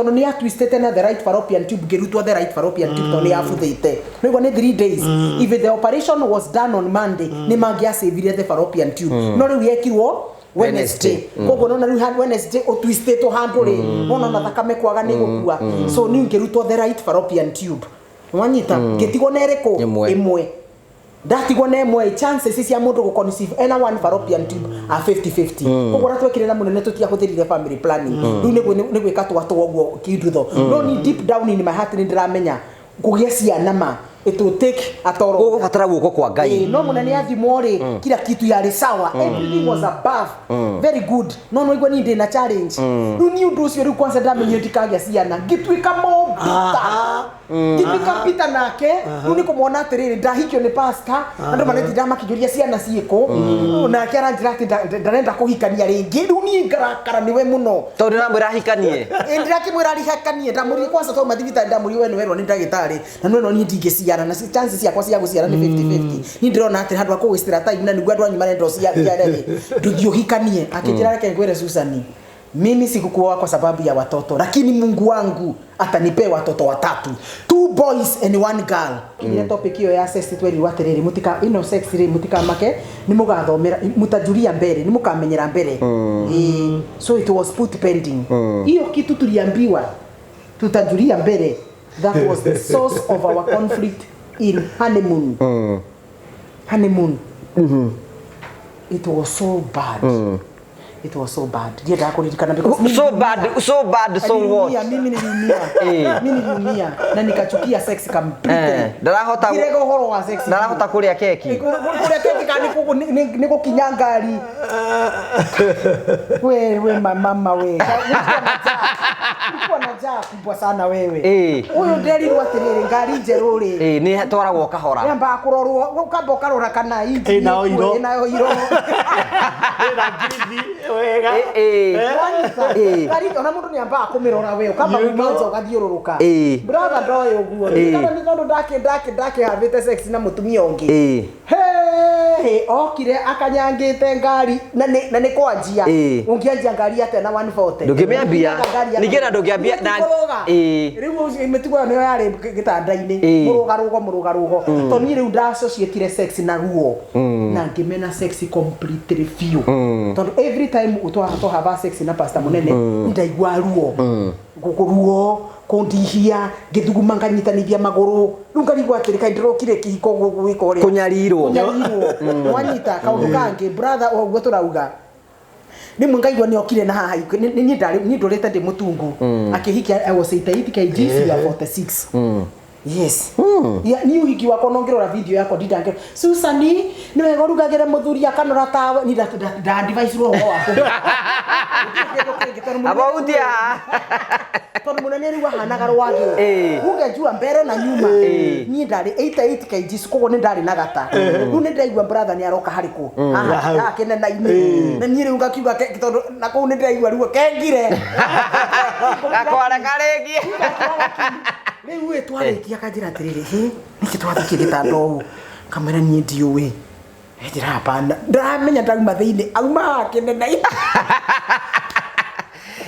Tondũ nĩ yatwistĩte na the right fallopian tube, ngĩrutwo the right fallopian tube tondũ nĩ yabuthĩte. Nĩguo nĩ 3 days. If the operation was done on Monday, nĩ mangĩacĩvire the fallopian tube, no rĩu yekirwo Wednesday. Koguo nona rĩu Wednesday ũtwistĩtwo handũ rĩ, wona na thakame kwaga nĩ gũkua. So niĩ ngĩrutwo the right fallopian tube, wanyita, ngĩtigwo na ĩrĩkũ? Ĩmwe. Ĩmwe. Ndatigwo na ĩmwe, chances cia mũndũ gũconceive ena one fallopian tube are 50-50. Koguo ũrĩa twekire na mũnene, tũtiahũthĩrire family planning. Rĩu nĩ gwĩka twatwo ũguo kindutho, no ni deep down in my heart nĩ ndĩramenya kũgĩa ciana ma it will take a toll. Gũgũbatara guoko kwa Ngai. No mũnene athimwo rĩ, kila kitu yarĩ sawa, everything was above, very good. No no igua niĩ ndĩna challenge rĩu. Ni ũndũ ũcio rĩu kwanza ndamenyire ndikagĩa ciana, ngĩtuĩka mobita, ngĩtuĩka Peter nake. Rĩu nĩ kũmwona atĩrĩrĩ, ndahikio nĩ pastor, andũ maretinda makĩnjũria ciana ciĩkũ, nake aranjĩra atĩ ndarenda kũhikania rĩngĩ. Rĩu niĩ ngarakara nĩwe mũno. Tondũ ndĩramwĩra ahikanie. Ĩ, ndĩrakĩmwĩra arihakanie. Ndamũrie kwanza twauma thibitarĩ, ndamũrie, we nĩwerwo nĩ ndagĩtarĩ na nĩwe, no niĩ ndingĩciara na chances ciakwa cia gũciara nĩ 50-50. Niĩ ndĩrona atĩ handũ ha kũgwĩcitĩra time na nĩguo andũ anyu marenda ũciare rĩ, ndũthiĩ ũhikanie. Akĩnjĩra, reke ngwĩre Susan, mimi sikukuoa kwa sababu ya watoto, lakini Mungu wangu atanipea watoto watatu, two boys and one girl. Kinyire topic iyo ya sex, twerirwo atiriri, mutika ino sex ri, mutikamake ni mugathomera, mutajuria mbere, ni mukamenyera mbere. So it was put pending. Hiyo kitu tuliambiwa tutajuria mbere, that was the source of our conflict in honeymoon. Honeymoon, it was so bad, it was so bad, ndiendaga kuririkana because mimi So bad, so bad, so what? Niliumia, mimi niliumia. Mimi niliumia na nikachukia sex completely. Ndarahota Ngirega ũhoro wa sex. Ndarahota kũrĩa keki. Kũrĩa keki kana nĩ gũkinya ngari. We we mama we. Nilikuwa na njaa kubwa sana wewe. Ũyũ nderirwo atĩrĩrĩ, ngari njerũ rĩ. Nĩ twaragwo kahora. Yambaga kũrorwo, ũkamba ũkarora kana injini Ĩna oiro. Ĩna oiro. Ĩna ngirithi wega. Wanyita? Ngari ona mũndũ nĩ ambaga kũmĩrora we, ũkamba You kuma know. nja ũgathiũrũrũka. Brother ndoĩ ũguo. Kana nĩ tondũ ndakĩhavĩte sex na mũtumia ũngĩ. Hey, okire akanyangĩte ngari na nĩ kwanjia. Ũngĩanjia ngari atĩa na 140? Ndũngĩmĩambia. Ngari atĩa? Ningĩ na ndũngĩambia Nĩ kũrũga. Rĩu ũcio mĩtugo ĩyo nĩyo yarĩ gĩtanda-inĩ. Mũrũgarũgo mũrũgarũgo. Tondũ niĩ rĩu ndassociatire sex na ruo. Na ngĩmena sex completely biũ. Tondũ every time tũhava sex na pastor mũnene, nĩ ndaigua ruo. Ruo kũndihia, ngĩthuguma nganyitanithia magũrũ, rĩu ngarigwo atĩrĩ, kaĩ ndĩrokire kĩhiko gwĩka ũrĩa Kũnyarirwo. Kũnyarirwo, wanyita? Kaũndũ kangĩ brother, o ũguo tũrauga, rĩmwe ngaigua nĩ okire na haha niĩ ndarĩ niĩ ndũrĩte ndĩ mũtungu, akĩhikia I was 88 kgs, you are 46. Yes. Yeah, niĩ ũhiki wakwa no ngĩrora video yakwa ndindangĩra Susan nĩ wega ũrugagĩre mũthuri akanora tawe ni ndadivicirwo ũhoro wa kũruga. Gũtirĩ kĩndũ kĩngĩ, tondũ mũnene Abautia. Tondũ mũnene rĩu ahanaga rwagĩ, ungejua mbere na nyuma. Niĩ ndarĩ 88 kgs, koguo nĩ ndarĩ na gata. Rĩu nĩ ndaigua brother nĩ aroka harĩ kũ haha haha kĩnena-inĩ, na niĩ rĩu ngakiuga tondũ na kũu nĩ ndĩraigua ruo kengire. Gakwara karĩngi. Rĩu ĩ twarĩkia akanjĩra atĩrĩrĩ, hĩ nĩkĩ twathiĩ gĩtanda ũũ? Kamwĩra niĩ ndiũĩ. Njĩra hapana, ndaramenya ndauma thĩinĩ, auma haha kĩnena-inĩ.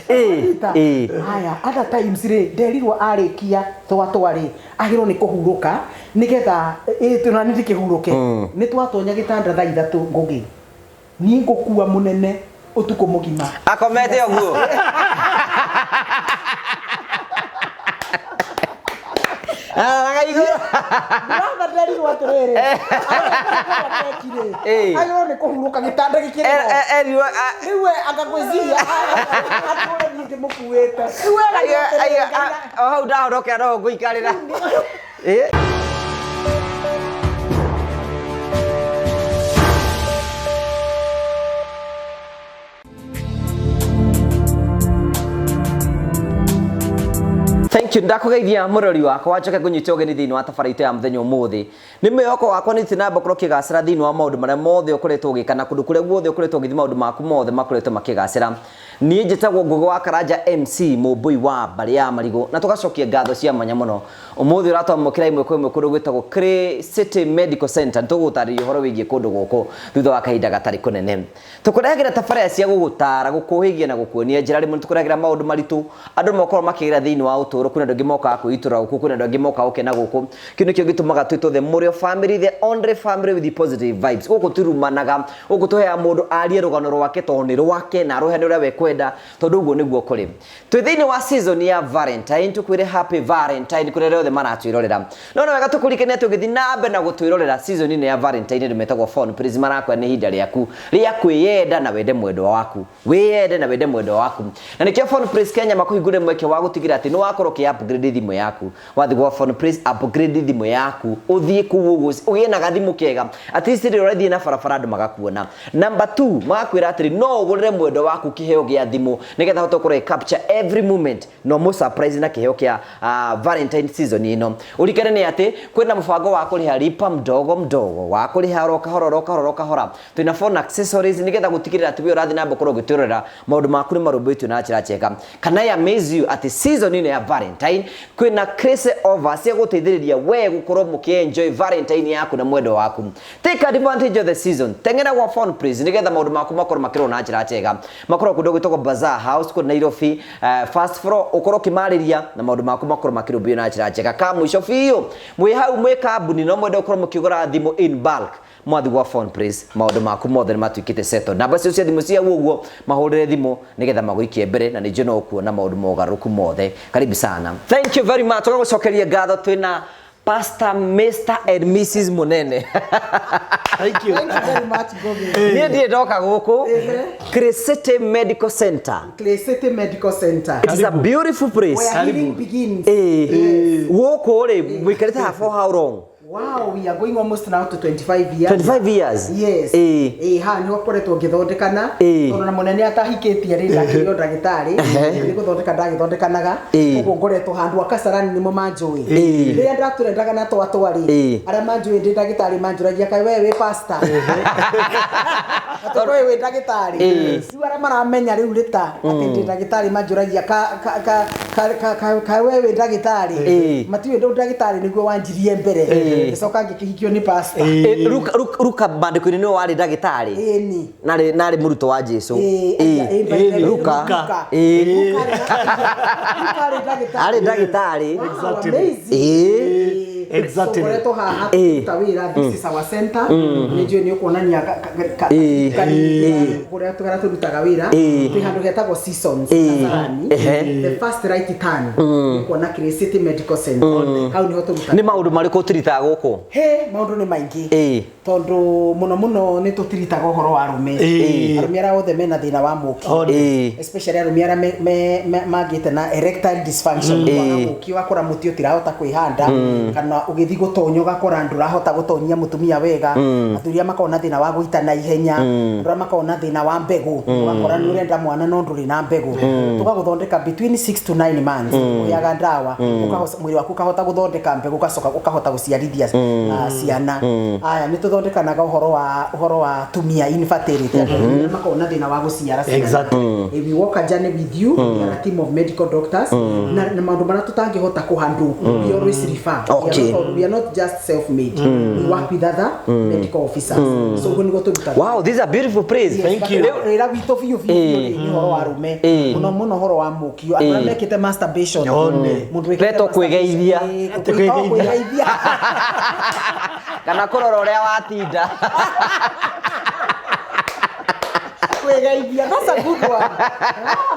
Peter, haya other times rĩ, nderirwo arĩkia twatwa rĩ, agĩrwo nĩ kũhurũka nĩgetha tũna nĩ ndĩkĩhurũke. Nĩ twatonya gĩtanda thaa 3, ngũgĩ niĩ ngũkua mũnene ũtukũ mũgima. Akomete ũguo. Araraga igũrũ. Brother nderirwo atĩrĩrĩ, agĩrwo nĩ kũhurũka gĩtanda gĩkĩrĩ ho. Erirwo Rĩu we akakwĩciria atũre niĩ ndĩmũkuĩte. Rĩu we arauga atĩrĩrĩ, o hau ndahonokera no ngũikarĩra. Thank Thank you. Ndakũgeithia mũrori wakwa, njoke ngũnyite ũgeni thĩinĩ wa tabarĩra itũ ya mũthenya ũmũthĩ. Nĩ mwĩhoko wakwa nĩ namba ũkorwo ũkĩgacĩra thĩinĩ wa maũndũ marĩa mothe ũkoretwo ũgĩka na kũndũ kũrĩa guothe ũkoretwo ũgĩthiĩ, maũndũ maku mothe makoretwo makĩgacĩra. Niĩ njĩtagwo Ngũgĩ wa Karanja MC Mũmbũi wa mbarĩ ya Marigũ, na tũgacokia ngatho cia mwanya mũno. Ũmũthĩ ũratwamũkĩra ĩmwe kwa ĩmwe kũndũ gwĩtagwo Clay City Medical Center. Nĩtũgũgũtarĩria ũhoro wĩgiĩ kũndũ gũkũ thutha wa kahinda gatarĩ kũnene. Tũkũrehagĩra tabarĩra cia gũgũtara, gũkũhĩgia na gũkuonia njĩra. Rĩmwe nĩtũkũrehagĩra maũndũ maritũ andũ makorwo makĩgera thĩinĩ wa ũtũũro. Kwĩna andũ angĩ mokaga kwĩitũrũra gũkũ, kwĩna andũ angĩ mokaga gũkena gũkũ. Kĩu nĩkĩo gĩtũmaga twĩtwo the Mũrĩo family, the only family with the positive vibes. Gũkũ tirumanaga, gũkũ tũheaga mũndũ arie rũgano rwake tondũ nĩ rwake na arũheane ũrĩa we kwenda, tondũ ũguo nĩguo kũrĩ. Twĩ thĩinĩ wa season ya Valentine, tũkwĩre happy Valentine kũrĩa arĩa othe maratwĩrorera. No nĩ wega tũkũririkanie atĩ ũgĩthiĩ na mbere na gũtwĩrorera season ĩno ya Valentine, andũ metagwo Phone Please marakwĩra nĩ ihinda rĩaku rĩa kwĩyenda na wende mwendwa waku, wĩyende na wende mwendwa waku. Na nĩkĩo Phone Please Kenya makũhingũrĩre mweke wa gũtigĩrĩra atĩ nĩ wakorwo ũkĩ upgrade thimũ yaku. Wathiĩ gwa Phone Please, upgrade thimũ yaku, ũthiĩ kũu ũguo ũgĩe na gathimũ kega, at least rĩrĩa ũrathiĩ na barabara andũ magakuona. Number 2, magakwĩra atĩrĩ no ũgũrĩre mwendwa waku kĩheo gĩa thimũ nĩgetha ahote gũkorwo capture every moment no mũ surprise na kĩheo kĩa Valentine season ĩno. Ũririkane nĩ atĩ kwĩna mũbango wa kũrĩha lipa mdogo mdogo, wa kũrĩha oro kahora oro kahora oro kahora. Twĩna phone accessories nĩgetha gũtigĩrĩra atĩ we ũrathiĩ na mbere gũkorwo ũgĩtwĩrorera maũndũ maku nĩ marũmbũĩtio na njĩra njega. Can I amaze you atĩ season ĩno ya Valentine kwĩna crazy offer cia gũteithĩrĩria we gũkorwo mũkĩ enjoy Valentine yaku na mwendwa waku. Take advantage of the season. Teng'era gwa Phone Please nĩgetha maũndũ maku makorwo makĩrorwo na njĩra njega. Makorwo kũndũ gwĩtagwo Bazaar House kũu Nairobi, first floor, ũkorwo ũkĩmarĩria na maũndũ maku makorwo makĩrũmbũiyo na njĩra njega. Ka mũico biũ, mwĩ hau mwĩ kambuni no mwende gũkorwo mũkĩgũra thimũ in bulk, mwathi gwa Phone Please, maũndũ maku mothe nĩ matuĩkĩte settled. Namba cio cia thimũ cia ũguo, mahũrĩre thimũ nĩgetha magũikie mbere na nĩ njũĩ no ũkuona maũndũ mogarũrũku mothe. Karibu sana. Thank you very much. Tũgagũcokeria ngatho. Twĩna Pastor Mr and Mrs Munene. Thank you. Thank you very much, Gogi. Niĩ ndirĩ ndoka gũkũ Clay City Medical Center. Clay City Medical Center. It is a beautiful place. Where healing begins. Ĩĩ, gũkũ rĩ mũikarĩte haha for how long? Wow, we are going almost now to 25 years. 25 years. Yes. Ĩĩ. Ĩĩ, haha nĩho ngoretwo ngĩthondekana. Ĩĩ. Tondũ na mũnene atahikĩtie rĩ, ndakĩrĩ o ndagĩtarĩ. Nĩ gũthondeka ndagĩthondekanaga. Ĩĩ. Ũguo ngoretwo handũ a Kasarani nĩmo manjũĩ. Ĩĩ. Rĩrĩa ndatũrendaga na twatwa rĩ, Ĩĩ. arĩa manjũĩ ndĩ ndagĩtarĩ manjũragia, kaĩ we wĩ pastor? Atĩ we wĩ ndagĩtarĩ. Ĩĩ. Rĩu arĩa maramenya rĩu rĩta atĩ ndĩ ndagĩtarĩ manjũragia ka we wĩ ndagĩtarĩ. Ĩĩ. Matiũĩ ndũ ndagĩtarĩ nĩguo wanjirie mbere. Ĩĩ. Ngĩcoka ngĩkĩhikio nĩ pastor. Ĩĩ, Luka maandĩko-inĩ nĩwe warĩ ndagĩtarĩ. Ĩni. Narĩ mũrutwo wa Jesu. Ĩĩ, Ĩĩ. ĩĩ, by the way, Luka. Luka. Ĩĩ. Luka arĩ ndagĩtarĩ. Arĩ ndagĩtarĩ. Wow, Exactly. amazing. Ĩĩ. Exactly. So ngoretwo haha Ĩĩ. kũruta wĩra. This is our center. Nĩ njũĩ nĩ ũkuonania Ĩĩ. Ĩĩ. kũrĩa tũrĩa tũrutaga wĩra. Ĩĩ. Twĩ handũ hetagwo Seasons Ĩĩ. Kasarani. Ehe. The first right turn ũkuona Clay City Medical Center. Hau nĩho tũrutaga. Nĩ maũndũ marĩkũ ũtiritaga gũkũ? He, maũndũ nĩ maingĩ. Ĩĩ. Tondũ mũno mũno nĩ tũtiritaga ũhoro wa arũme. Ĩĩ. Arũme arĩa othe mena thĩna wa mũki. One. Ĩĩ. Especially arũme arĩa mangĩte na erectile dysfunction, kwaga Ĩĩ. mũki, ũgakora mũtĩ ũtirahota kwĩhanda, kana ũgĩthiĩ gũtonya ũgakora ndũrahota gũtonyia mũtumia wega. Athuri arĩa makoragwo na thĩna wa gũita na ihenya, andũ arĩa makoragwo na thĩna wa mbegũ, ũgakora nĩ ũrenda mwana no ndũrĩ na mbegũ, tũgagũthondeka between 6 to 9 months, ũheaga ndawa, mwĩrĩ waku ũkahota gũthondeka mbegũ, ũgacoka ũkahota gũciarithia ciana. Aya, nĩ tũthondekanaga ũhoro wa tumia infertility, andũ arĩa makoragwo na thĩna wa gũciara ciana. Exactly. We walk a journey with you. We are a team of medical doctors. Na maũndũ marĩa tũtangĩhota kũhandle, we always refer. We are not just self made. We work with other medical officers. So ũguo nĩguo tũrutaga. Wow, this is a beautiful place. Yes, Thank but you. wĩra witũ biũ biũ biũ rĩ, nĩ ũhoro wa arũme, mũno mũno ũhoro wa mũkio, andũ arĩa mekĩte masturbation. One. Mũndũ wĩkĩte Retwo kwĩgeithia. masturbation, Atĩ kwĩgeithia. kwĩgeithia. Kana kũrora ũrĩa watinda. Kwĩgeithia, that's a good one. Ah,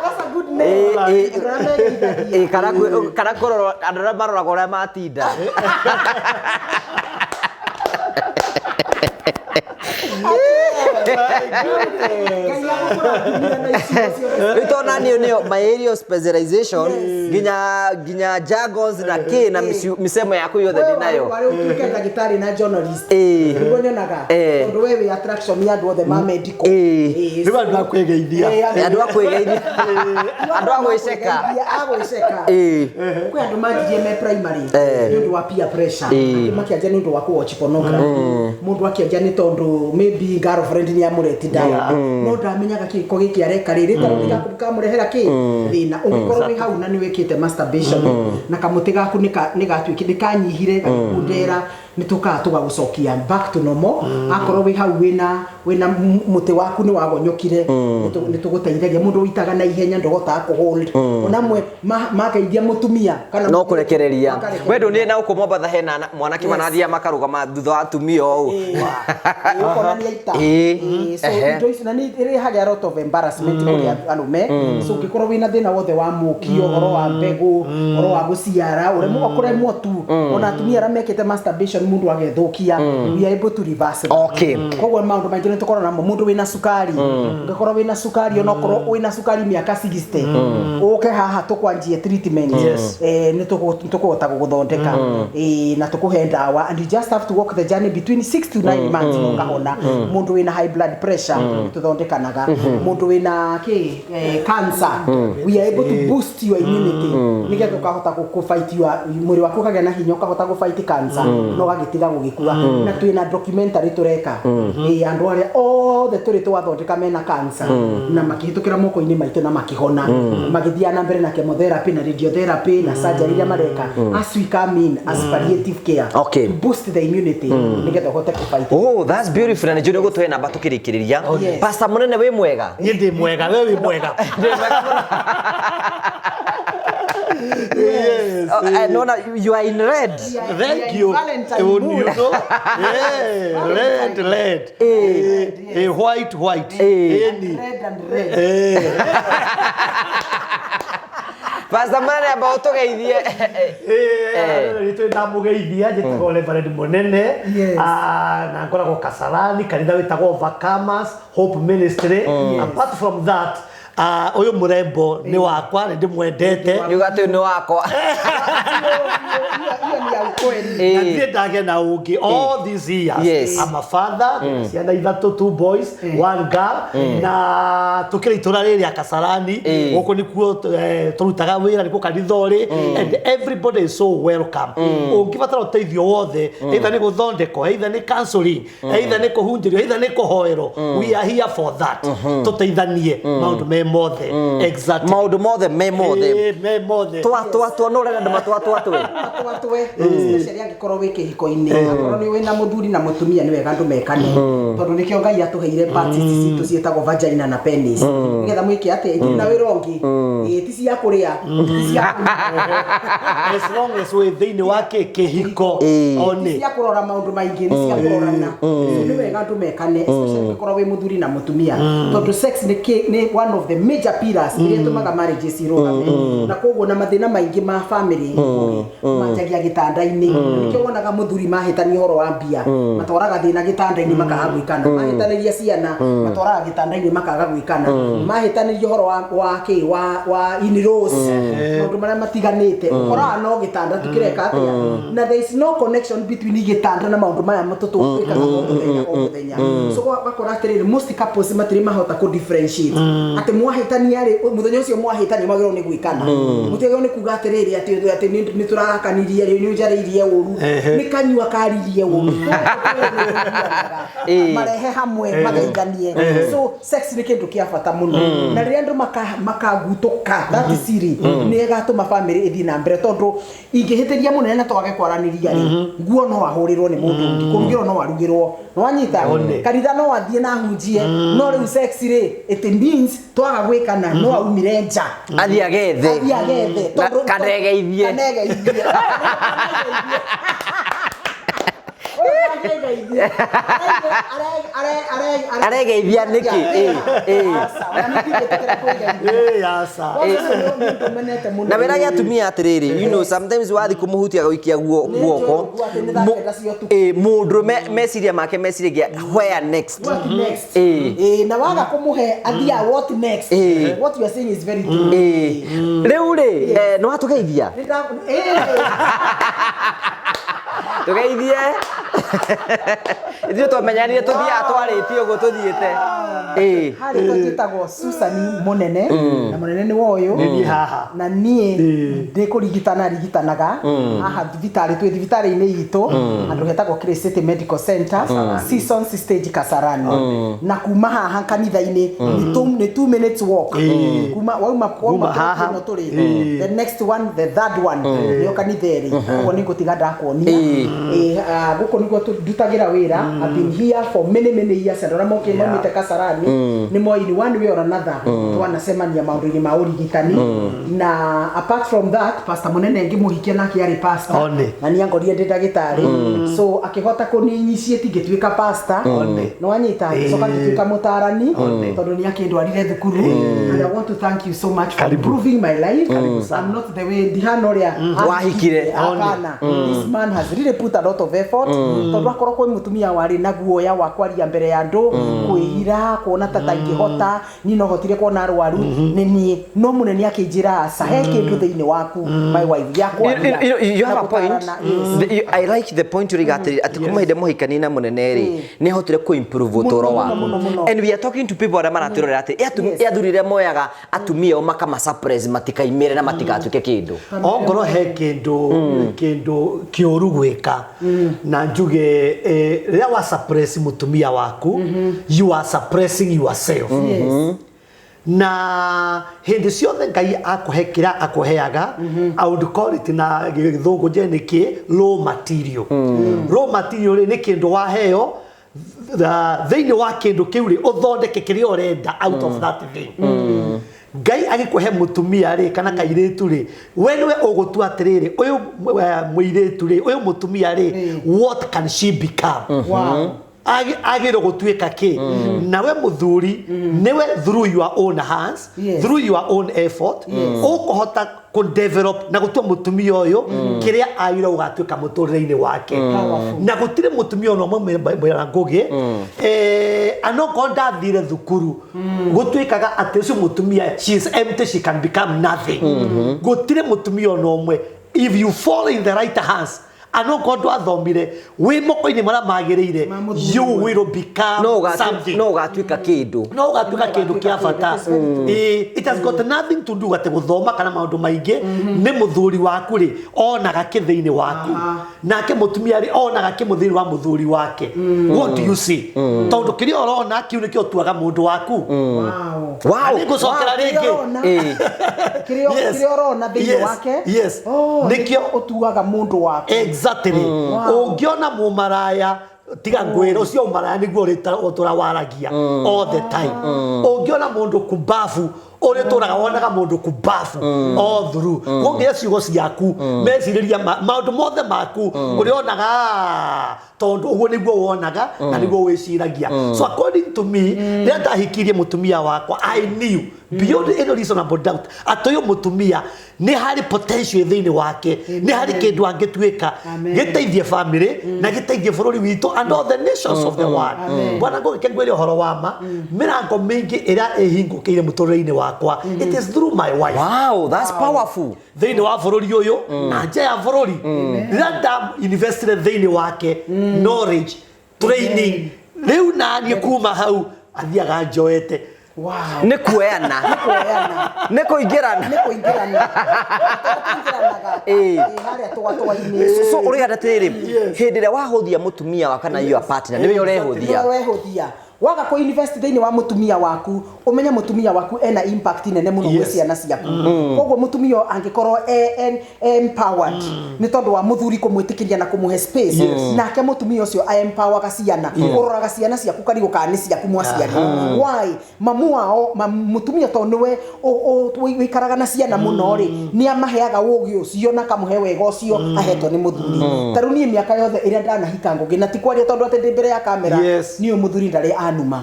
that's a good name. Ĩĩ, ĩĩ. Andũ arĩa megeithagia. Ĩĩ, kana kũrora andũ arĩa maroraga ũrĩa matinda. Ngai agũkũrathimire na icigo ciothe. Rĩu tondũ naniĩ nĩyo my area of specialization, nginya jargons na kĩ na misemo yaku yothe Wewe ndĩnayo. warĩ ũtuĩke ndagĩtarĩ na journalist. Nĩguo nyonaga. Tondũ we wĩ attraction ya andũ othe ma medical. Rĩu andũ a kwĩgeithia. Andũ a kwĩgeithia, andũ a gwĩceka. A gwĩceka. Kwĩ andũ manjirie me primary nĩ ũndũ wa peer pressure. Angĩ makĩanjia nĩ ũndũ wa kũwatch pornography. Mũndũ akĩanjia nĩ tondũ maybe girlfriend nĩ amũreti down, no ndamenyaga kĩko gĩkĩ areka rĩ rĩta kamũrehera kĩ thĩna. Ũngĩkorwo wĩ hau na nĩ wĩkĩte masturbation na kamũtĩ gaku nĩ gatuĩkire nĩ kanyihire gagĩkundera, nĩ tũkaga tũgagũcokia back to normal. Akorwo wĩ hau wĩna mũtĩ waku nĩ wagonyokire, nĩ tũgũteithagia. Mũndũ ũitaga na ihenya, ndũhotaga kũhold, ona amwe mageithia mũtumia kana No kũrekereria. Makarekereria. We ndũnire na gũkũ Mombatha hena mwanake manathiaga makarũgama thutha wa atumia ũũ? Ũkona nĩ aita. So indo ici na nĩ irehaga a lot of embarrassment kũrĩ arũme. So ũngĩkorwo wĩna thĩna wothe wa mũkio, ũhoro wa mbegũ, ũhoro wa gũciara, ũremwo kũremwo tu, ona atumia arĩa mekĩte masturbation mũndũ agethũkia, we are able to reverse that. Koguo maũndũ maingĩ nĩ tũkoragwo namo. Mũndũ wĩna cukari, ũngĩkorwo wĩna cukari, onokorwo wĩna cukari mĩaka 60, ũke haha tũkwanjie treatment. Nĩ tũkũhota gũgũthondeka na tũkũhe ndawa, and you just have to walk the journey between 6 to 9 months na ũkahona. Mũndũ wĩna high blood pressure, nĩ tũthondekanaga. Mũndũ wĩna kĩ cancer, we are able to boost your immunity nĩgetha ũkahota kũ fight your mwĩrĩ waku ũkagĩa na hinya, ũkahota gũ fight cancer na ũgagĩtiga gũgĩkua. Na twĩna documentary tũreka, andũ arĩa othe tũrĩ twathondeka mena cancer na makĩhĩtũkĩra moko-inĩ maitũ na makĩhona, magĩthiaga na mbere na chemotherapy na radiotherapy na surgery iria mareka, as we come in as palliative care to boost the immunity nĩgetha ũhote kũ fight. Oh, that's beautiful, na nĩ njũĩ nĩ ũgũtũhe namba tũkĩrĩkĩrĩria. Yes. Pastor mũnene, wĩ mwega? Niĩ ndĩ mwega, we wĩ mwega? Ndĩ mwega mũno. Yes. Oh, nona you are in red. Thank you. Valentine You mood. know, yeah, red, red. White, white. Any. Red and red. Pastor mũnene, amba ũtũgeithie. Nĩ ndamũgeithia, njĩtagwo Reverend Mũnene. Yes. Ah, na ngoragwo Kasarani, kanitha wĩtagwo Overcomers Hope Ministry. Apart from that, ũyũ mũrembo nĩ wakwa, nĩ ndĩmwendete. Nĩ uga atĩ nĩ wakwa. Hiyo ni ya ukweli. Na ndirĩ ndagĩa na ũngĩ all these years. I'm a father, ndĩna ciana ithatũ, two boys, one girl, na tũkĩrĩ itũra rĩrĩ rĩa Kasarani. Gũkũ nĩkuo tũrutaga wĩra, nĩkuo kanitha ũrĩ, and everybody is so welcome. Ũngĩbatara ũteithio wothe, either nĩ gũthondekwo, either nĩ counseling, either nĩ kũhunjĩrio, either nĩ kũhoerwo, we are here for that. Tũteithanie maũndũ me mothe, exactly. Maũndũ mothe me mothe. Me mothe. Twa twa twa, no ũrenda andũ matwa twa twe. Twatwe, especially angĩkorwo wĩ kĩhiko-inĩ, angĩkorwo nĩ wĩna mũthuri na mũtumia, nĩ wega andũ mekane, tondũ nĩkĩo Ngai atũheire parts ici citũ ciĩtagwo vagina na penis, nĩgetha mwĩke atĩa? Itirĩ na wĩra ũngĩ. Ti cia kũrĩa, ti cia kũnyua. As long as wĩ thĩinĩ wa kĩhiko. Ti one cia kũrora maũndũ maingĩ, nĩ cia kũrorana. So nĩ wega andũ mekane, especially angĩkorwo wĩ mũthuri na mũtumia, tondũ sex nĩ one of the major pillars iria ĩtũmaga marriages irũgame. Na koguo na mathĩna maingĩ ma family manjagia gĩtanda-inĩ. Nĩkĩo wonaga mũthuri mahĩtania ũhoro wa mbia, matwaraga thĩna gĩtanda-inĩ makaga gwĩkana. Mahĩtanĩria ciana, matwaraga gĩtanda-inĩ makaga gwĩkana. Mahĩtanĩria ũhoro wa kĩ wa in-laws, maũndũ marĩa matiganĩte, ũkoraga no gĩtanda tu kĩreka atĩa, na there is no connection between gĩtanda na maũndũ maya tũtwĩkaga o mũthenya o mũthenya. So ũgakora atĩrĩrĩ, most couples matirĩ mahota kũ differentiate atĩ mwahĩtania rĩ, mũthenya ũcio mwahĩtania mwagĩrĩirwo nĩ gwĩkana. Mũtiagĩrĩirwo nĩ kuga atĩrĩrĩ atĩ nĩ tũrarakanirie rĩ, nĩ ũnjarĩirie ũru, nĩ kanyua karirie ũru. Marehe hamwe magaithanie. So sex nĩ kĩndũ kĩa bata mũno, na rĩrĩa andũ makagutũka that siri, nĩ ĩgatũma family ĩthiĩ na mbere, tondũ ingĩhĩtĩria mũnene na twage kwaranĩria rĩ, nguo no ahũrĩrwo nĩ mũndũ ũngĩ, kũrugĩrwo no arugĩrwo, nĩwanyita? One. Kanitha no athiĩ na ahunjie, no rĩu sex rĩ, it means twaga gwĩkana no aumire nja. Athiĩ agethe. Athiĩ agethe. Na kanegeithie. Kanegeithie. Ũyũ ndangĩgeithia. Aregeithia nĩkĩ? Ĩ, ĩ. Aca, ona niĩ ndingĩtĩkĩra kwĩgeithia. Ĩ, aca. Kwanza ũcio nĩ ũndũ menete mũno. Na wĩrage atumia atĩrĩrĩ, sometimes wathi kũmũhutia gũikia Nĩ guoko. njũĩ atĩ nĩ thaa kenda cia ũtukũ. Ĩ, mũndũrũme meciria make meciragia where next. What next? Ĩ. Ĩ, na waga kũmũhe athiaga what next? Ĩ. What you are saying is very true. Ĩ. Rĩu rĩ, nĩ watũgeithia? Nĩ ĩ. Tũgeithie. Ithuĩ twamenyanire tũthiaga twarĩtie ũguo tũthiĩte. Ĩ. Harĩ kwa njĩtagwo Susan Mũnene, na Mũnene nĩ woyũ. Nĩ niĩ haha. Na niĩ ndĩ kũrigitana rigitanaga haha thibitarĩ, twĩ thibitarĩ-inĩ itũ handũ hetagwo Clay City Medical Center, Seasons Stage, Kasarani. Na kuma haha kanitha-inĩ nĩ 2 minutes walk kuma wauma Kuma haha. ĩno tũrĩ, the next one, the third one, nĩyo kanitha ĩrĩ. Koguo nĩ ngũtiga ndakuonia. Ĩ, gũkũ nĩguo ndutagĩra wĩra. I've been here for many, many years, and arĩa mokĩ maumĩte Kasarani nĩ moĩ in one way or another twanacemania maũndũ-inĩ ma ũrigitani. Na apart from that, Pastor Mũnene ngĩmũhikia nake arĩ pastor. One. Na niĩ angorire ndĩ ndagĩtarĩ, so akĩhota kũni-initiate ngĩtuĩka pastor. Nĩ wanyita, ngĩcoka ngĩtuĩka mũtarani tondũ nĩ akĩndwarire thukuru. And I want to thank you so much for Karibu. improving my life. I'm not the way ndihana ũrĩa Wahikire. Hapana. This man has really put a lot of effort, tondũ akorwo kwĩ mũtumia warĩ na guoya wa kwaria mbere ya andũ, kwĩira, kuona ta tangĩhota, niĩ no hotire kuona arwaru nĩ niĩ, no mũnene akĩnjĩra aca, he kĩndũ thĩinĩ waku, my wife, gĩa kwaria You have na a point. gũtarana. Yes. I like the point ũrĩga atĩrĩrĩ, atĩ kuma hĩndĩ mũhikania na mũnene rĩ, nĩ ahotire kũ improve ũtũũro Mũno, waku. mũno, mũno. And we are talking to people arĩa maratwĩrorera atĩ Yes. athuri arĩa moyaga atumia ao makama suppress matikaimĩre na matigatuĩke kĩndũ. Ongorwo he kindu kiuru gwika na njuge, riria wa suppress mutumia waku, you are suppressing yourself. Na hindi ciothe Ngai akũhe kĩrĩa akũheaga, I would call it na gĩthũngũ nje nĩ kĩ raw material. Raw material rĩ, nĩ kĩndũ waheo, thĩinĩ wa kĩndũ kĩu rĩ, ũthondeke kĩrĩa ũrenda out of that thing. Ngai agĩkũhe mũtumia rĩ, kana kairĩtu rĩ, we nĩwe ũgũtua atĩrĩrĩ, ũyũ mũirĩtu rĩ, ũyũ mũtumia rĩ, what can she become? Agĩrwo gũtuĩka kĩ? Nawe mũthuri nĩwe through your own hands, through your own effort, ũkũhota kũ-develop na gũtua mũtumia ũyũ kĩrĩa agĩrĩirwo gũgatuĩka mũtũrĩre-inĩ wake. Powerful. Na gũtirĩ mũtumia ona ũmwe mwĩra Ngũgĩ, anokorwo ndathire thukuru, gũtuĩkaga atĩ ũcio mũtumia, she is empty, she can become nothing. Gũtirĩ mũtumia ona ũmwe, if you fall in the right hands, anokorwo ndwathomire, wĩ moko-inĩ marĩa magĩrĩire, Ma mũthuri. you will become something. No ũgatuĩka kĩndũ. No ũgatuĩka kĩndũ kĩa bata. Ĩĩ, it has got nothing to do atĩ gũthoma kana maũndũ maingĩ. Nĩ mũthuri waku rĩ, onaga kĩ thĩinĩ waku, nake mũtumia rĩ, onaga kĩ mũthĩinĩ wa mũthuri wake? What do you see? Tondũ kĩrĩa ũrona kĩu nĩkĩo ũtuaga mũndũ waku. Wow. Nĩ ngũcokera Kĩrĩa rĩngĩ. ũrona. Ĩĩ. Kĩrĩa kĩrĩa ũrona thĩinĩ wake. Oh, Nĩkĩo nĩkĩo ũtuaga mũndũ waku. Exactly. Ũngĩona mũmaraya, tiga ngwĩra, ũcio ũmaraya nĩguo ũtũra waragia all the time. Ũngĩona mũndũ kumbabu, ũrĩa ũtũraga wonaga mũndũ kumbabu all through, kuongerera ciugo ciaku, mecirĩria, maũndũ mothe maku ũrĩonaga, tondũ ũguo nĩguo wonaga na nĩguo wĩciragia. So according to me, rĩrĩa ndahikirie mũtumia wakwa, I knew beyond any reasonable doubt atĩ ũyũ mũtumia nĩ harĩ potential thĩinĩ wake, nĩ harĩ kĩndũ angĩtuĩka Amen. gĩteithie family na gĩteithie bũrũri witũ and all the nations of the world. Bwana Ngũgĩ, ngwĩre ũhoro wa ma, mĩrango mĩingĩ ĩrĩa ĩhingũkĩire mũtũrĩre-inĩ wakwa, it is through my wife. Wow, that's powerful. Thĩinĩ wa bũrũri ũyũ na nja ya bũrũri, rĩrĩa nda investire thĩinĩ wake knowledge, training, rĩu naniĩ kuma hau athiaga njoete. Nĩ kuoyana. Kuoyana. Nĩ kũingĩrana. Nĩ kũingĩrana. Tũingĩranaga. Ĩĩ. Ĩĩ, harĩa twatwa-inĩ. So ũrĩga atĩrĩrĩ, hĩndĩ ĩrĩa wahũthia mũtumia wa kana your partner, nĩwe ũrehũthia. Nĩwe wehũthia. Waga kũ invest thĩinĩ wa mũtumia waku, ũmenye mũtumia waku ena impact nene mũno gwĩ ciana ciaku. Koguo mũtumia ũyũ angĩkorwo e empowered nĩ tondũ wa mũthuri kũmwĩtĩkĩria na kũmũhe space, nake mũtumia ũcio aempowaga ciana. Ũroraga ciana ciaku karigũ kana nĩ ciaku mwaciari. Why? Mamu wao mũtumia tondũ nĩwe wĩikaraga na ciana mũno rĩ, nĩ amaheaga ũgĩ ũcio na akamũhe wega ũcio ahetwo nĩ mũthuri. Ta rĩu niĩ mĩaka yothe ĩrĩa ndanahika Ngũgĩ, na ti kwaria tondũ atĩ ndĩ mbere ya kamera, niĩ mũthuri ndarĩ anuma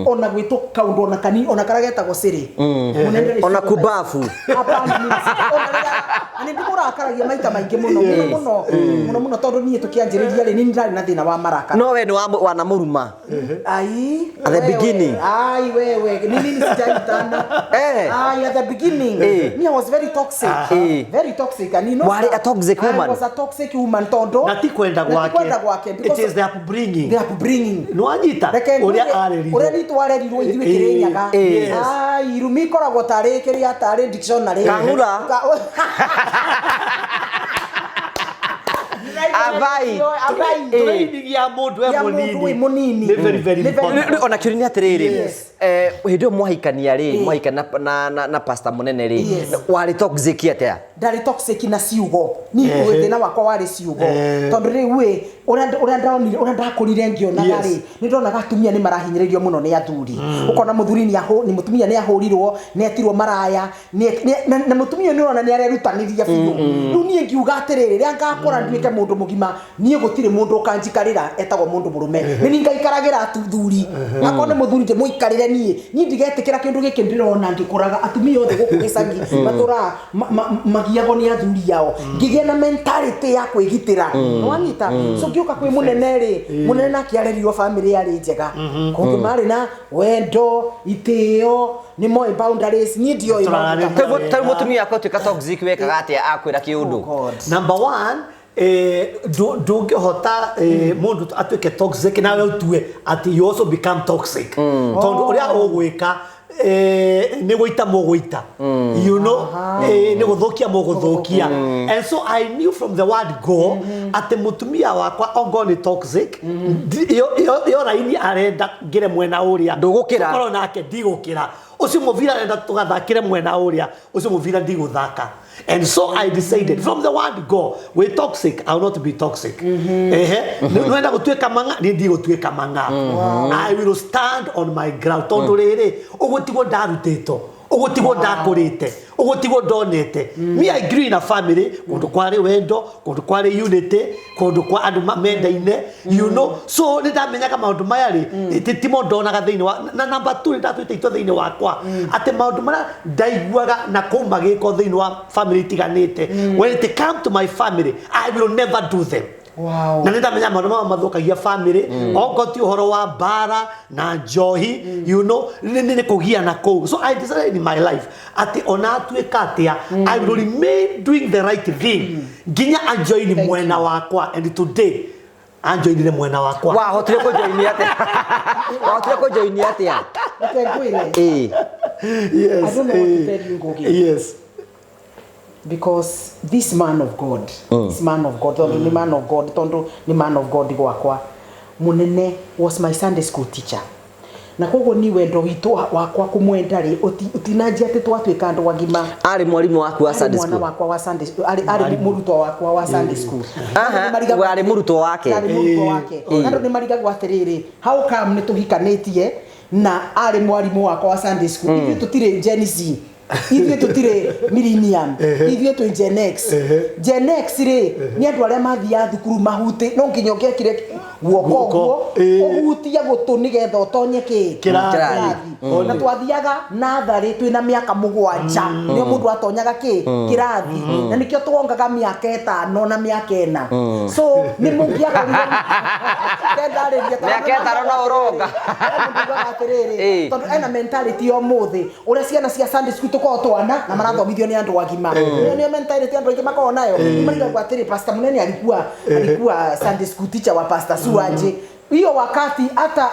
ona gwĩtwo kaũndũ ona kanini, ona karĩa getagwo cĩrĩ. Mũnene ndarĩ Ona ciugo. kubafu. Hapana, ona rĩrĩa na nĩ ndĩmũrakaragia maita maingĩ mũno mũno mũno mũno mũno, tondũ niĩ tũkĩanjĩrĩria rĩ, niĩ ndarĩ na thĩna wa marakara. No we nĩ wanamũruma? Ai, At the wewe, beginning. Ai, wewe, ni nini sijaitana? Ai, at the beginning. Me, I was very toxic. Very toxic. And you know Warĩ that a toxic I woman. was a toxic woman tondu Na ti kwenda Na ti gwake. kwenda gwake. It Because is the upbringing. The upbringing. Nĩwanyita Reke ũrĩa ngwĩre, arerirwo. ũrĩa nitũ arerirwo ithuĩ Kĩrĩnyaga. Ai, irumi ikoragwo tarĩ kĩrĩa, tarĩ dictionary. Kang'ura. Abai. Abai. Training ya mũndũ e Ya mũndũ wĩ mũnini mũnini. nĩ very very Nĩ very important. Rĩu ona kĩũria nĩ atĩrĩrĩ, hĩndĩ ĩyo mwahikania rĩ, mwahikania na pastor mũnene rĩ, warĩ toxic atĩa? Ndarĩ toxic na ciugo. Ni thĩna wakwa warĩ ciugo, tondũ rĩu ĩ, ũrĩa ndonire, ũrĩa ndakũrire ngĩonaga rĩ, nĩ ndonaga atumia nĩ marahinyĩrĩrio mũno nĩ athuri. Ũkona mũthuri nĩ mũtumia nĩ ahũrirwo, nĩ etirwo maraya, na mũtumia nĩ ũrona nĩ arerutanĩria biũ. Rĩu niĩ ngiuga atĩrĩrĩ, rĩrĩa ngakũra nduĩke mũndũ mũgima, niĩ gũtirĩ mũndũ ũkanjikarĩra etagwo mũndũ mũrũme. Nĩ niĩ ngaikaragĩra athuri. Akorwo nĩ mũthuri ndĩmũikarĩre niĩ. Niĩ ndigetĩkĩra kĩndũ gĩkĩ ndĩrona ngĩkũraga atumia othe gũkũ gĩcagi matũraga magiagwo nĩ athuri ao. Ngĩgĩa na mentality ya kwĩgitĩra. Nĩwanyita? So ngĩũka kwĩ mũnene rĩ, mũnene nake arerirwo family yarĩ njega. Kũngĩ marĩ na wendo, itĩo, nĩ moĩ boundaries, niĩ ndioĩ maũndũ ta macio. Ta rĩu mũtumia akwa atuĩka toxic, wekaga atĩa akwĩra kĩũndũ? Oh God. Number one, ndũngĩhota mũndũ atuĩke toxic nawe ũtue atĩ you also become toxic, tondũ ũrĩa ũgwĩka nĩ gũita mũgũita, nĩ gũthũkia mũgũthũkia. And so I knew from the word go atĩ mũtumia wakwa ongorwo nĩ toxic, ĩyo raini arenda ngĩre mwena ũrĩa Ndũgũkĩra. Tũkorwo nake ndigũkĩra ũcio mũbira arenda tũgathakĩre mwena ũrĩa, ũcio mũbira ndigũthaka. And so I decided from the word go, we toxic, I will not be toxic. Ehe, nĩwenda gũtuĩka mang'a, niĩ ndigũtuĩka mang'a. I will stand on my ground, tondũ rĩrĩ ũguo tiguo ndarutĩtwo, ũguo tiguo ndakũrĩte, ũguo tiguo ndonete. Me, I grew in a family kũndũ kwarĩ wendo, kũndũ kwarĩ unity, kũndũ kwa andũ mendaine. So nĩ ndamenyaga maũndũ maya rĩ, timo ndonaga thĩinĩ wa na number 2, nĩ ndatuĩte itua thĩinĩ wakwa atĩ maũndũ marĩa ndaiguaga na kũu magĩkwo thĩinĩ wa family itiganĩte, when it come to my family, I will never do them. Na nĩ ndamenya maũndũ maya mathũkagia family, okorwo ti ũhoro wa mbara na njohi, nĩ kũgia na kũu. So I decided in my life atĩ ona atuĩka atĩa, I will remain doing the right thing nginya anjoini mwena wakwa, and today anjoinire mwena wakwa. Wahotire kũjoini atĩa? Wahotire kũjoini atĩa? Reke ngwĩre. Yes. I don't know what to tell you, Ngugi. Because this man of God, this man of God, tondu ni man of God, tondu ni man of God gwakwa munene, was my Sunday school teacher, na koguo ni wendo witũ wakwa kumwenda rĩ, ũtinanjia atĩ twatuĩka andũ agima. Arĩ mwarimũ waku wa Arĩ Sunday mwana school? wakwa wa Sunday school, arĩ mũrutwo wakwa wa Sunday school. Aha, Andũ nĩmarigagwo we arĩ mũrutwo wake? Arĩ mũrutwo wake. Andũ nĩ marigagwo atĩrĩrĩ, how come nĩ tũhikanĩtie na arĩ mwarimũ wakwa wa Sunday school? Ithuĩ tũtirĩ Gen Z, ithuĩ tũtirĩ millennium, ithuĩ twĩ Gen X. Gen X rĩ, nĩ andũ arĩa mathiaga thukuru mahuti no nginya ũngĩekire guoko Guoko, ũguo ũhutie gũtũ nĩgetha ũtonye kĩ? Kĩrathi. Kĩrathi. Na twathiaga natharĩ twĩna mĩaka 7 nĩo mũndũ atonyaga kĩ? Kĩrathi. Na nĩkĩo tuongaga mĩaka 5 na mĩaka 4. So nĩ mũngĩakorirwo kendarĩria. Mĩaka 5 no ũronga. Atĩrĩrĩ, tondũ ena mentality ya ũmũthĩ ũrĩa ciana cia Sunday school tũkoragwo twana na marathomithio nĩ andũ agima. Ĩyo nĩyo mentality andũ aingĩ makoragwo nayo. Marigagwo atĩrĩ, pastor mũnene alikuwa Sunday school teacher wa Pastor Suaje. Hiyo wakati hata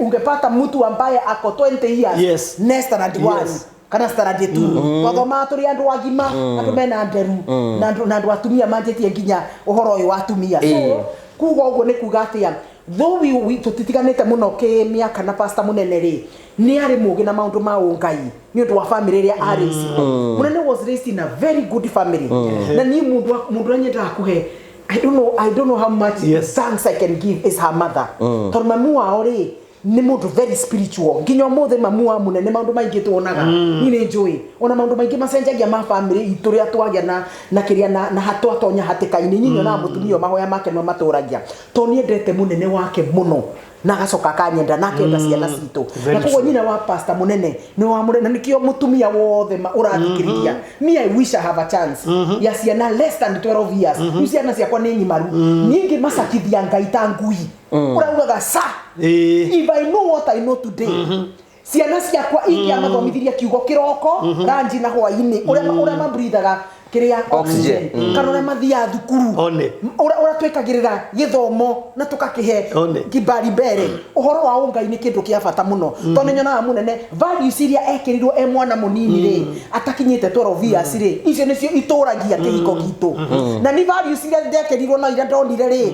ungepata mtu ambaye ako 20 years ne standard 1 kana standard 2. Twathomaga tũrĩ andũ agima, andũ mena nderu na andũ atumia manjĩtie nginya ũhoro ũyũ wa atumia. So kuga ũguo nĩ kuga atĩa? Though we tũtitiganĩte mũno kĩmĩaka na pastor mũnene rĩ, nĩ arĩ mũgĩ na maũndũ ma ũngai nĩ ũndũ wa family ĩrĩa arĩcirwo. Mũnene was raised in a very good family. Na niĩ mũndũ ũrĩa nyendaga kũhe, I don't know how much thanks I can give, is her mother, tondũ mamu wao rĩ nĩ mũndũ very spiritual. Nginya ũmũthĩ mamu wa mũnene maũndũ maingĩ tuonaga, niĩ nĩ njũĩ ona maũndũ maingĩ macenjagia ma family itũ rĩa twagĩa na kĩrĩa na hatwatonya hatĩka-inĩ. Niĩ nyonaga mũtumia ũyũ mahoya make nĩmo matũragia, tondũ nĩ endete mũnene wake mũno na agacoka akanyenda na akenda ciana citũ. Very Na koguo nyina wa pastor mũnene nĩ wa mũnene, na nĩkĩo mũtumia wothe ũrathikĩrĩria, me, I wish I have a chance ya ciana less than 12 years. Rĩu ciana ciakwa nĩ nyimaru, niĩ ngĩmacakithia Ngai ta ngui ũraugaga sa. If I know what I know today, ciana ciakwa ingĩamathomithirie kiugo kĩroko, ranji na hwainĩ, ũrĩa mabreathaga kĩrĩa oxygen. Kana ũrĩa mathiaga thukuru, One. ũrĩa twĩkagĩrĩra gĩthomo na tũgakĩhe One. kibali mbere. Ũhoro wa ũngai nĩ kĩndũ kĩa bata mũno, tondũ nĩ nyonaga mũnene values iria ekĩrirwo e mwana mũnini rĩ, atakinyĩte 12 years rĩ, icio nĩcio itũragia kĩhiko gitũ. Na nĩ values iria ndekĩrirwo na iria ndonire rĩ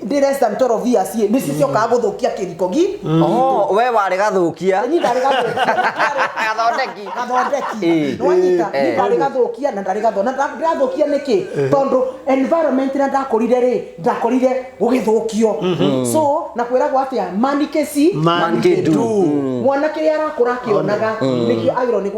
ndĩ less than 12 years rĩ, nĩcio ciokaga gũthũkia kĩhiko gi. Oh, we warĩ gathũkia. Niĩ ndarĩ gathũkia. Gathondeki. Gathondeki. Nĩwanyita? Niĩ ndarĩ gathũkia na ndarĩ gatho na ndĩrathũkia nĩkĩ? Tondũ environment ĩrĩa ndakorire rĩ, ndakorire gũgĩthũkio. So na kwĩragwo atĩa? Mani kesi Man can do. Mwana kĩrĩa arakũra akĩonaga nĩkĩo agĩrwo nĩ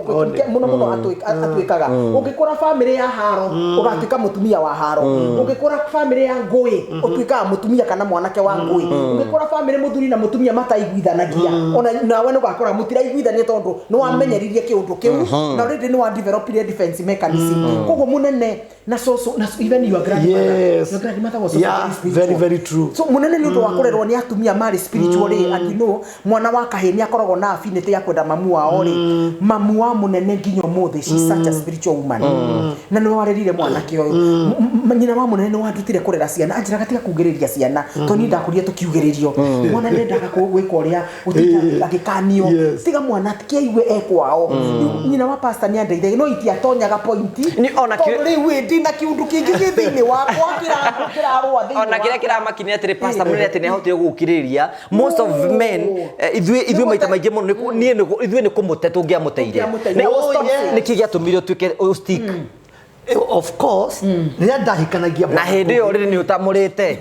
mũno mũno atuĩkaga. Ũngĩkũra family ya haro, ũgatuĩka mũtumia wa haro. Ũngĩkũra family ya ngũĩ, ũtuĩkaga mũtumia kana mwanake wa ngũĩ. Ũngĩkũra family mũthuri na mũtumia mataiguithanagia, ona nawe nĩ ũgakora mũtiraiguithania, tondũ nĩ wamenyeririe kĩũndũ kĩu na already nĩ wa developire defense mechanism. Koguo mũnene na soso na even your grandmother, your grandmother was also very spiritual. Very, very true. So munene nĩ ũndũ wa kũrerwo nĩ atumia marĩ spiritual rĩ, and you know mwana wa kahĩĩ nĩ akoragwo na affinity ya kwenda mamu wao rĩ, mamu wa mũnene nginya ũmũthĩ, she's such a spiritual woman na nĩ warerire mwanake ũyũ. Nyina wa mũnene nĩ wandutire kũrera ciana, anjĩraga tiga kugĩrĩria ciana, tondũ niĩ ndakũrire tũkiugĩrĩrio. Mwana ndendaga gwĩka ũrĩa gũtinda agĩkanio. Tiga mwana kĩaigue e kwao. Rĩu nyina wa pastor nĩ andeithagia, no itiatonyaga point. Ni ona Tondũ rĩu ĩ ndina kĩũndũ kĩngĩ gĩ thĩinĩ wakwa kĩrarũa thĩinĩ Ona kĩrĩa wakwa. kĩramakinia atĩrĩ, pastor mũnene, atĩ nĩahotire gũgũkirĩrĩria. Most of men, ithuĩ maita maingĩ mũno niĩ ithuĩ nĩ kũmũte tũngĩamũteire. Tũngĩamũteire. Oh, yeah. Nĩkĩ gĩatũmire ũtuĩke ũstick? Of course, rĩrĩa ndahikanagia Na hĩndĩ ĩyo rĩrĩ nĩ ũtamũrĩte,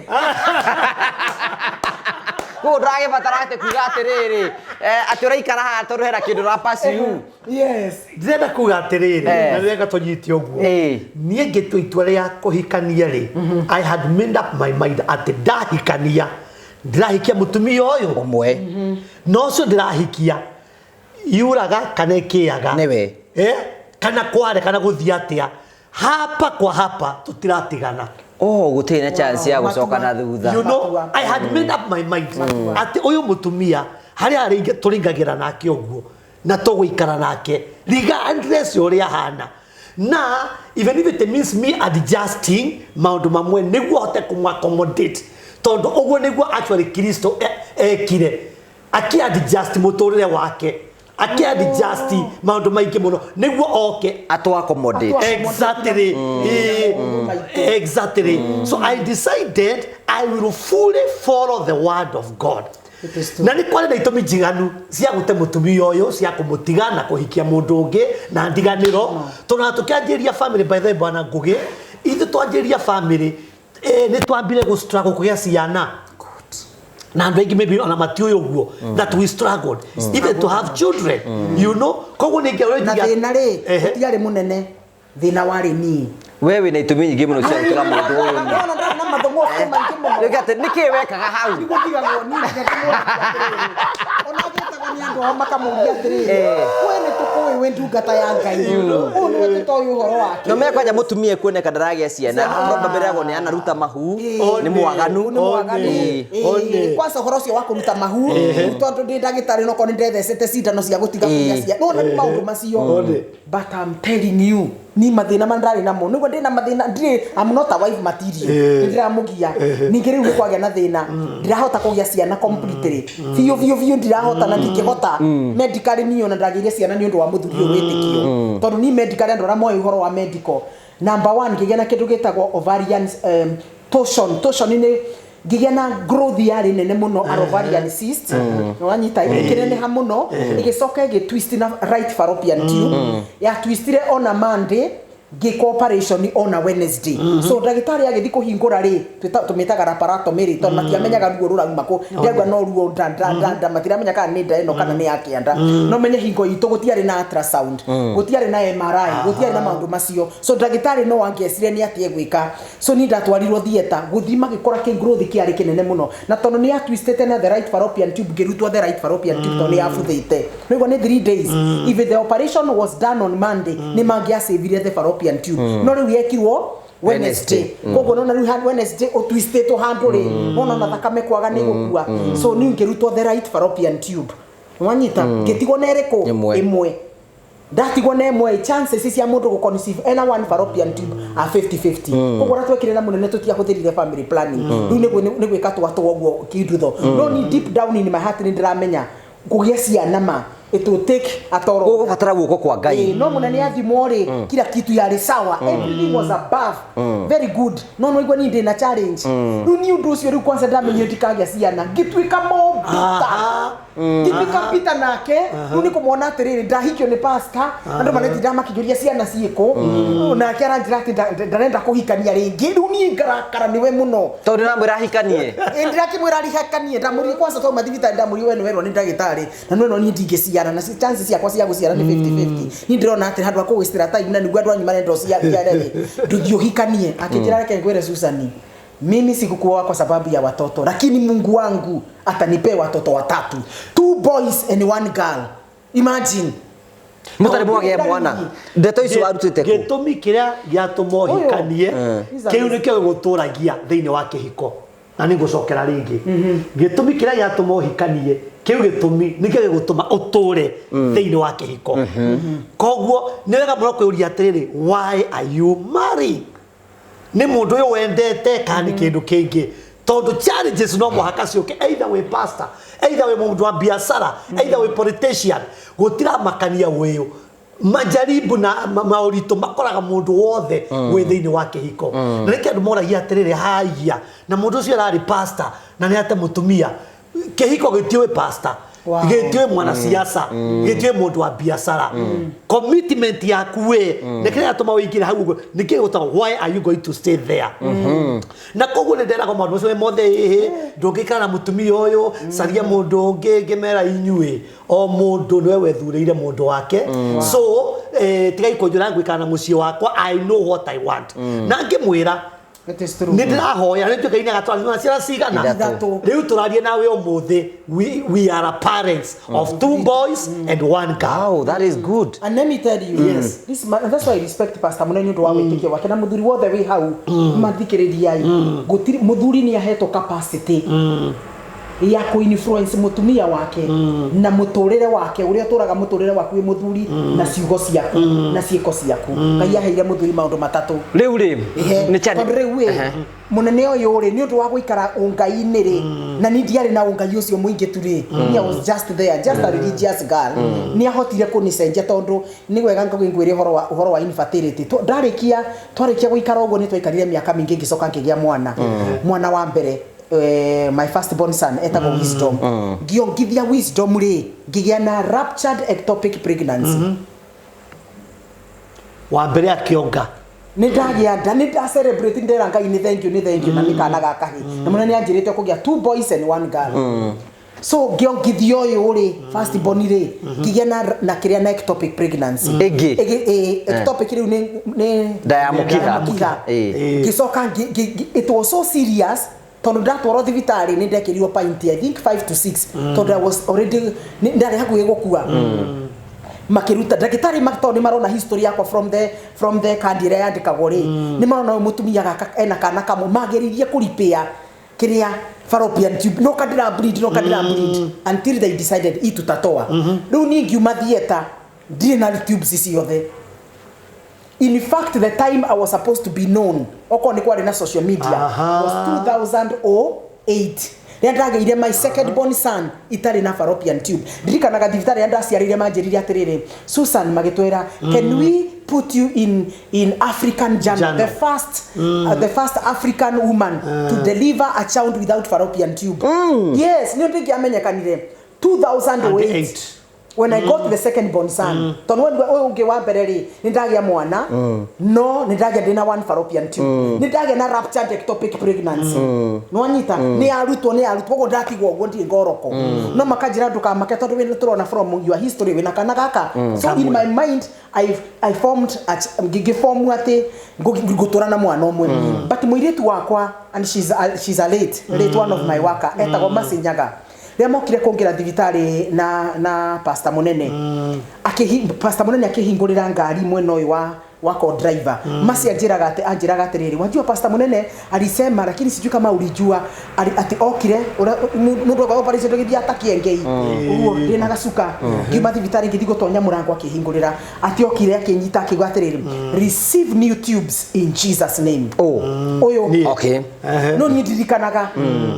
koguo ndũragĩbatara atĩ kuga atĩrĩrĩ, atĩ ũraikara haha tondũ hena kĩndũ ũra pursue. Ndĩrenda kuga atĩrĩrĩ, na ndĩrenda tũnyite ũguo. Niĩ ngĩtua itua rĩa kũhikania rĩ, I had made up my mind atĩ ndahikania ndĩrahikia mũtumia ũyũ ũmwe. Na ũcio ndĩrahikia yuraga kana ĩkĩaga. Nĩwe. Kana kware kana gũthiĩ atĩa, hapa kwa hapa tũtiratigana. Oh, gũtirĩ na chance ya gũcoka na thutha. You know, I had made up my mind atĩ ũyũ mũtumia harĩa tũringagĩra nake ũguo na tũgũikara nake regardless ũrĩa ahana, na even if it means me adjusting maũndũ mamwe nĩguo hote kũmũ-accommodate, tondũ ũguo nĩguo actually Kristo ekire, akĩ-adjust mũtũrĩre wake, akĩ-adjust maũndũ maingĩ mũno nĩguo oke atũ accommodate. Exactly. Exactly. So I decided I will fully follow the word of God. It is true. Na nĩ kwarĩ na itũmi njiganu cia gũte mũtumia ũyũ, cia kũmũtiga na kũhikia mũndũ ũngĩ na ndiganĩro, tondũ na tũkĩanjĩrĩria family, by the way, bwana Ngũgĩ, ithuĩ twanjĩrĩria family, nĩ twambire gũ struggle kũgĩa ciana, na andũ aingĩ maybe ona matiũĩ ũguo that we struggled even to have children. Koguo nĩ Na thĩna rĩ, gũtiarĩ mũnene, thĩna warĩ niĩ. We wĩna itũmi nyingĩ mũno cia gũtiga mũndũ ũyũ. Nona ndarĩ na mathũng'ũkũ maingĩ mũno. Rĩu atĩ nĩkĩ wekaga hau? Ndigũtigagwo niĩ nginya ndĩmũũrie atĩrĩrĩ, ona agĩtagwo nĩ andũ ao makamũria atĩrĩrĩ, we nĩ tũkũĩ wĩ ndungata ya Ngai, ũyũ nĩwe tũtoĩ ũhoro wake. No mekwanja mũtumia ekuoneka ndaragĩa ciana, probably ragwo nĩ anaruta mahu, nĩ mwaganu. Nĩ mwaganu. One. Kwanza ũhoro ũcio wa kũruta mahu, tondũ ndĩ ndagĩtarĩ nokorwo nĩ ndethecete cindano cia gũtiga kũgĩa ciana, no nĩ maũndũ macio. One. But I'm telling you, ni mathĩna marĩa ndarĩ namo nĩguo ndĩna mathĩna, ndirĩ, I'm not a wife material. Nĩ ndĩramũgia. Ningĩ rĩu nĩ kwagĩa na thĩna, ndirahota kũgĩa ciana completely biũ biũ biũ, ndirahota na ndingĩhota medically. Niĩ ona ndagĩire ciana nĩ ũndũ wa mũthuri ũyũ wĩtĩkio, tondũ niĩ medically, andũ arĩa moĩ ũhoro wa medical, number one, ngĩgĩa na kĩndũ gĩtagwo ovarian torsion. Torsion nĩ Ngĩgĩa na growth yarĩ nene mũno, ovarian cyst, wanyita, ĩkĩneneha mũno, ĩgĩcoka ĩgĩ twist na right fallopian tube. Ya twistire ona Monday, ngĩka operation ona Wednesday. So ndagĩtarĩ agĩthiĩ kũhingũra rĩ, tũmĩtaga laparotomy rĩ, tondũ matiamenyaga ruo rũrauma kũ. Ndĩrauga no ruo nda nda nda nda, matiramenya kana nĩ nda ĩno kana nĩ ya kĩanda. No menye hingo itũ gũtiarĩ na ultrasound, gũtiarĩ na MRI, gũtiarĩ na maũndũ macio. So ndagĩtarĩ no angĩecire nĩ atĩ egwĩka. So niĩ ndatwarirwo theatre, gũthiĩ magĩkora kĩ growth kĩarĩ kĩnene mũno, na tondũ nĩ yatwistĩte na the right fallopian tube, ngĩrutwo the right fallopian tube tondũ nĩ yabuthĩte. Nĩguo nĩ 3 days. If the operation was done on Monday, nĩ mangĩacĩvire the fallopian tube, no rĩu yekirwo Wednesday. Koguo nona rĩu Wednesday ũtwistĩtwo handũ rĩ, wona ona thakame kwaga nĩ gũkua. So niĩ ngĩrutwo the right fallopian tube, wanyita, ngĩtigwo na ĩrĩkũ? Ĩmwe. Ĩmwe. Ndatigwo na ĩmwe, chances cia mũndũ gũ conceive ena one fallopian tube are 50-50. Koguo ũrĩa twekire na mũnene, tũtiahũthĩrire family planning. Rĩu nĩ gwĩka twatwo ũguo kindutho, no ni deep down in my heart nĩ ndĩramenya kũgĩa ciana ma it will take a toll. Gũgũbatara guoko kwa Ngai. No mũnene athimwo rĩ, kila kitu yarĩ sawa, everything was above, very good. No igua niĩ ndĩna challenge. Rĩu niĩ ũndũ ũcio, rĩu kwanza ndamenyire ndikagĩa ciana, ngĩtuĩka mobita, ngĩtuĩka Peter nake. Rĩu nĩ kũmwona atĩrĩrĩ, ndahikio nĩ pastor, andũ maretinda makĩnjũria ciana ciĩkũ, nake aranjĩra atĩ ndarenda kũhikania rĩngĩ. Rĩu niĩ ngarakara nĩwe mũno. Tondũ namwĩra ahikanie. Ndĩrakĩmwĩra arihakanie. Ndamũria kwanza twauma thibitarĩ, ndamũria, we nĩwerwo nĩ ndagĩtarĩ na nĩwerwo niĩ ndingĩciara, na chances ciakwa cia gũciara nĩ 50-50. Niĩ ndĩrona atĩ handũ ha kũgwĩcitĩra time na nĩguo andũ anyu marenda ũciare rĩ, ndũthiĩ ũhikanie. Akĩnjĩra, reke ngwĩre Susan, mimi sikukuoa kwa sababu ya watoto, lakini Mungu wangu atanipea watoto watatu, two boys and one girl. Imagine. Mũtarĩ mwagĩa mwana, ndeto icio warutĩte kũ? Gĩtũmi kĩrĩa gĩatũma ũhikanie kĩu nĩkĩo gĩgũtũragia thĩinĩ wa kĩhiko, na nĩ ngũcokera rĩngĩ. Gĩtũmi kĩrĩa gĩatũma ũhikanie kĩu, gĩtũmi nĩkĩo gĩgũtũma ũtũre thĩinĩ wa kĩhiko. Koguo nĩ wega mũno kwĩyũria atĩrĩrĩ, why are you married? Nĩ mũndũ ũyũ wendete kana nĩ kĩndũ kĩngĩ? Tondũ challenges no mũhaka ciũke, either wĩ pastor, either wĩ mũndũ wa biacara, either wĩ politician, gũtiramakania wĩũ. Majaribu na maũritũ makoraga mũndũ wothe wĩ thĩinĩ wa kĩhiko. Na nĩkĩ andũ moragia atĩrĩrĩ, haiya, na mũndũ ũcio ararĩ pastor na nĩ ate mũtumia? Kĩhiko gĩtiũĩ pastor, gĩtiũĩ mwanasiasa, gĩtiũĩ mũndũ wa biacara. Commitment yaku we nĩ kĩrĩa gĩatũma ũingĩre hau ũguo, nĩkĩĩ gĩgũtũma, why are you going to stay there? Na koguo nĩ nderagwo maũndũ macio mothe, ĩhĩ, ndũngĩikara na mũtumia ũyũ, caria mũndũ ũngĩ. Ngĩmera, inyuĩ o mũndũ nĩwe wethurĩire mũndũ wake. So tigai kũnjũra ngũikara na mũciĩ wakwa. I know what I want. Na ngĩmwĩra, It is true. nĩ ndĩrahoya nĩ njuke nĩ agatũrathima na ciana cigana? Ithatũ. Rĩu tũrarie nawe ũmũthĩ, we are a parents of two boys and one girl. Wow, that is good. And let me tell you, yes, this man, that's why I respect Pastor Munene nĩ ũndũ wa wĩtĩkio wake na mũthuri wothe wĩ hau mathikĩrĩriai. Gũtirĩ mũthuri nĩ ahetwo capacity ya kũ-influence mũtumia wake na mũtũrĩre wake, ũrĩa ũtũraga mũtũrĩre waku wĩ mũthuri na ciugo ciaku na ciĩko ciaku. Ngai aheire mũthuri maũndũ matatũ. Rĩu rĩ, nĩ Tondũ rĩu ĩ mũnene ũyũ rĩ, nĩ ũndũ wa gũikara ũngai-inĩ rĩ, na niĩ ndiarĩ na ũngai ũcio mũingĩ tu rĩ, I was just there, just a religious girl. Nĩ ahotire kũnicenjia, tondũ nĩ wega ngwĩre ũhoro wa infertility. Ndarĩkia, twarĩkia gũikara ũguo, nĩ twaikarire mĩaka mĩingĩ, ngĩcoka ngĩgĩa mwana wa mbere, my first born son etagwo Wisdom. Ngĩongithia Wisdom rĩ, ngĩgĩa na ruptured ectopic pregnancy. Wa mbere akĩonga. Nĩ ndagĩa nda, nĩ nda celebrate, ndera Ngai nĩ thank you, nĩ thank you, na nĩ kana ga kahĩ. Na mũnene anjĩrĩte kũgĩa two boys and one girl. So ngĩongithia ũyũ rĩ, first born rĩ, ngĩgĩa na kĩrĩa na ectopic pregnancy. Ĩngĩ? Ectopic rĩu nĩ Nda ya mũkiha. Mũkiha. Ngĩcoka it was so serious tondũ ndatwarwo thibitarĩ nĩ ndekĩrirwo pint, I think 5 to 6, tondũ I was already ndarĩ hakuhĩ gũkua. Makĩruta ndagĩtarĩ tondũ nĩ marona history yakwa from the kandi ĩrĩa yandĩkagwo rĩ, nĩ marona ũyũ mũtumia gaka ena kana kamwe, mageririe kũripĩa kĩrĩa fallopian tube, no kadira bleed, no kadira bleed, until they decided i tutatoa. Rĩu niĩ ngiuma theatre ndirĩ na tubes ciothe. In fact, the time I was supposed to be known, okorwo nĩ kwarĩ na social media, was 2008, rĩrĩa ndagĩire my second born son itarĩ na fallopian tube. Ndirikanaga thibitarĩ rĩrĩa ndaciarĩire manjĩrire atĩrĩrĩ, Susan, magĩtwĩra, can we put you in African journal, Journal. The first African woman to deliver a child without fallopian tube. Yes, nä ndingĩamenyekanire 2008 Eight. When I got the second born son, tondũ ũyũ ũngĩ wa mbere rĩ, nĩ ndagĩa mwana, no nĩ ndagĩa ndĩna one fallopian tube, nĩ ndagĩa na ruptured ectopic pregnancy. Nĩ wanyita, nĩ yarutwo, koguo ndatigwo ũguo ndirĩ ngoroko, no makanjĩra ndũkamake tondũ wĩna tũrona from your history wĩna kana gaka. So in my mind I formed ngĩform atĩ ngũtũra na mwana ũmwe, but mũirĩtu wakwa, and she's a late one of my worker, etagwo Macinyaga, rĩrĩa mokire kũngĩra thibitarĩ na pastor mũnene, pastor mũnene akĩhingũrĩra ngari mwena ũyũ wa co-driver. Masi anjĩraga atĩrĩrĩ, wajua pastor mũnene alisema, lakini sijui kama ulijua, ati okire mũndũ wa operation ndũgĩthiĩ atakiengei ũguo ndĩna gacuka, ngiuma thibitarĩ ngĩthiĩ gũtonya mũrango, akĩhingũrĩra, ati okire akĩnyita, akiuga atĩrĩrĩ, "Receive new tubes in Jesus name." Oh. Ũyũ. Niĩ. No niĩ ndirikanaga,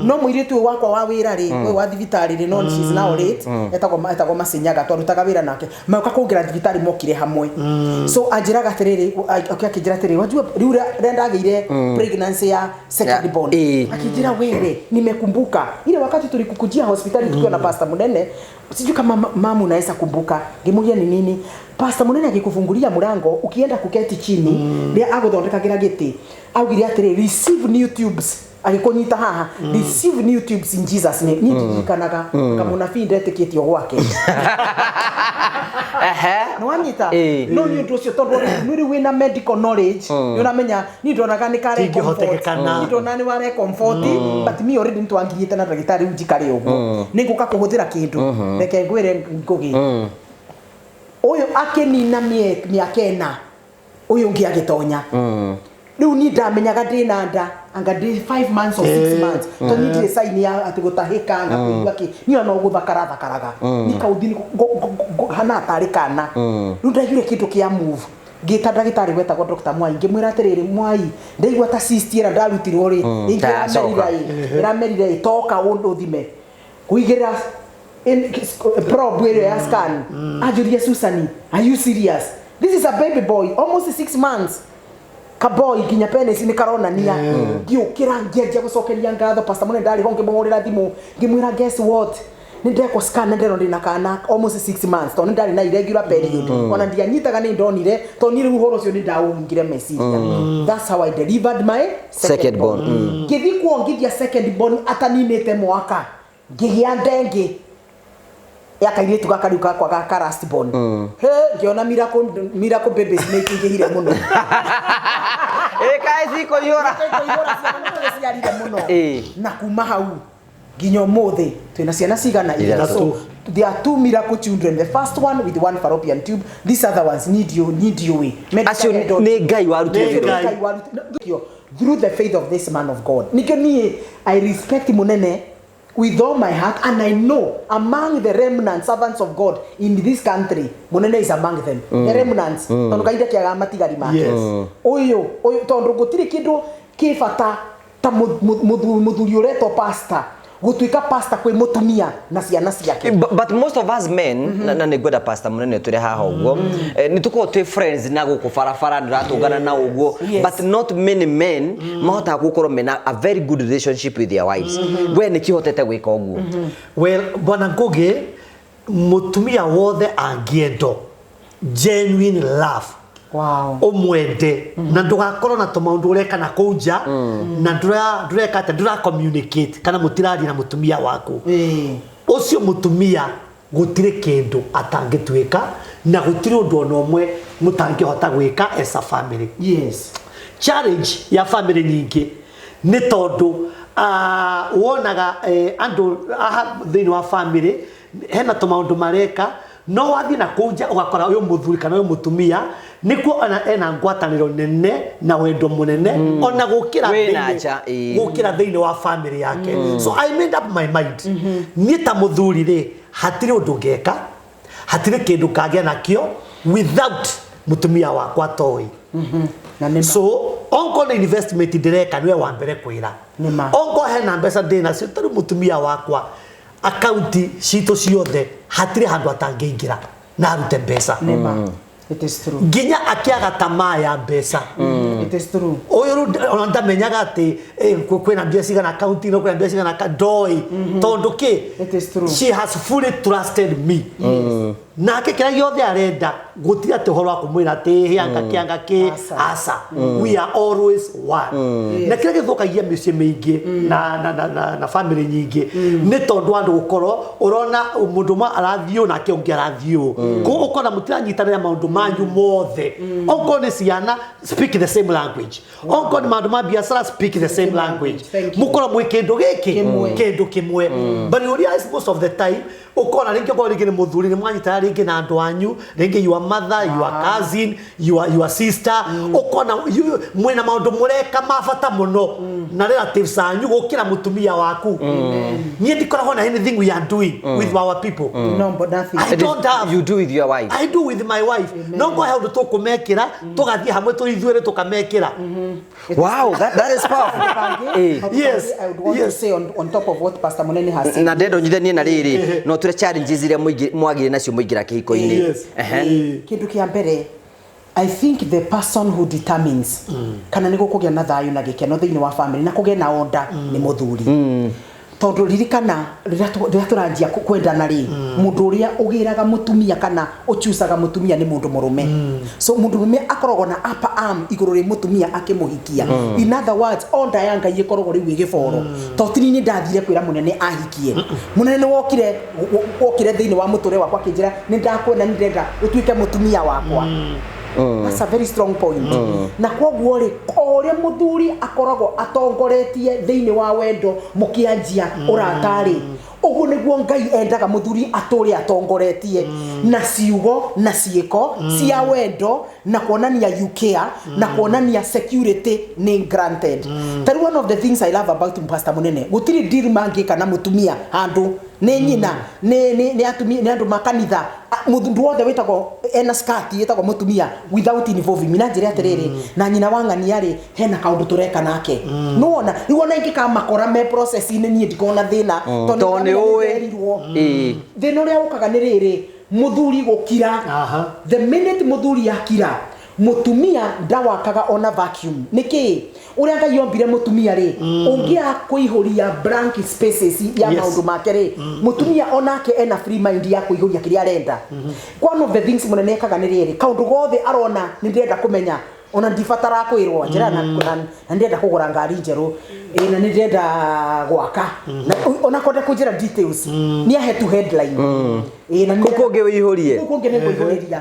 no mũirĩtu ũyũ wakwa wa wĩra rĩ, ũyũ wa thibitarĩ rĩ, no she's now late, etagwo Macinyaga, twarutaga wĩra nake, maũka kũngĩra thibitarĩ, mokire hamwe. So anjĩraga atĩrĩrĩ, akĩnjĩra atĩrĩrĩ, wajua rĩu rĩrĩa ndagĩire pregnancy ya second born, akĩnjĩra, "Wewe, nimekumbuka ile wakati tulikukujia hospitali tukiwa na pastor munene. Sijui kama mamu unaweza kumbuka." Ngĩmũria, "Ni nini?" "Pastor munene akikufungulia mlango, ukienda kuketi chini, rĩrĩa agũthondekagĩra gĩtĩ, augire atĩrĩ, 'Receive new tubes,' agĩkũnyita haha, 'Receive new tubes in Jesus name.' Niĩ ndirikanaga kamũnabii ndetĩkĩtio gwake. Nĩwanyita? No nĩ ũndũ ũcio, tondũ nĩ rĩu wĩna medical knowledge, nĩ ũramenya niĩ ndonaga nĩ kare Tingĩhotekekana. Niĩ ndona nĩ ware comfort, but me already nĩtwangiriĩte na ndagĩtarĩ, rĩu njikare ũguo nĩ ngũka kũhũthĩra kĩndũ. Reke ngwĩre, Ngũgĩ, ũyũ akĩnina mĩaka 4, ũyũ ũngĩ agĩtonya. Rĩu niĩ ndamenyaga ndĩna nda anga ndĩ 5 months or 6 months, tondũ niĩ ndirĩ sign ya atĩ gũtahĩka anga kũigua kĩ, niĩ ona gũthakara thakaraga ni kauthi hana tarĩ kana. Rĩu ndaiguire kĩndũ kĩa move, ngĩta ndagĩtarĩ wetagwo Dr. Mwai, ngĩmwĩra atĩrĩrĩ, "Mwai, ndaigua ta cyst ĩrĩa ndarutirwo rĩ ĩngĩ Tayacoka. ĩramerire ĩ, toka ũthime." Kũigĩrĩra probe ĩrĩa ya scan, anjũria, "Susan, are you serious? This is a baby boy, almost 6 months, kaboy, nginya penis nĩ karonania." Ngĩũkĩra, ngĩanjia gũcokeria ngatho pastor mũnene, ndarĩ ho, ngĩmũhũrĩra thimũ, ngĩmwĩra, "Guess what? Nĩ ndekwo scan na ndĩrona ndĩna kana almost 6 months," tondũ nĩ ndarĩ na irregular period, ona ndianyitaga, nĩ ndonire, tondũ niĩ rĩu ũhoro ũcio nĩ ndaũhingire meciria. That's how I delivered my second Second born. born. Ngĩthiĩ kuongithia second born ataninĩte mwaka, ngĩgĩa ndengĩ ya kairĩtu gaka rĩu gakwa ga last born. He ngĩona miracle babies nĩ ikĩingĩhire mũno. Ĩ kaĩ cikũiyũra. Kũihũra ciana, nĩ tũgĩciarire mũno. Na kuma hau nginya ũmũthĩ twĩna ciana cigana? 3. So there are two miracle children, the first one with one fallopian tube, these other ones need you way. Acio nĩ Ngai warutire Nĩ wĩra. Ngai. Ngai. Through the faith of this man of God, nikio niĩ I respect munene with all my heart, and I know among the remnant servants of God in this country, munene is among them, the remnants, tondu Ngai ndakĩagaga matigari make. Ũyũ tondũ gũtirĩ kĩndũ kĩ bata ta mũthuri ũretwo pastor gũtuĩka pastor kwĩ mũtumia na ciana ciake. But most of us men, na nĩ ngwenda pastor mũnene tũrĩ haha ũguo, nĩ tũkoragwo twĩ friends na gũkũ barabara ndĩratũngana na ũguo, but not many men mahotaga gũkorwo mena a very good relationship with their wives. We nĩ kĩhotete gwĩka ũguo? Well, bwana Ngugi, mutumia wothe angĩendo genuine love, ũmwende na ndũgakorwo na tũmaũndũ ũreka na kũu nja na ndũreka atĩa, ndũra communicate kana mũtiraria na mũtumia waku, ũcio mũtumia gũtirĩ kĩndũ atangĩtuĩka na gũtirĩ ũndũ ona ũmwe mũtangĩhota gwĩka as a family. Challenge ya family nyingĩ nĩ tondũ wonaga andũ aha thĩinĩ wa family hena tũmaũndũ mareka, no wathiĩ na kũu nja ũgakora ũyũ mũthuri kana ũyũ mũtumia nĩkuo ona ena ngwatanĩro nene na wendo mũnene ona gũkĩra Wĩ na nja, ĩĩ. Gũkĩra thĩinĩ wa family yake. So I made up my mind, niĩ ta mũthuri rĩ, hatirĩ ũndũ ngeka, hatirĩ kĩndũ ngagĩa nakĩo without mũtumia wakwa toĩ. Na nĩ So onko nĩ investment ndĩreka, nĩwe wa mbere kwĩra. Nĩ ma. Onko hena mbeca ndĩ nacio, tarĩu mũtumia wakwa, akaunti citũ ciothe hatirĩ handũ atangĩingĩra na arute mbeca. Nĩ ma. It is true. Nginya akĩaga tamaa ya mbeca. It is true. Ũyũ rĩu ona ndamenyaga atĩ kwĩna mbia cigana akaunti-inĩ, kwĩna mbia cigana ndoĩ tondũ kĩ? It is true. She has fully trusted me. Nake kĩrĩa gĩothe arenda, gũtirĩ atĩ ũhoro wa kũmwĩra atĩ hĩanga kĩanga kĩ. Aca. Aca, we are always one. Na kĩrĩa gĩthũkagia mĩciĩ mĩingĩ na family nyingĩ nĩ tondũ andũ gũkorwo ũrona mũndũ ũmwe arathiĩ ũũ nake ũngĩ arathiĩ ũũ, koguo ũkona mũtiranyitanĩra maũndũ manyu mothe. Okorwo nĩ ciana, speak the same language. Okorwo nĩ maũndũ ma biacara, speak the same language. Thank you. Mũkorwo mwĩ kĩndũ gĩkĩ. Kĩmwe. Kĩndũ kĩmwe. But you realize most of the time ũkona rĩngĩ okorwo rĩngĩ nĩ mũthuri, nĩ mwanyitana rĩngĩ na andũ anyu, rĩngĩ your mother, your cousin, your sister, ũkona mwĩna maũndũ mũreka ma bata mũno na relatives anyu gũkĩra mũtumia waku. Niĩ ndikoragwo na anything we are doing with our people. No, but nothing. I don't have. You do with your wife. I do with my wife. No ngo he ũndũ tũkũmekĩra, tũgathiĩ hamwe tũrĩ ithuerĩ tũkamekĩra. Wow, that is powerful. Yes, I would want to say on top of what Pastor Munene has said. Na ndenda nyithanie na rĩrĩ, no tũre challenges iria mwagire nacio mũingĩra kĩhiko-inĩ. Yes. Kindu kia mbere, I think the person who determines kana nĩ gũkũgĩa na thayũ na gĩkeno thĩinĩ wa family na kũgĩe na order nĩ mũthuri, tondũ ririkana rĩrĩa tũranjia kwendana rĩ, mũndũ ũrĩa ũgĩraga mũtumia kana ũchucaga mũtumia nĩ mũndũ mũrũme. So mũndũ mũrũme akoragwo na upper arm igũrũ rĩ mũtumia akĩmũhikia. In other words, order ya Ngai ĩkoragwo rĩu ĩgĩboro, tondũ ti niĩ ndathire kwĩra mũnene ahikie. Mũnene nĩ wokire thĩinĩ wa mũtũrĩre wakwa akĩnjĩra, "Nĩ ndakwenda, nĩ ndĩrenda ũtuĩke mũtumia wakwa." That's a very strong point. Na koguo rĩ, o ũrĩa mũthuri akoragwo atongoretie thĩinĩ wa wendo mũkĩanjia ũrata rĩ, ũguo nĩguo Ngai endaga mũthuri atũre atongoretie na ciugo na ciĩko cia wendo na kuonania you care na kuonania security nĩ granted. Ta rĩu, one of the things I love about Pastor Munene, gũtirĩ deal mangĩka na mũtumia handũ nĩ nyina, nĩ atumia, nĩ andũ ma kanitha, mũndũ wothe wĩtagwo ena skirt ĩtagwo mũtumia, without involving me na njĩra atĩrĩrĩ, na nyina wa ng'ania rĩ, hena kaũndũ tũreka nake. Nĩwona rĩu ona ingĩkamakora me process-inĩ, niĩ ndikona thĩna tondũ Tondũ nĩ ũĩ. nĩnderirwo. Thĩna ũrĩa ũkaga nĩ rĩrĩ, mũthuri gũkira. The minute mũthuri akira, mũtumia ndawakaga ona vacuum. Nĩkĩ? Ũrĩa Ngai ombire mũtumia rĩ, ũngĩaga kũihũria blank spaces ya maũndũ make rĩ, mũtumia onake ena free mind ya kũihũria kĩrĩa arenda. One of the things mũnene ekaga nĩ rĩrĩ, kaũndũ gothe arona nĩ ndĩrenda kũmenya, ona ndibatara kwĩrwo, njĩra na ndĩrenda kũgũra ngari njerũ, ĩ na nĩ ndĩrenda gwaka na ona kwenda kũnjĩra details, nĩ ahe tu headline, ĩ na nĩ Kũu kũngĩ wĩihũrie. Kũu kũngĩ nĩ ngũihũrĩria.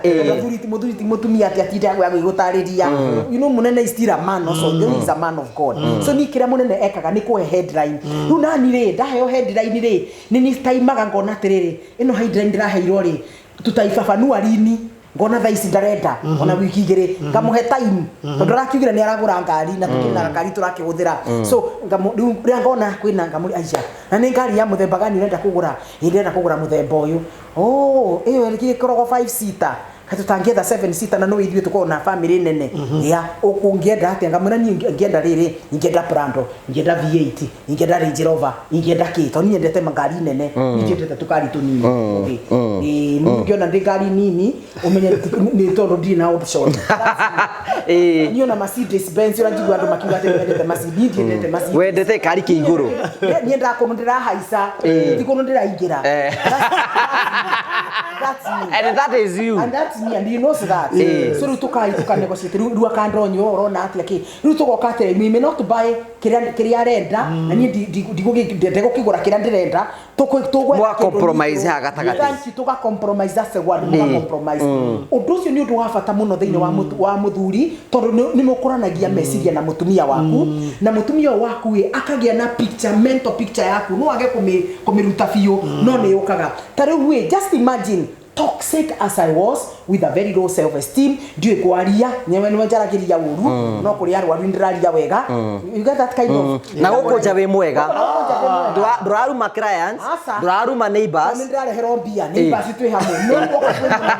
Mũthuri ti mũtumia atĩ atinde agĩgũtarĩria. Mũnene is still a man also, mm. Is a man of God. So ni kĩrĩa mũnene ekaga nĩ kũhe headline. Rĩu nani rĩ, ndaheo headline rĩ, nĩ ni taimaga ngona atĩrĩrĩ, ĩno headline ndĩraheirwo rĩ, tutaifafanua lini? Ngona thaa ici ndarenda ona wiki 2, ngamũhe time, tondũ arakiugire nĩ aragũra ngari na tũkĩrĩ na ngari tũrakĩhũthĩra. So rĩu rĩrĩa ngona kwĩna, ngamũria, "Aisha, na nĩ ngari ya mũthemba gani ũrenda kũgũra?" "Ĩ ndĩrenda kũgũra mũthemba ũyũ." "Oh, ĩyo ĩkoragwo 5 seater, tũtangĩetha 7 seater na no ithuĩ tũkorwo na family nene ya ũkũngĩenda atĩa?" Ngamwĩra, "Niĩ ingĩenda rĩrĩ, ingĩenda Prado, ingĩenda V8, ingĩenda Range Rover, ingĩenda kĩ, tondũ niĩ nyendete ngari nene, niĩ ndiendete tũkari tũnini." Okay, ĩĩ, niĩ ũngĩona ndĩ ngari nini, ũmenye nĩ tondũ ndirĩ na option. Niĩ ona Mercedes Benz, ũrĩa njigua andũ makiuga atĩ nĩmendete Mercedes, niĩ ndiendete Mercedes. Wendete kari kĩ igũrũ. Niĩ nyendaga kũndũ ndĩrahaica, ti kũndũ ndĩraingĩra. That's me. And that is you. And that's me, and he knows that. So rĩu tũkai tũkanegotiate, rĩu akandonyo, ũrona atĩa kĩ, rĩu tũgoka atĩrĩ, we may not buy kĩrĩa arenda na niĩ ndigũkĩgũra kĩrĩa ndĩrenda. Mwa compromise haha gatagatĩ. Thank you, tũga compromise, that's the word, muga compromise. Ũndũ ũcio nĩ ũndũ wa bata mũno thĩinĩ wa mũthuri, tondũ nĩ mũkũranagia meciria na mũtumia waku, na mũtumia ũyũ waku ĩ akagĩa na picture, mental picture yaku. No age kũmĩruta biũ, no nĩ yũkaga. Ta rĩu ĩ, just imagine, toxic as I was, with a very low self esteem, ndiũĩ kwaria, nyewe nĩwe njaragĩria ũru, no kũrĩ arwaru ndĩraria wega. You get that kind of Na gũkũ nja wĩ mwega. Na gũkũ nja ndĩ mwega. Ndũraruma clients, Aca. ndũraruma neighbors. Nĩ ndĩrareherwo mbia, neighbors twĩ hamwe, no woka kwĩ mũnene.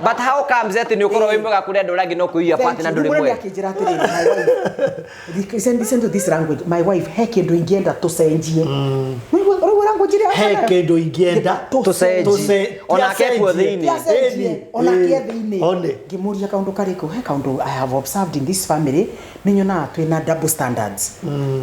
But how comes atĩ nĩ ũkorwo wĩ mwega kũrĩ andũ arĩa angĩ no kwĩia party na ndũrĩ Mũnene mwega? akĩnjĩra atĩrĩrĩ, my wife, listen, listen to this language, my wife, he kĩndũ ingĩenda tũcenjie. Rĩu language. Ngũnjĩre He kĩndũ ingĩenda Tũcenjie. Onake ekuo thĩinĩ. Tiacenjie, onake e thĩinĩ. One. Ngĩmũria kaũndũ karĩkũ, he kaũndũ I have observed in this family, nĩ nyonaga twĩna double standards.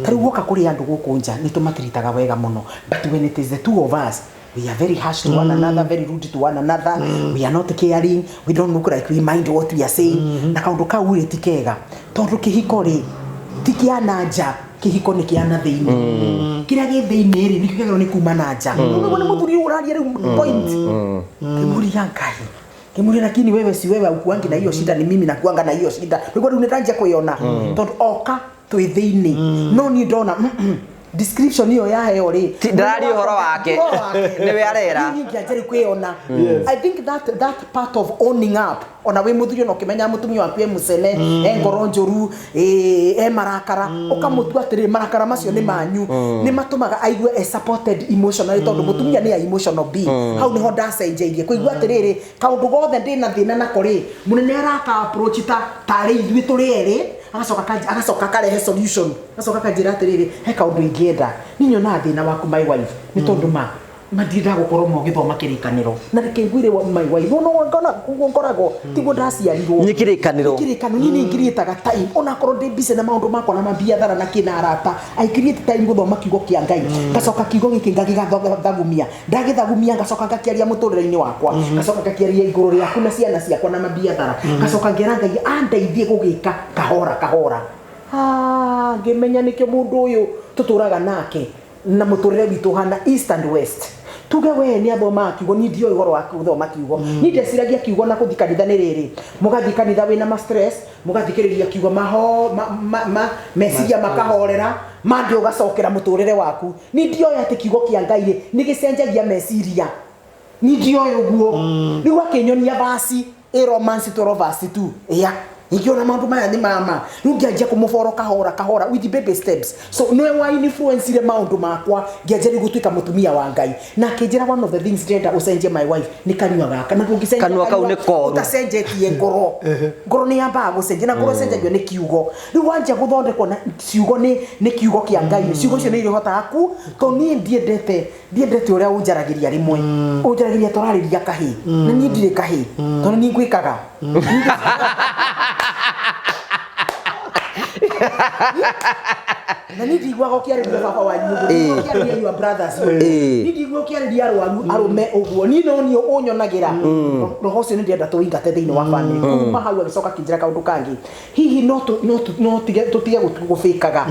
Ta rĩu woka kũrĩ andũ gũkũ nja nĩ tũmatiritaga wega mũno, but when it is the two of us, we are very harsh to one another, very rude to one another. We are not caring, we don't look like we mind what we are saying. Na kaũndũ kau rĩ ti kega, tondũ kĩhiko rĩ ti kĩa na nja, kĩhiko nĩ kĩa na thĩinĩ. Kĩrĩa gĩ thĩinĩ rĩ nĩkĩo kĩagĩrĩirwo nĩ kuma na nja. Ũguo nĩ mũthuri ũraria rĩu point. Ngĩmũria Ngai, ngĩmũria, lakini wewe si wewe aukuangi na hiyo shida, ni mimi nakuanga na hiyo shida. Nĩguo rĩu nĩndanjia kwĩona, tondũ oka twĩ thĩinĩ, no niĩ ndona description ĩyo yaheo rĩ, Ndararia ũhoro wake. Ũhoro wake. Nĩwe arera. Niĩ ngĩanjia rĩu kwĩona. I think that part of owning up, ona wĩ mũthuri ona ũkĩmenya mũtumia waku e mũcene, e ngoro njũru, e marakara, ũkamũtua atĩrĩrĩ, marakara macio nĩ manyu, nĩ matũmaga aigue e supported emotionally, tondũ mũtumia nĩ a emotional being. Hau nĩho ndacenjeirie kũigua atĩrĩrĩ, kaũndũ gothe ndĩna thĩna nako rĩ, mũnene araka approach ta tarĩ ithuĩ tũrĩ erĩ, agacoka akarehe solution, agacoka akanjĩra atĩrĩrĩ, he kaũndũ ingĩenda, niĩ nyonaga thĩna waku, my wife, nĩ tondũ ma mandiendaga gũkorwo mũgĩthoma kĩrĩkanĩro, na reke ngwĩre my wife, no ngona ũguo ngoragwo tiguo ndaciarirwo. Nĩ kĩrĩkanĩro. Nĩ kĩrĩkanĩro. Niĩ nĩ ngiriĩtaga time, onakorwo ndĩ busy na maũndũ makwa na mabiathara na kĩna arata, I create time gũthoma kiugo kĩa Ngai, ngacoka kiugo gĩkĩ ngagĩgathagumia, ndagĩthagumia ngacoka ngakĩaria mũtũrĩre-inĩ wakwa, ngacoka ngakĩaria igũrũ rĩaku na ciana ciakwa na mabiathara, ngacoka ngera Ngai andeithie gũgĩka kahora kahora. Ngĩmenya nĩkĩo mũndũ ũyũ tũtũraga nake na mũtũrĩre witũ ũhana east and west. Tuge we nĩ athomaga kiugo, niĩ ndioĩ ũhoro wa gũthoma kiugo. Niĩ ndeciragia kiugo na gũthiĩ kanitha nĩ rĩrĩ, mũgathiĩ kanitha wĩna ma stress, mũgathikĩrĩria kiugo, maho ma meciria makahorera, mandĩ ũgacokera mũtũrĩre waku. Niĩ ndioĩ atĩ kiugo kĩa Ngai rĩ nĩ gĩcenjagia meciria, niĩ ndioĩ ũguo. Rĩu akĩnyonia verse ĩ Romans 12 verse 2, ya ingĩona maũndũ maya nĩ mama, rĩu ngĩanjia kũmũboro kahora kahora with baby steps. So nĩwe wa influence maũndũ makwa, ngĩanjia rĩu gũtuĩka mũtumia wa Ngai. Na akĩnjĩra, one of the things ndĩrenda ũcenjie, my wife, nĩ kanua gaka, na ndũngĩcenjia Kanua kau nĩ koru. Ũtacenjetie ngoro. Ngoro nĩ yambaga gũcenjia, na ngoro ĩcenjagio nĩ kiugo. Rĩu wanjia gũthondekwo na ciugo nĩ kiugo kĩa Ngai, ciugo icio nĩ irĩhotaga ku, tondũ niĩ ndiendete ũrĩa ũnjaragĩria, rĩmwe ũnjaragĩria tũrarĩria kahĩ, na niĩ ndirĩ kahĩ, tondũ niĩ ngwĩkaga. Na niĩ ndiguaga ũkĩarĩria baba wanyu ũguo, ndiguaga ũkĩarĩria your brothers ũguo, niĩ ndiguaga ũkĩarĩria arwaru arũme ũguo, niĩ no niĩ ũnyonagĩra roho ũcio, nĩ ndĩrenda tũingate thĩinĩ wa family. Kuma hau agĩcoka akĩnjĩra kaũndũ kangĩ, hihi no tũtige gũbĩkaga.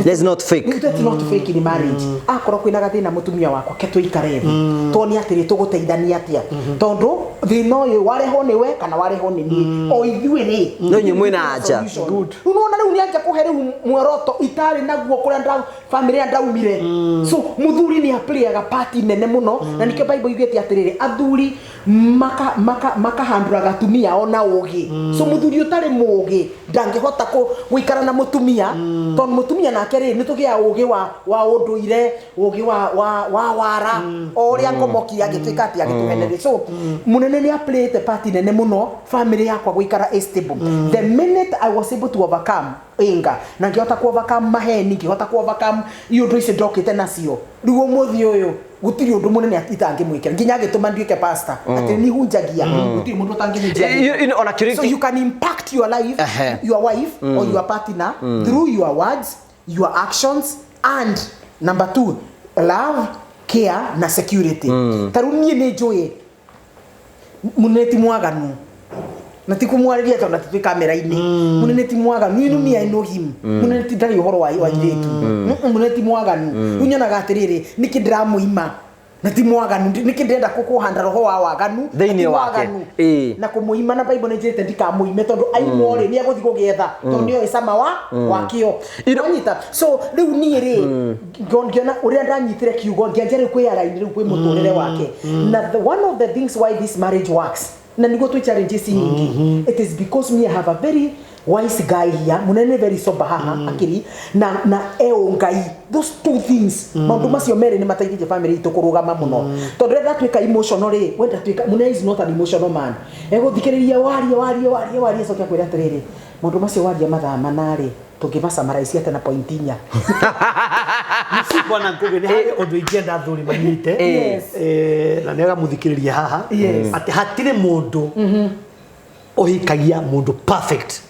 Let's not fake. Let's not fake in marriage. Akorwo kwĩna gathĩna, mũtumia wakwa, ke tũikare thĩ tuone atĩrĩ, tũgũteithania atĩa, tondũ thĩna ũyũ warehwo nĩwe kana warehwo nĩ niĩ, o ithuĩ rĩ No inyuĩ mwĩna anja. Rĩu nĩwona rĩu nĩanja kũhe rĩu muoroto itarĩ naguo kũrĩa family ĩrĩa ndaumire. So mũthuri nĩ aplayaga part nene mũno, na nĩkĩo Bible yugĩte atĩrĩrĩ, athuri makahandũraga atumia ao na ũgĩ. So mũthuri ũtarĩ mũgĩ ndangĩhota gũikara na mũtumia, tondũ mũtumia nake rĩ, nĩ tũgĩaga ũgĩ wa ũndũire, ũgĩ wa wara, o ũrĩa ngomoki agĩtuĩka atĩ agĩtũheneria. So mũnene nĩ aplayĩte part nene mũno family yakwa gũikara ĩ stable. The minute I was able to overcome anger, na ngĩhota ku overcome maheni, ngĩhota ku overcome iũndũ icio ndokĩte nacio, rĩu ũmũthĩ ũyũ gũtirĩ ũndũ mũnene itangĩmwĩkĩra, nginya agĩtũma nduĩke pastor, atĩ nĩ hunjagia, gũtirĩ mũndũ ũtangĩhunjia. Ona kĩũria. So you can impact your life, your wife or your partner, through your words, your actions, and number two, love, care na security. Ta rĩu niĩ nĩ njũĩ mũnene ti mwaganu, na ti kũmwarĩria tondũ na ti twĩ kamera-inĩ. Mũnene ti mwaganu, you know me, I know him. Mũnene ti ndarĩ ũhoro wa airĩtu. Mũnene ti mwaganu. Rĩu nyonaga atĩrĩrĩ, nĩkĩ ndĩramũima na ti mwaganu? Nĩkĩ ndĩrenda kũhanda roho wa waganu na Thĩinĩ ti wake? mwaganu? Na kũmũima, na Bible nĩ njĩrĩte ndikamũime, tondũ aimwo rĩ, nĩ egũthiĩ gũgĩetha, tondũ nĩoĩ cama wa wakĩo. Wanyita? So rĩu niĩ rĩ, ngĩona ũrĩa ndanyitire kiugo, ngĩanjia rĩu kwĩyaraini rĩu kwĩ mũtũrĩre wake. Na one of the things why this marriage works, na nĩguo twĩ challenges nyingĩ, it is because me, I have a very wise guy here. Munene very sober haha akiri na eo Ngai. Those two things, maũndũ macio merĩ nĩ mateithĩtie family itũ kũrũgama mũno, tondũ rĩrĩa ndatuĩka emotional rĩ, we ndatuĩka, Munene is not an emotional man. Egũthikĩrĩria warie warie warie warie, coke akwĩra atĩrĩrĩ, maũndũ macio waria mathaa mana rĩ, tũngĩmacamaraici atĩa na point inya? Bwana Ngugi, nĩ harĩ ũndũ ingĩenda athuri manyite. Yes. Na nĩ agamũthikĩrĩria haha. Yes. Atĩ hatirĩ mũndũ ũhikagia mũndũ perfect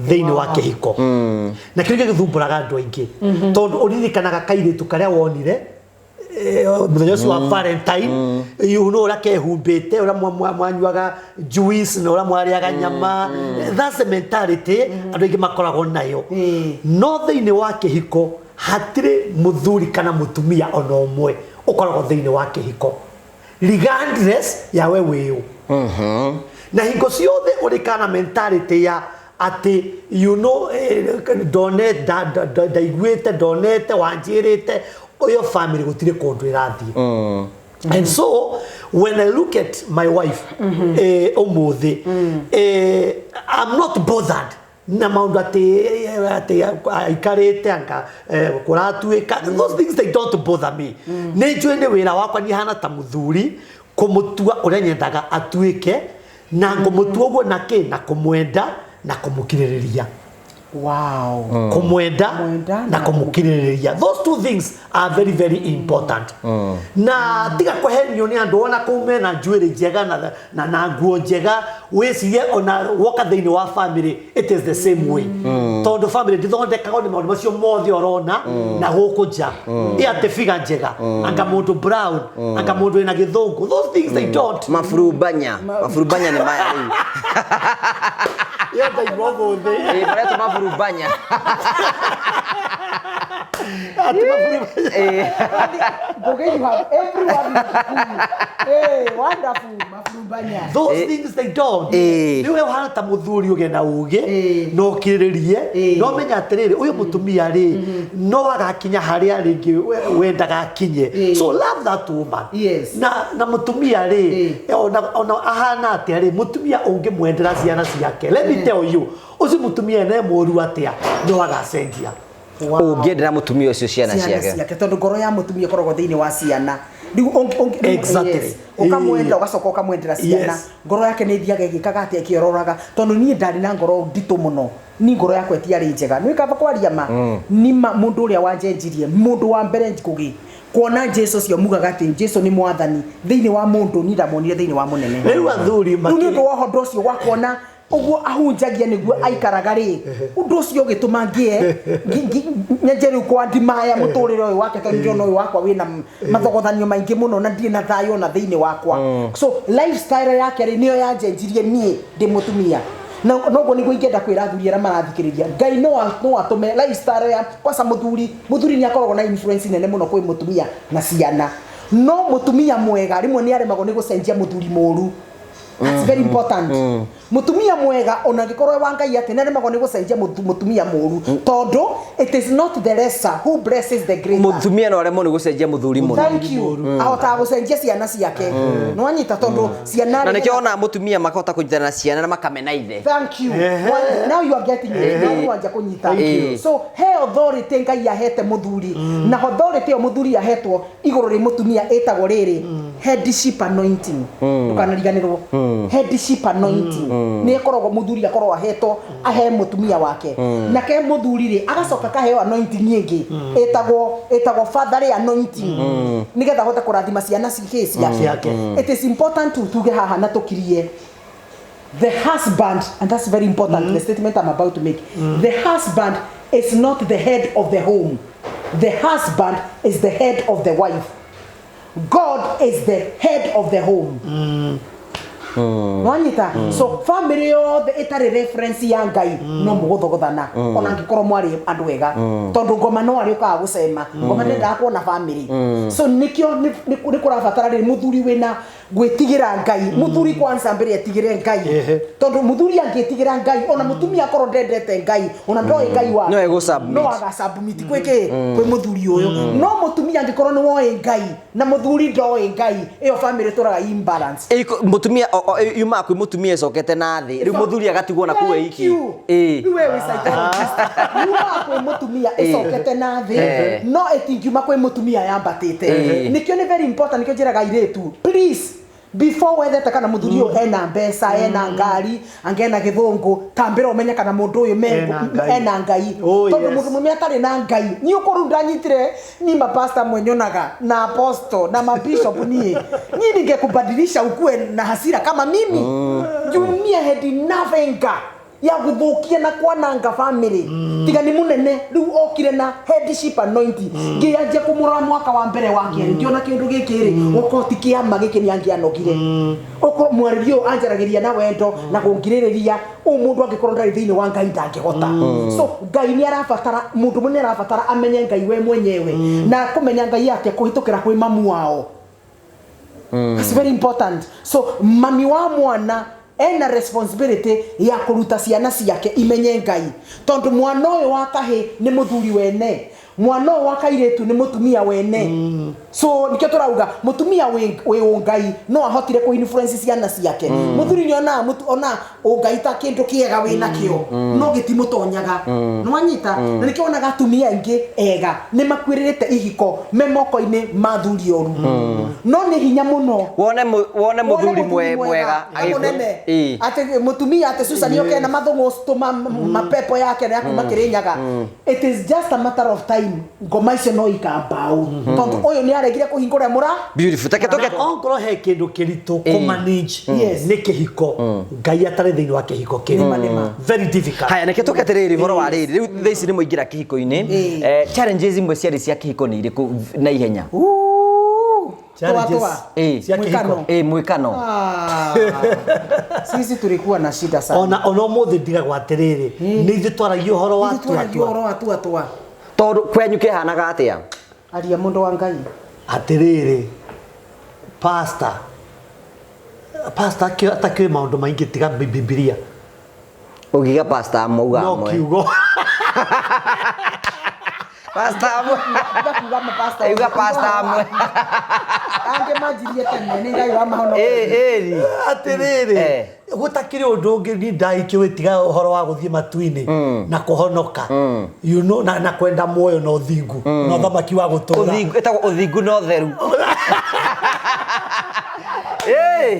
thĩinĩ wa kĩhiko. Na kĩu nĩkĩo gĩthumbũraga andũ aingĩ, tondũ ũririkanaga kairĩtu karĩa wonire mũthenya ũcio wa Valentine, you know, ũrĩa kehumbĩte, ũrĩa mwanyuaga juice na ũrĩa mwarĩaga nyama. That's the mentality andũ aingĩ makoragwo nayo. No thĩinĩ wa kĩhiko hatirĩ mũthuri kana mũtumia ona ũmwe ũkoragwo thĩinĩ wa kĩhiko regardless ya we wĩũ. Na hingo ciothe ũrĩkana na mentality ya atĩ you know, ndone ndaiguĩte, ndonete wanjĩrĩte ũyũ, family gũtirĩ kũndũ ĩrathiĩ. And so when I look at my wife, ũmũthĩ, I'm not bothered na maũndũ atĩ aikarĩte anga kũratuĩka. Those things, they don't bother me. Nĩ njũĩ nĩ wĩra wakwa niĩ hana ta mũthuri kũmũtua ũrĩa nyendaga atuĩke, na ngũmũtua ũguo na kĩ? Na kũmwenda na kũmũkirĩrĩria. Kũmwenda Mwenda na na kũmũkirĩrĩria, those two things are very very important. Na tiga kũhenio nĩ andũ ona kũu mena njuĩrĩ njega na nguo njega. Wĩcirie ona woka thĩinĩ wa family, it is the same way, tondũ family ndĩthondekagwo nĩ maũndũ macio mothe ũrona na gũkũ nja, ĩ atĩ figa njega, anga mũndũ brown, anga mũndũ wĩna gĩthũngũ. Those things, they don't. Maburubanya, maburubanya nĩ maya rĩu. Ĩyo ndaigua ũmũthĩ. Ĩ, maretwo maburubanya. Atĩ maburubanya. Ngugi, you have everyone in Kikuyu. Hey, wonderful. Mafurumbanya. Those things, they don't. Rĩu we ũhana ta mũthuri ũgĩe na ũgĩ na ũkirĩrĩrie, na ũmenye atĩrĩrĩ, ũyũ mũtumia rĩ, no agakinya harĩa rĩngĩ wendaga akinye. So love that woman. Na mũtumia rĩ, ona ahana atĩa rĩ, mũtumia ũngĩmwendera ciana ciake, let me tell you, ũcio mũtumia ene mũru atĩa, no agacenjia. Ũngĩendera mũtumia ũcio ciana Ciana ciake. Ciake, tondũ ngoro ya mũtumia ĩkoragwo thĩinĩ wa ciana. Rĩu yes, ũkamwenda, ũgacoka ũkamwendera ciana. Ngoro yake nĩ ĩthiaga ĩgĩkaga atĩa? Ĩkĩororaga. Tondũ niĩ ndarĩ na ngoro nditũ mũno, ni ngoro yakwa ĩtiarĩ njega. Nĩ kaba kwaria ma nima mũndũ ũrĩa wanjenjirie, mũndũ wa mbere Ngugi kuona Jesu ũcio mugaga atĩ Jesu nĩ mwathani thĩinĩ wa mũndũ, ni ndamuonire thĩinĩ wa mũnene. Rĩu athuri Rĩu nĩ ũndũ wa ũndũ ũcio wa kuona ũguo ahunjagia nĩguo aikaraga rĩ, ũndũ ũcio ũgĩtũma ngĩe nyenje rĩu kwandimaya mũtũrĩre ũyũ wake, tondũ ndĩrona ũyũ wakwa wĩna mathogothanio maingĩ mũno na ndirĩ na thayũ ona thĩinĩ wakwa. So lifestyle yake rĩ, nĩyo yanjenjirie niĩ ndĩ mũtumia. Na noguo nĩguo ingĩenda kwĩra athuri arĩa marathikĩrĩria, Ngai no atũme lifestyle ya kwanza mũthuri. Mũthuri nĩ akoragwo na influence nene mũno kwĩ mũtumia na ciana, no mũtumia mwega rĩmwe nĩ aremagwo nĩ gũcenjia mũthuri mũru. That's very important. Mutumia mwega ona angĩkorwo e wa Ngai atĩ nĩ aremagwo nĩ gũcenjia mũtumia mũru, tondũ it is not the lesser who blesses the greater. Mũtumia no aremwo nĩ gũcenjia mũthuri mũno. Thank you. Ahotaga gũcenjia ciana ciake, nĩwanyita? Tondũ ciana Na nĩkĩo ona mũtumia makahota kũnyitana na ciana na makamena ithe. Thank you. Now you are getting it. Now you wanja kunyita. Thank you. So he authority Ngai ahete muthuri, na authority ĩyo muthuri ahetwo igũrũ rĩ mũtumia ĩtagwo rĩrĩ, headship anointing. Ndũkanariganĩrwo, headship anointing nĩ ĩkoragwo muthuri akorwo ahetwo ahe mũtumia wake, na ke muthuri rĩ, agacoka kaheo anointing ĩngĩ ĩtagwo fatherly anointing, nĩgetha ahote kũrathima ciana ciake. Ciake. It is important to tuge haha na tũkirie, the husband, and that's very important, the statement I'm about to make, the husband is not the head of the home. The husband is the head of the wife. God is the head of the home. Nwanyita? So family yothe ĩtarĩ reference ya Ngai no mũgũthogothana, ona angĩkorwo mwarĩ andũ ega, tondũ ngoma no arĩũkaga gũcema ngoma, ndendaga kuona family. So nĩkĩo nĩ kũrabatara rĩrĩ mũthuri wĩna gwĩtigĩra Ngai. Mũthuri kwanza mbere etigĩre Ngai, tondũ mũthuri angĩtigĩra Ngai, ona mũtumia akorwo ndendete Ngai, ona ndoĩ Ngai wa No egũ-submit. no agasubmit kwĩ kĩ? Kwĩ mũthuri ũyũ. No mũtumia angĩkorwo nĩ woĩ Ngai na mũthuri ndoĩ Ngai, ĩyo family tũraga imbalance. Mũtumia yumaga kwĩ mũtumia ĩcokete na thĩ, rĩu mũthuri agatigwo na kũu Thank iki. you. Rĩu we wĩ psychologist. Yumaga kwĩ mũtumia ĩcokete na thĩ, no ĩtingiuma kwĩ mũtumia yambatĩte. Nĩkĩo nĩ very important, nĩkĩo njĩraga airĩtu, please. Before wethete kana muthuri uyu ena mbeca, ena ngari, angena githungu, tambira umenye kana mundu uyu Ena Ngai. ena Ngai. Oh, Tondu yes. mundu mume atari na Ngai ni ukoru ndanyitire ni mapasta mwenyonaga na apostle na mabishop nie ni ningekubadilisha ukue na hasira kama mimi. Jumia had enough anger ya guthukia na kwananga family. Tiga ni munene riu okire na headship anointing, ngianjia kumurora mwaka wa mbere wa keri, ngiona kindu giki ri uko ti kiama giki ni angianogire, uko mwarĩrio ũyũ anjaragĩria na wendo na kũngirĩrĩria ũ mũndũ angĩkorwo ndarĩ thĩinĩ wa Ngai ndangĩhota. So Ngai nĩ arabatara mũndũ mũnene, arabatara amenye Ngai we mwenyewe na kũmenya Ngai atĩa kũhĩtũkĩra kwĩ mamu wao. It's very important. So mami wa mwana ena responsibility ya kũruta ciana ciake imenye Ngai, tondu mwana ũyũ wa kahĩ nĩ mũthuri wene, mwana ũyũ wa kairĩtu nĩ mũtumia wene. So nikĩo tũrauga mũtumia wĩ ũngai no ahotire kũ influence ciana ciake. Mũthuri nĩ onaga ona ũngai ta kĩndũ kĩega wĩnakĩo, no gĩtimũtonyaga, nĩwanyita? Na nĩkĩo wonaga atumia aingĩ ega nĩ makuĩrĩrĩte ihiko me moko-inĩ ma thuri oru, no nĩ hinya mũno wone wone muthuri mwega mũnene atĩ mũtumia atĩ Susan oke na mathũng'ũcitũ mapepo yake na yakuma Kĩrĩnyaga. It is just a matter of time, ngoma icio no ikambaũ, tondũ ũyũ nĩ aregire kũhingũra mũra. Beautiful, take toke. Na ongorwo he kĩndũ kĩritũ kũmanage nĩ kĩhiko Ngai atarĩ thĩinĩ wa kĩhiko kĩu. Nĩma, nĩma. Very difficult. Haya, neke toke atiriri horo wa riri riu thaa ici nĩ mũingĩra kĩhiko-inĩ. Challenges imwe ciarĩ cia kĩhiko nĩ irĩkũ na ihenya? Ooh, toa Challenges toa. cia kĩhiko. Mwĩkano. Mwĩkano. Ah, sisi tulikuwa na shida sana. Ona ũmũthĩ ndigagwo atĩrĩrĩ, nĩ ithuĩ twaragia ũhoro wa Ithuĩ twaragia tua ũhoro wa tua tua. Tondũ kwenyu kĩhanaga atĩa? Aria mũndũ wa Ngai. Atĩrĩrĩ, pastor atakĩũĩ maũndũ maingĩ tiga Bibilia. Ũngiga pastor amwe uga No amwe. kiugo. Pastor amwe. Tiga kuga mapasta. Uga pastor amwe. Angĩ manjirie tene nĩ Ngai wa mahonokia. Ĩri. Atĩrĩrĩ, gũtakĩrĩ ũndũ ũngĩ ni ndaikĩũĩ tiga ũhoro wa gũthiĩ matu-inĩ na kũhonoka, you know, na kwenda muoyo na ũthingu na ũthamaki wa gũtũũra. Ũthingu ĩtagwo ũthingu na ũtheru.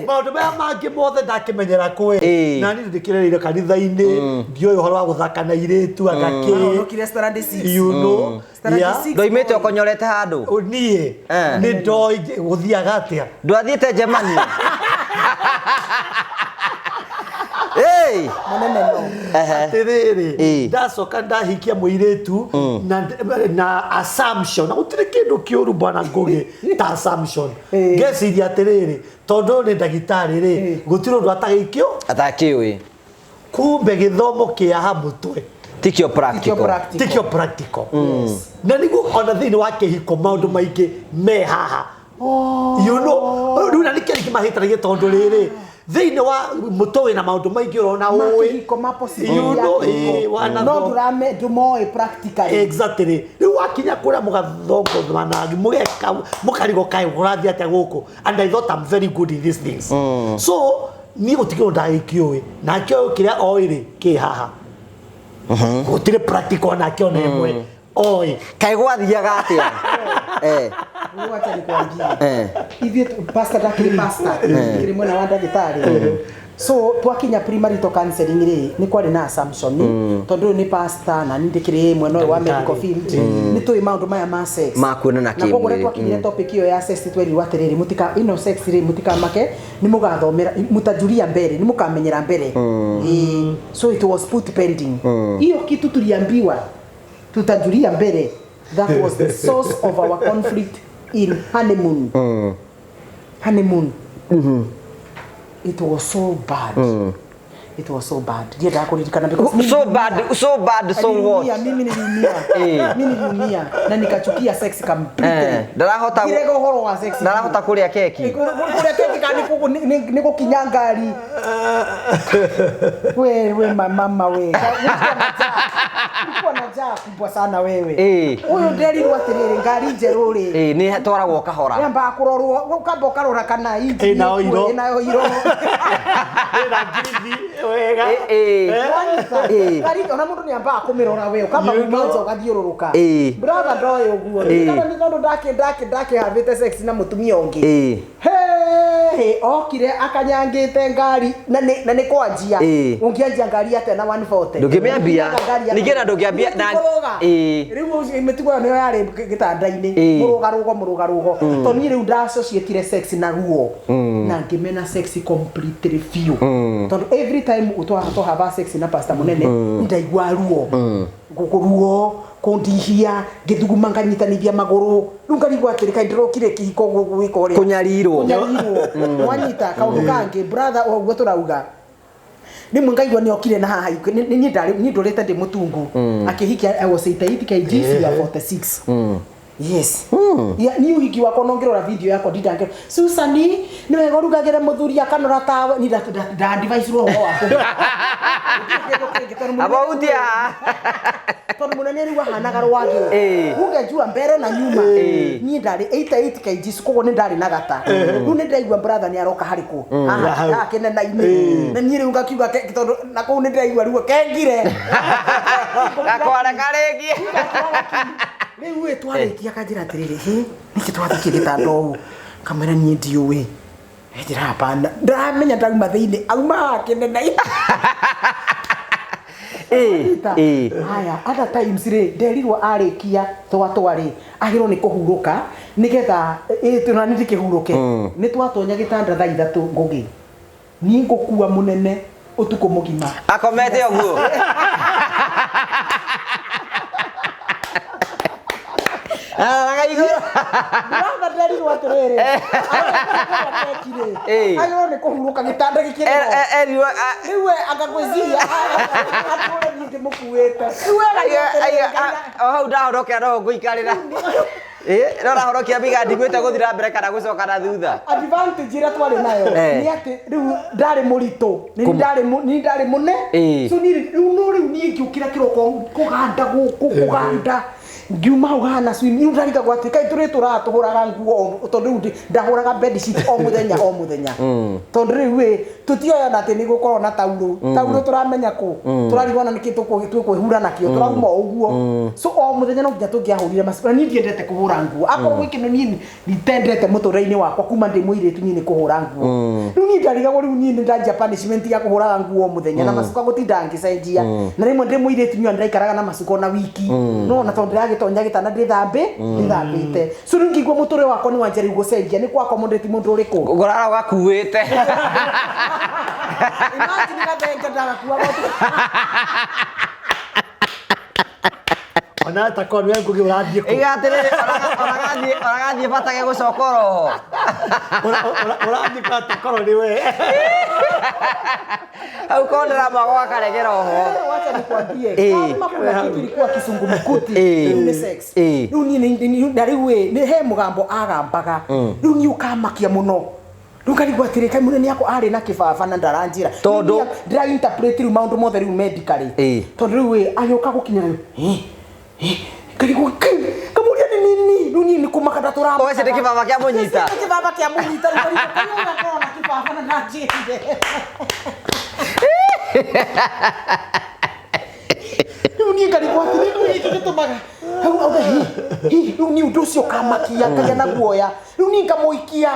Maũndũ maya mangĩ mothe ndakĩmenyera kwĩ na niĩ ndĩkĩrereire kanitha-inĩ, ndiũĩ ũhoro wa gũthaka na irĩtu agakĩ. Mahonokire standard six. You know, Standard yeah. six. Ndoimĩte ũkonyorete handũ. Niĩ nĩ ndoĩ gũthiaga atĩa. Ndwathiĩte Germany. Mũnene no. Atĩrĩrĩ, ndacoka ndahikia mũirĩtu na assumption, na gũtirĩ kĩndũ kĩũru bwana Ngũgĩ ta assumption. Ngeciria atĩrĩrĩ, tondũ ũyũ nĩ ndagĩtarĩ rĩ, gũtirĩ ũndũ atagĩikio Atakĩũĩ. Kumbe gĩthomo kĩa ha mũtwe Tikio Tikio practical. practical. tikio practical. Na nĩguo ona thĩinĩ wa kĩhiko maũndũ maingĩ me haha, you know, rĩu na nĩkĩo rĩngĩ mahĩtanagia, tondũ rĩrĩ thĩinĩ wa mũtwe wĩna maũndũ maingĩ ũrona ũĩ Makĩhiko ma possibility You know, ya kĩhiko. Wanathoma. No ndũrame ndũmoĩ practically. Exactly. Rĩu wakinya kũrĩa mũgathongomana mũgeka mũkarigwo kaĩ kũrathiĩ atĩa gũkũ, and I thought I'm very good in these things. So niĩ gũtikĩ ũndũ ndagĩkĩũĩ nake ũyũ kĩrĩa oĩ rĩ kĩ haha, gũtirĩ practical nake ona ĩmwe oĩ. Kaĩ gwathiaga atĩa? Rĩu acha nikwambie. Ithuĩ pastor ndakĩrĩ pastor ndakĩrĩ mwena wa ndagĩtarĩ, so twakinya premarital counseling rĩ, nĩ kwarĩ na assumption tondũ ũyũ nĩ pastor na niĩ ndĩkĩrĩ mwena ũyũ wa Ndagĩtarĩ. medical field, nĩ tũĩ maũndũ maya ma sex. Ma kuonana Na koguo rĩrĩa kĩmwĩrĩ. twakinyire topic ĩyo ya sex, twerirwo atĩrĩrĩ, mũtika ĩno sex rĩ, mũtikamake, nĩ mũgathomera, mũtajuria mbere, nĩ mũkamenyera mbere. Ĩĩ. So it was put pending. Hiyo kitu tuliambiwa tutajulia mbere, that was the source of our conflict in honeymoon. Honeymoon, it was so bad. It was so bad, ndiendaga kũririkana because mimi So bad, so bad, so niliumia, what? mimi niliumia. Mimi niliumia na nikachukia sex completely. Ndarahota Ngirega ũhoro wa sex. Ndarahota kũrĩa keki. Kũrĩa keki kana nĩ gũkinya ngari we we mama we. Nilikuwa na njaa kubwa sana wewe. Ũyũ nderirwo atĩrĩrĩ, ngari njerũ rĩ, Nĩ twaragwo kahora. yambaga kũrorwo, ũkamba ũkarora kana injini Ĩna oiro. ĩna oiro. Ĩna ngirithi wega. Ngari ona mũndũ nĩ ambaga kũmĩrora we, ũkamba You kuma know. nja ũgathiũrũrũka. Brother ndoĩ ũguo. Kana nĩ tondũ ndakĩ ndakĩ ndakĩhavĩte sex na mũtumia ũngĩ. Hey, Ĩhĩ, okire akanyangĩte ngari na nĩ kwanjia. Ũngĩanjia ngari atĩa na 140? Ndũngĩmĩambia. Ngari ya- Ningĩ na ndũngĩambia Kũrũga. Rĩu ũcio mĩtugo ĩyo nĩyo yarĩ gĩtanda-inĩ. Mũrũgarũgo mũrũgarũgo, tondũ niĩ rĩu ndassociatire sex na ruo na ngĩmena sex completely biũ, tondũ every time twahava sex na pastor mũnene ndaigua ruo, ruo kũndihia, ngĩthuguma nganyitanithia magũrũ, rĩu ngarigwo atĩrĩ, kaĩ ndĩrokire kĩhiko gwĩka ũrĩa? Kũnyarirwo. Kũnyarirwo. Mwanyita kaũndũ kangĩ, brother, o ũguo tũrauga, rĩmwe ngaigua nĩ okire na haha niĩ ndarĩ niĩ ndũrĩte ndĩ mũtungu akĩhikia. I was 88 kgs, you are 46. Yes. Yeah, niĩ ũhiki wakwa no ngĩrora video yakwa ndindangĩra Susan nĩ wega ũrugagĩre mũthuri akanora tawe, niĩ ndadivicirwo ũhoro wa kũruga. Gũtirĩ kĩndũ kĩngĩ, tondũ mũnene Abautia. Tondũ mũnene rĩu ahanaga rwagĩ, ungejua mbere na nyuma. Niĩ ndarĩ 88 kgs, koguo nĩ ndarĩ na gata. Rĩu nĩ ndaigua brother nĩ aroka harĩ kũ haha Hau. Haha kĩnena-inĩ, na niĩ rĩu ngakiuga tondũ na kũu nĩ ndĩraigua ruo kengire. Gakwara karĩngi. Rĩu ĩ twarĩkia akanjĩra atĩrĩrĩ, hĩ, nĩkĩ twathiĩ gĩtanda ũũ? Kamwĩra niĩ ndiũĩ. Njĩra hapana, ndaramenya ndauma thĩinĩ, auma haha kĩnena-inĩ. Anita, haya, other times rĩ, nderirwo arĩkia twatwa rĩ, agĩrwo nĩ kũhurũka nĩgetha na nĩ ndĩkĩhurũke. Nĩ twatonya gĩtanda thaa 3, ngũgĩ niĩ ngũkua mũnene ũtukũ mũgima. Akomete ũguo. Araraga igũrũ. Brother, nderirwo atĩrĩrĩ, agĩrwo nĩ kũhurũka gĩtanda gĩkĩrĩ ho. Erirwo Rĩu we agagwĩciria atũre niĩ ndĩmũkuĩte. Rĩu we arauga atĩrĩrĩ, Ngai o hau ndahonokera no ngũikarĩra. No rahonokia biga ndigwĩte gũthiĩ na mbere kana gũcoka na thutha. Advantage ĩrĩa twarĩ nayo nĩ atĩ rĩu ndarĩ mũritũ, nĩ nĩ ndarĩ mũne. So niĩ rĩu no rĩu niĩ ngĩũkĩra kĩroko kũganda gũkũ kũganda, ngiuma hau hana swim. Rĩu ndarigagwo atĩ kaĩ tũrĩ tũratũhũraga nguo tondũ rĩu ndahũraga bed sheet o mũthenya o mũthenya, tondũ rĩu ĩ tũtioyana atĩ nĩ gũkorwo na taurũ taurũ, tũramenya kũ tũrarigwo na nĩkĩ tũkwĩhura nakĩo, tũrauma o ũguo. So o mũthenya no nginya tũngĩahũrire macigo, na niĩ ndiendete kũhũra nguo. Akorwo gwĩ kĩndũ niĩ nditendete mũtũrĩre-inĩ wakwa kuma ndĩ mũirĩtu, niĩ nĩ kũhũra nguo. Rĩu niĩ ndarigagwo, rĩu niĩ nĩ ndanjia punishment ya kũhũraga nguo o mũthenya na macuka gũtinda ngĩcenjia, na rĩmwe ndĩ mũirĩtu niĩ ndĩraikaraga na macuka ona wiki no na tondũ ndĩragĩtonya gĩtanda ndĩthambe ndĩthambĩte. So rĩu ngĩigua mũtũrĩre wakwa nĩ wanjia rĩu gũcenjia, nĩ kwa accommodate mũndũ ũrĩkũ. Ngũrara ũgakuĩte. Imagine gathenge ndagakuaga. Ona takorwo nĩwe ngũgĩ ũrathiĩ kũ? Iga atĩrĩrĩ, ona gathiĩ bata ge gũcoka oroho. Ũrathiĩ kwa takorwo nĩwe. Hau kondera mwago gakaregera oho. Wacha nikwambie, kama kuna kitu ilikuwa kisungumkuti, rĩu nĩ sex. Rĩu niĩ na rĩu ĩ nĩ he mũgambo agambaga, rĩu niĩ ũkamakia mũno. Rĩu ngarigwo atĩrĩ, kaĩ mũnene akwa arĩ na kĩbaba na ndaranjĩra? Tondũ? Ndĩra interpret rĩu maũndũ mothe rĩu medically, tondũ rĩu ĩ agĩũka gũkinya rĩu ngarigwo kamũria nĩ nini, rĩu niĩ nĩ kũmaka ndatũramakaga. Ũgeci nĩ kĩbaba kĩa mũnyita. Nĩ kĩbaba kĩa mũnyita. Rĩu ngarigwo kaĩ ũyũ akorwo na kĩbaba na ndanjĩrire? Rĩu niĩ ngarigwo atĩrĩ, rĩu gĩkĩ gĩtũmaga hau auga hi hi. Rĩu niĩ ũndũ ũcio ũkamakia, ngagĩa na guoya. Rĩu niĩ ngamũikia,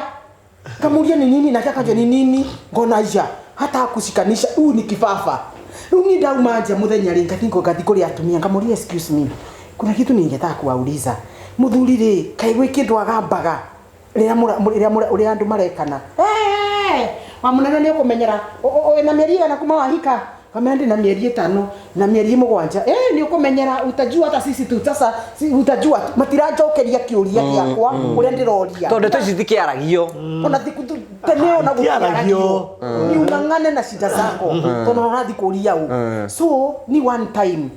ngamũria ni nini, nake akanjia ni nini, ngona ja hata kushikanisha huu ni kifafa. Rĩu niĩ ndauma nja mũthenya rĩ, ngathi ngathi kũrĩ atumia, ngamũria, "Excuse me, kuna kitu ningetaka kuwauliza. Mũthuri rĩ, kaĩ gwĩ kĩndũ agambaga rĩrĩa ũrĩa andũ marekana?" "Eh, wa mũnene nĩ ũkũmenyera. Wĩna mĩeri igana kuma wahika?" Kamera ndĩ na mĩeri 5 na mĩeri 7. "Eh, nĩ ũkũmenyera, utajua, hata sisi tu sasa si, utajua tu." Matiranjokeria kĩũria gĩakwa ũrĩa ndĩroria. Tondũ ndeto ici itikĩaragio. Ona tene ona Itiaragio. gũtiaragio, ni ung'ang'ane na shida zako tondũ ũrathiĩ kũria ũ. So ni one time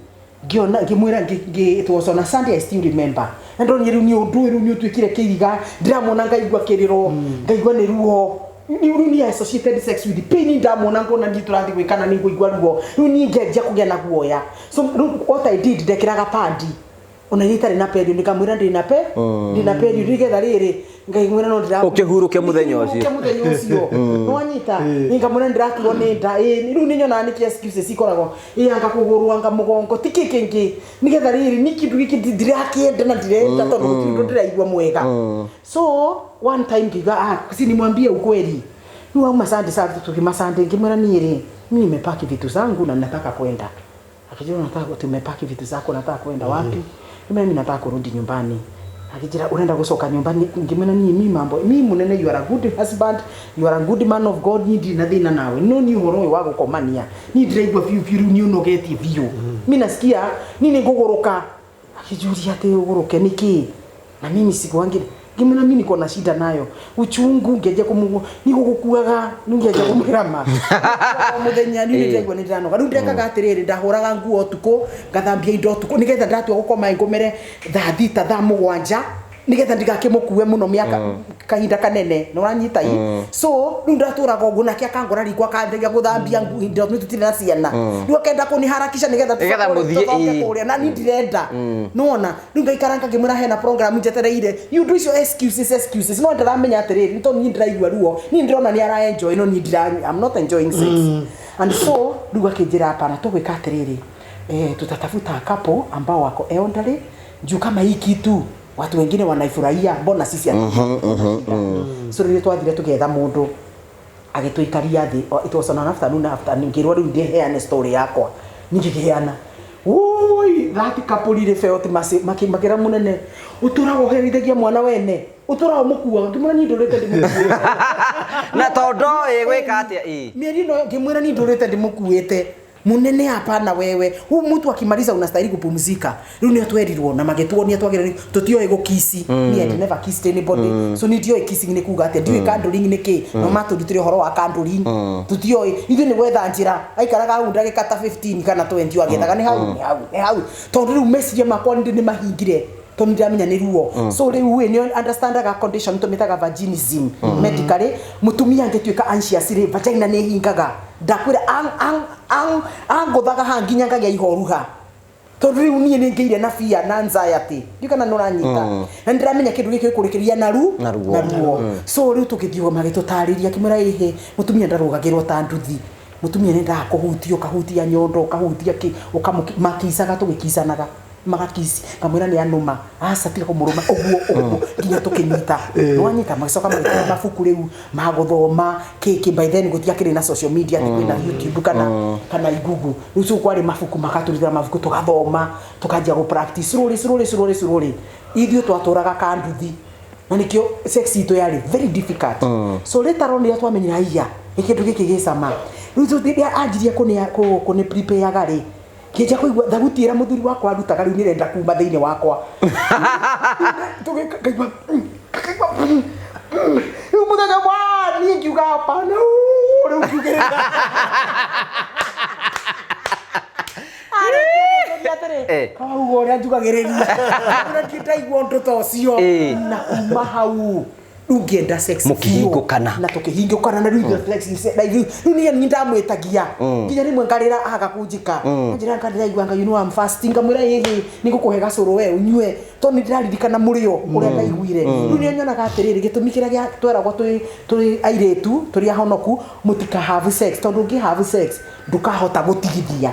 ngĩona ngĩmwĩra it was on a Sunday, I still remember, na ndonire rĩu nĩ ũndũ ũyũ rĩu nĩ ũtuĩkire kĩiga, ndĩramwona ngaigua kĩrĩro, ngaigua nĩ ruo. Rĩu niĩ associated sex with pain, ndamwona ngona niĩ tũrathiĩ gwĩkana nĩ ngũigua ruo. Rĩu niĩ ngĩanjia kũgĩa na guoya. So rĩu what I did, ndekĩraga pandi ona iria itarĩ na period, ngamwĩra ndĩna period, nĩgetha rĩrĩ ngaimwĩra no ndĩra Ũkĩhurũke mũthenya ũcio. Ũkĩhurũke mũthenya ũcio, nĩwanyita? Ngamwĩra ndĩraturwo nĩ nda. Ĩ rĩu nĩ nyonaga nĩkĩ excuses ikoragwo ĩ anga kũgũrũ anga mũgongo ti kĩ kĩngĩ, nĩgetha rĩrĩ ni kĩndũ gĩkĩ ndirakĩenda na ndirenda tondũ gũtirĩ ũndũ ndĩraigua mwega. So one time ngiuga, "Ah, si nimwambie ukweli." Rĩu auma Sunday saa tukima Sunday ngĩmwĩra niĩ rĩ, mimi nimepaki vitu zangu na nataka kwenda. Akijua nataka tumepaki vitu zako, nataka kwenda wapi? Mimi nataka kurudi nyumbani. Akijira unaenda gucoka nyumbani. Ngĩmwĩra niĩ mi mambo mi munene, you are a good husband, you are a good man of God, niĩ ndirĩ na thĩna nawe, no niĩ ũhoro ũyũ wa gũkomania niĩ ndĩraigua biũ biũ, rĩu nĩ ũnogetie biũ, mi nasikia niĩ nĩ ngũgũrũka. Akijuria atĩ ũgũrũke nĩkĩ na mimi sikuangi? Ngĩmwĩra mimi niko na shida nayo, uchungu ngĩanjia kũmũgũ nĩ gũgũkuaga nĩ ngĩanjia kũmwĩra ma o mũthenya niĩ nĩndĩraigua nĩ ndĩranoga. Rĩu ndekaga atĩrĩrĩ, ndahũraga nguo ũtukũ, ngathambia indo ũtukũ, nĩgetha ndatua gũkoma ngomere thaa 6, thaa 7, nĩgetha ndigakĩmũkue mũno mĩaka kahinda kanene, nĩ ũranyita i? So rĩu ndatũraga ũguo, nake akangora riko, akandegia gũthambia indo, nĩ tũtirĩ na ciana, rĩu akenda kũniharakisha nĩgetha Nĩgetha mũthiĩ, tũcoke ĩĩ. kũrĩa na niĩ ndirenda nona. Rĩu ngaikara ngakĩmwĩra hena program njetereire nĩ ũndũ icio, excuses, excuses, no ndĩramenya atĩrĩrĩ, nĩ tondũ niĩ ndĩraigua ruo, niĩ ndĩrona nĩ ara enjoy, no niĩ ndira, I'm not enjoying sex. And so rĩu akĩnjĩra hapana, tũgwĩka atĩrĩrĩ, tutatafuta couple ambao wako elderly, juu kama hii kitu watu wengine wanaifurahia, mbona sisi hatu? So rĩrĩa twathire tũgĩetha mũndũ agĩtũikaria thĩ, it was on an afternoon after ngĩrwo rĩu ndĩheane story yakwa, ningĩkĩheana. Ui, that couple rĩ felt makĩra mũnene, ũtũraga ũherithagia mwana wene, ũtũraga ũmũkuaga. Ngĩmwĩra niĩ ndũrĩte ndĩmũkuĩte. Na tondũ ĩ gwĩka atĩa ĩ? Mĩeri ĩno ngĩmwĩra niĩ ndũrĩte ndĩmũkuĩte. Munene, hapana, wewe huu mtu akimaliza unastahili kupumzika. Rĩu nĩ twerirwo na magĩtuonia twagĩrĩire, tũtioĩ gũkiss. Me, I never kissed anybody, so nĩ ndioĩ kissing nĩ kuga atĩa, ndiũĩ cuddling nĩ kĩ, no matũrutire ũhoro wa cuddling, tũtioĩ. Ithuĩ nĩ gwetha njĩra, aikaraga hau ndagĩka ta 15 kana 20 agĩethaga nĩ hau, nĩ hau, nĩ hau, tondũ rĩu meciria makwa nĩ mahingire, tondũ ndĩramenya nĩ ruo. So rĩu ĩ nĩ understandaga condition tũmĩtaga vaginism medically. Mũtumia angĩtuĩka anxious rĩ, vagina nĩ ĩhingaga. Ndakwĩra angũthaga haha nginya ngagĩa ihoru ha, tondũ rĩu niĩ nĩ ngĩire na fear na anxiety, ndiũ kana nĩ ũranyita, na nĩ ndĩramenya kĩndũ gĩkĩ gĩkũrĩkĩria na ru Na ruo. Na ruo. So rĩu tũgĩthiĩ magĩtũtarĩria, akĩmwĩra ĩhĩ, mũtumia ndarũgagĩrwo ta nduthi, mũtumia nĩ endaga kũhutio, ũkahutia nyondo, ũkahutia kĩ, makicaga, tũgĩkicanaga, magakisi, ngamwĩra nĩ anũma, aca tiga kũmũrũma, ũguo ũguo nginya tũkĩnyita, nĩwanyita. Magĩcoka magĩtũhe mabuku rĩu ma gũthoma kĩkĩ. By then gũtiakĩrĩ na social media, atĩ kwĩna YouTube kana Google. Rĩu so kwarĩ mabuku, makatũrutĩra mabuku, tũgathoma, tũkanjia gũ practice slowly, slowly, slowly, slowly. Ithuĩ twatũraga kanduthi na nikio sex itũ yarĩ very difficult. So later on rĩrĩa twamenyire aiya gĩkĩndũ gĩkĩ gĩcama, rĩu rĩrĩa anjirie kũnĩ prepareaga rĩ, kĩnja kũigua thaguti ĩrĩa mũthuri wakwa arutaga rĩu nĩrenda kuma thĩinĩ wakwa. Ngaigua ngaigua, rĩu mũthenya wa niĩ ngiuga hapana, rĩu ngiugĩrĩra. Kawauga ũrĩa njugagĩrĩria, ũrĩa ndaigua ũndũ ta ũcio. Na kuma hau rĩu ngĩenda sex biũ. Mũkĩhingũkana. Na tũkĩhingũkana, na rĩu ithuĩ sex na rĩu niĩ nĩ ndamwĩtagia nginya rĩmwe ngarĩra aga kũnjĩka, anjĩra nga ndĩraigua nga, you know I'm fasting. Ngamwĩra ĩhĩ, nĩ ngũkũhe gacũrũ we ũnyue, tondũ nĩ ndĩraririkana mũrĩo ũrĩa ndaiguire. Rĩu nĩ nyonaga atĩrĩrĩ, gĩtũmi kĩrĩa gĩa tweragwo twĩ airĩtu tũrĩ ahonoku, mũtika have sex, tondũ ũngĩ have sex ndũkahota gũtigithia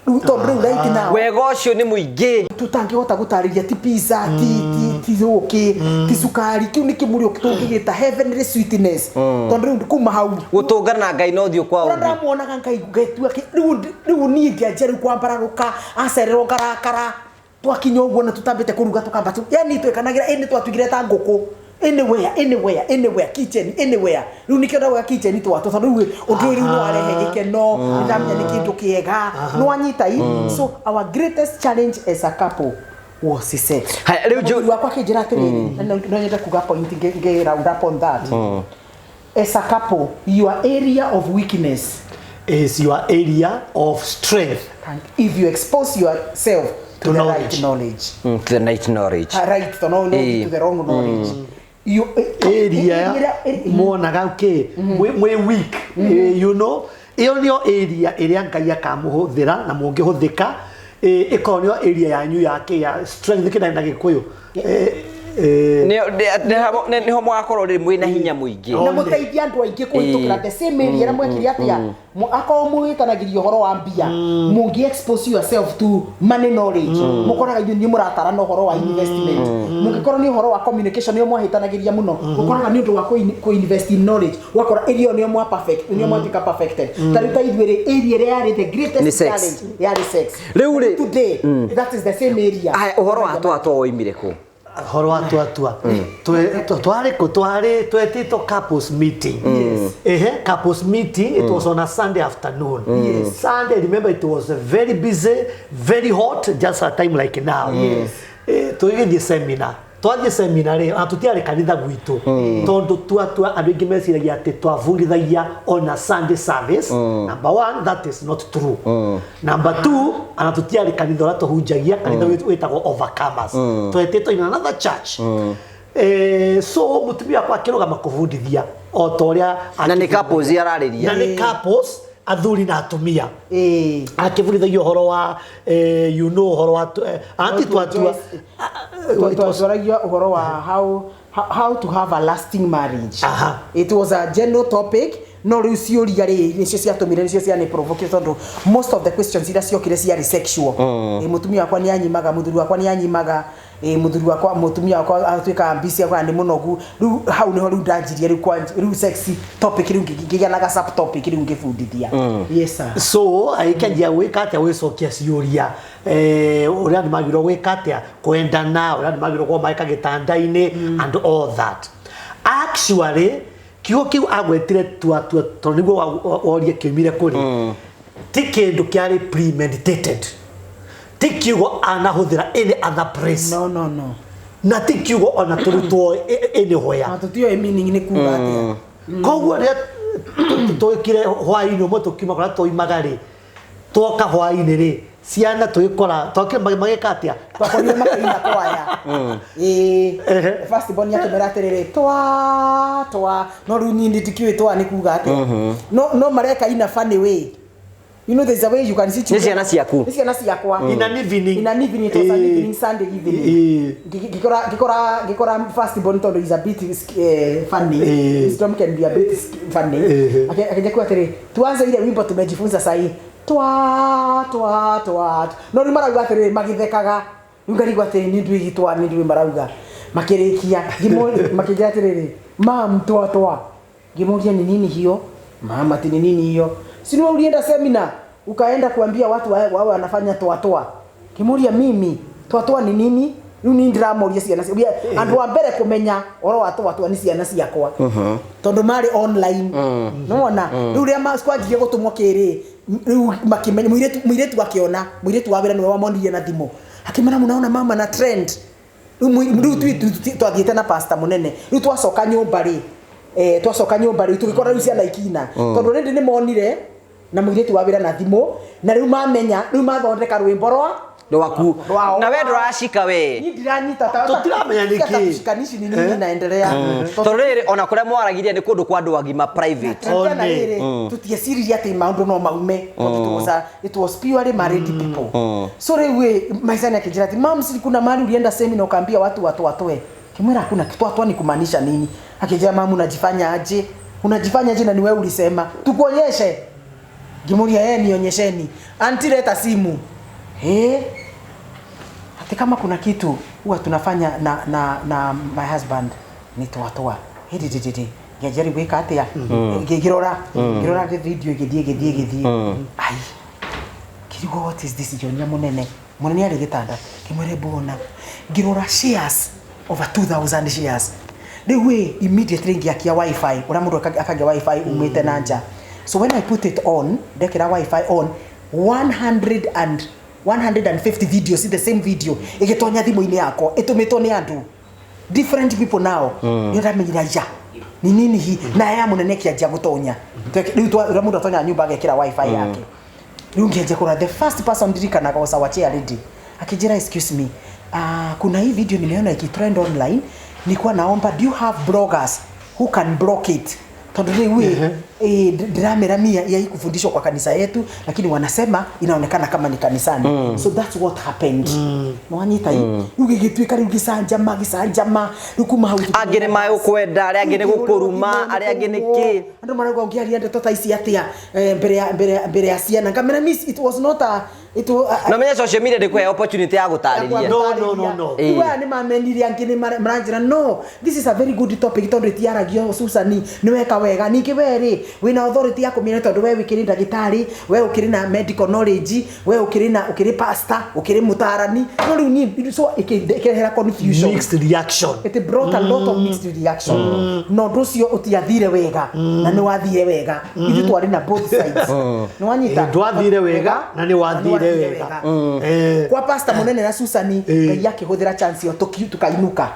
rĩu, tondũ rĩu right now Wega ũcio nĩ mũingĩ. Tutangĩhota gũtarĩria, ti pizza, ti ũkĩ, ti cukari, kĩu nĩ kĩmũrĩo tũngĩgĩta heavenly sweetness, tondũ rĩu kuma hau Gũtũngana na Ngai no thiũ kwa ũrĩa ũthiũ. Ndamuonaga ngai ngetua rĩu niĩ ngĩanjia rĩu kwambararũka, acererwo ngarakara, twakinya ũguo na tutambĩte kũruga, tũkamba tu yani twekanagĩra ĩ nĩ twatuĩkire ta ngũkũ, anywhere, anywhere, anywhere, kitchen, anywhere. Rĩu nĩkĩo ndauga kitchen twatũ, tondũ rĩu ũndũ ũyũ rĩu nĩ warehe gĩkeno, nĩ ndamenya nĩ kĩndũ kĩega, nĩ wanyita i. So our greatest challenge as a couple was sex. Haya, rĩu Mũthuri wakwa akĩnjĩra atĩrĩrĩ, na no nyende kuga point ngĩ round up on that: as a couple, your area of weakness is your area of strength. If you expose yourself to To the knowledge. right knowledge. To the right knowledge. Right, to no, no, to the wrong knowledge. You, Area muonaga kä mwä weak, ĩyo nĩyo area ĩrĩa Ngai akamũhũthĩra na mũngĩhũthĩka, ĩkorwo nĩyo area yanyu ya kĩ ya strength kĩna na Gĩkũyũ. Nĩho mũgakorwo rĩ mwĩna hinya mũingĩ. Na mũteithia andũ aingĩ kũhĩtũkĩra the same area ĩrĩa mwekire atĩa. Akorwo mũhĩtanagĩria ũhoro wa mbia, mũngĩ expose yourself to money knowledge, mũkoraga inyuĩ nĩ mũratarana ũhoro wa investment. Mũngĩkorwo nĩ ũhoro wa communication nĩo mwahĩtanagĩria mũno, ũkoraga nĩ ũndũ wa kũ-invest in knowledge, ũgakora area ĩyo nĩyo mwa perfect, nĩyo mwatuĩka perfected. Ta rĩu ta ithuĩ rĩ, area ĩrĩa yarĩ the greatest Nĩ sex. challenge yarĩ sex. Rĩu rĩ- Today that is the same area. Aya, ũhoro wa twatwa woimire kũ? Horo wa twatua twarĩ kũ? Twarĩ twetĩtwo couples meeting. Ehe, couples meeting. It was on a Sunday afternoon. Sunday, remember, it was very busy, very hot, just a time like now. Tũgĩthiĩ seminar. Twathiĩ seminar rĩ, ona tũtiarĩ kanitha gwitũ, tondũ twatua andũ aingĩ meciragia atĩ twabundithagia on a Sunday service. Number one, that is not true. Number two, ona tũtiarĩ kanitha ũrĩa tũhunjagia. Kanitha wĩtagwo Overcomers. Twetĩtwo in another church. So mũtumia wakwa akĩrũgama kũbundithia o ta ũrĩa Na nĩ couples ararĩria? Na nĩ couples, athuri na atumia. Akĩbundithagia ũhoro wa ũhoro wa anti twatua. Twaragia ũhoro wa how to have a lasting marriage. It was a general topic, no rĩu ciũria rĩ, nĩcio ciatũmire, nĩcio cianĩ provoke, tondũ most of the questions iria ciokire ciarĩ sexual. Mũtumia wakwa nĩ anyimaga, mũthuri wakwa nĩ anyimaga, mũthuri wakwa, mũtumia wakwa atuĩkaga busy, akwa nĩ mũnogu. Rĩu hau nĩho rĩu ndanjirie rĩu rĩu sex topic, rĩu ngĩgĩa na ga sub topic rĩu ngĩbundithia. Yes sir. So agĩkĩanjia gwĩka atĩa? Gwĩcokia ciũria, ũrĩa andũ magĩrĩirwo gwĩka atĩa, kwendana, ũrĩa andũ magĩrĩirwo gũkorwo magĩka gĩtanda-inĩ and all that. Actually, kiugo kĩu agwetire twatua, tondũ nĩguo worie kĩoimire kũrĩ, ti kĩndũ kĩarĩ premeditated, ti kiugo anahũthĩra any other place. No, no, no. Na ti kiugo ona tũrutwo anywhere. Na tũtiũĩ meaning nĩ kuga atĩa. Koguo rĩrĩa twĩkire hwaĩ-inĩ ũmwe, tũkiuma kũrĩa twoimaga rĩ, twoka hwaĩ-inĩ rĩ, ciana tũgĩkora twakire magĩka atĩa? Twakorire makĩina kwaya. Ĩĩ, first born akĩmera atĩrĩrĩ, twa twa, no rĩu niĩ ndikĩũĩ twa nĩ kuga atĩa, no mareka in a funny way. You know, there's a way you can see. Nĩ ciana ciaku? Nĩ ciana ciakwa. In an evening. In an evening. It was an evening, Sunday evening. Ngĩkora first born, tondũ is a bit funny. Wisdom can be a bit funny. Akĩnja kuga atĩrĩ, "Tuanze ile wimbo tumejifunza sahi, twa twa twa." No rĩu marauga atĩrĩrĩ, magĩthekaga. Rĩu ngarigwo atĩrĩ, nĩ ndũĩ gĩtwa, nĩ ndũĩ marauga. Makĩrĩkia makĩnjĩra atĩrĩrĩ, "Mam, twa twa." Ngĩmũria, "Ni nini hiyo mama?" "Ati ni nini hiyo? Si ni wewe ulienda seminar ukaenda kuambia watu wawe wanafanya twa twa?" Ngĩmũria, "Mimi twa twa ni nini?" Rĩu ni ndĩramũria ciana andũ a mbere kũmenya ũhoro wa twa twa nĩ ciana ciakwa, tondũ marĩ online. Nĩwona rĩu rĩrĩa kwanjirie gũtũmwo kĩrĩ, rĩu makĩmenya. Mũirĩtu akĩona, mũirĩtu wa wĩra nĩwe wamonirie na thimũ, akĩmera, "Mũnaona mama na trend rĩu." Rĩu twathiĩte na pastor mũnene. Rĩu twacoka nyũmba rĩ, twacoka nyũmba rĩu tũgĩkora rĩu ciana ikina, tondũ rĩndĩ nĩ monire na mũirĩtu wa wĩra na thimũ, na rĩu mamenya, rĩu mathondeka rwĩmbo rwa Rwaku. Rwao. Na we ndũracika we? Niĩ ndiranyita Tũtiramenya nĩkĩ. Tushikanishi ni nini inaendelea. Tondũ rĩrĩ, ona kũrĩa mwaragirie nĩ kũndũ kwa andũ agima, private. Tena One. rĩrĩ, tutieciririe atĩ maũndũ no maume, tondũ it was purely married people. So rĩu ĩ, maicani akĩnjĩra atĩ, "Mam, si kuna mahali ulienda seminar ukaambia watu watoatoe?" Kimwĩra, "Hakuna. Twatwa ni kumaanisha nini?" Akĩnjĩra, "Mam, unajifanya aje? Unajifanya aje na ni wewe ulisema tukuonyeshe?" Ngimuria, "Yeye, nionyesheni." "Auntie, leta simu." Ati kama kuna kitu huwa tunafanya na my husband ni twatwa. Hĩndĩ ngĩanjia gwĩka atĩa, ngĩrora the video ĩgĩthiĩ, ĩgĩthiĩ, ĩgĩthiĩ. Ai, ngĩrigwo, what is this? Ngĩonia mũnene. Mũnene arĩ gĩtanda. Ngĩmwĩra, "Mbona ngĩrora shares over 2000 shares." Rĩu ĩ, immediately ngĩakia WiFi, ũrĩa mũndũ akagia WiFi umĩte na nja. So when I put it on, ndekĩra WiFi on, 100 and 150 videos, the same video ĩgĩtonya thimũ-inĩ yakwa, ĩtũmĩtwo nĩ andũ, different people. Now nĩ ndamenyire aya ni nini hi na ya mũnene kĩanjia gũtonya. Rĩu ũrĩa mũndũ atonyaga nyũmba agekĩra WiFi yake. Rĩu ngĩanjia kũrora, the first person ndirikanaga was our chair lady. Akĩnjĩra, "Excuse me, kuna hii video nimeona ikitrend online, nilikuwa naomba, do you have bloggers who can block it?" Tondu riu ndiramera mia ya kufundishwa kwa kanisa yetu, lakini wanasema inaonekana kama ni kanisani. So that's what happened. Nwanyita riu gigituika riu gicanjama gicanjama riu kuma hau Angĩ nĩ magũkwenda, arĩa angĩ nĩ gũkũruma, arĩa angĩ nĩ kĩ. Andu marauga ũngĩaria ndeto ta ici atia mbere ya ciana. Ngamera miss, it was not a it was Na menya social media ndĩkũhe opportunity ya gũtarĩria. No, no, no, no. Rĩu aya nĩ mamenire, angĩ nĩ maranjĩra, "No, this is a very good topic tondũ ĩtiaragio. Susan, nĩ weka wega. Ningĩ we rĩ, wĩna authority ya kũmenya tondũ we wĩkĩrĩ ndagĩtarĩ, we ũkĩrĩ na medical knowledge, we ũkĩrĩ na ũkĩrĩ pastor, ũkĩrĩ mũtarani." No rĩu niĩ so ĩkĩrehera confusion. Mixed reaction. It brought a lot of mixed reaction, na ũndũ ũcio ũtiathire wega na nĩ wathire wega. Ithuĩ twarĩ na both sides, nĩ wanyita? Ndwathire wega na nĩ wathire wega. Kwa pastor munene na Susan, Ngai akĩhũthĩra chance ĩyo tukainuka.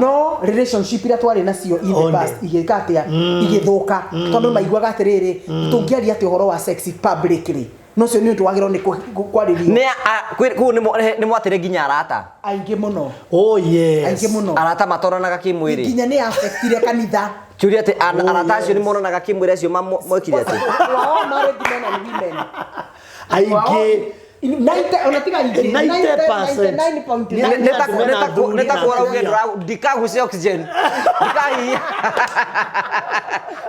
No relationship iria twarĩ nacio in the One. past igĩka atĩa? Igĩthũka, tondũ maiguaga atĩrĩrĩ, tũngĩaria atĩ ũhoro wa sex publicly, no ũcio nĩ ũndũ wagĩrĩirwo nĩ kwarĩrio. Nĩ kũu nĩ mwatire nginya arata. Aingĩ mũno. Oh yes. Aingĩ mũno. Arata matonanaga kĩmwĩrĩ. Nginya nĩ affectire kanitha. Kĩũria atĩ arata acio nĩ monanaga kĩmwĩrĩ acio mwekire atĩ? We were all married men and women. Aingĩ. 90, ona tiga aingĩ, 90%. 99.9. Nĩ ta kuora uge ndikagucia oxygen, ndikahihia.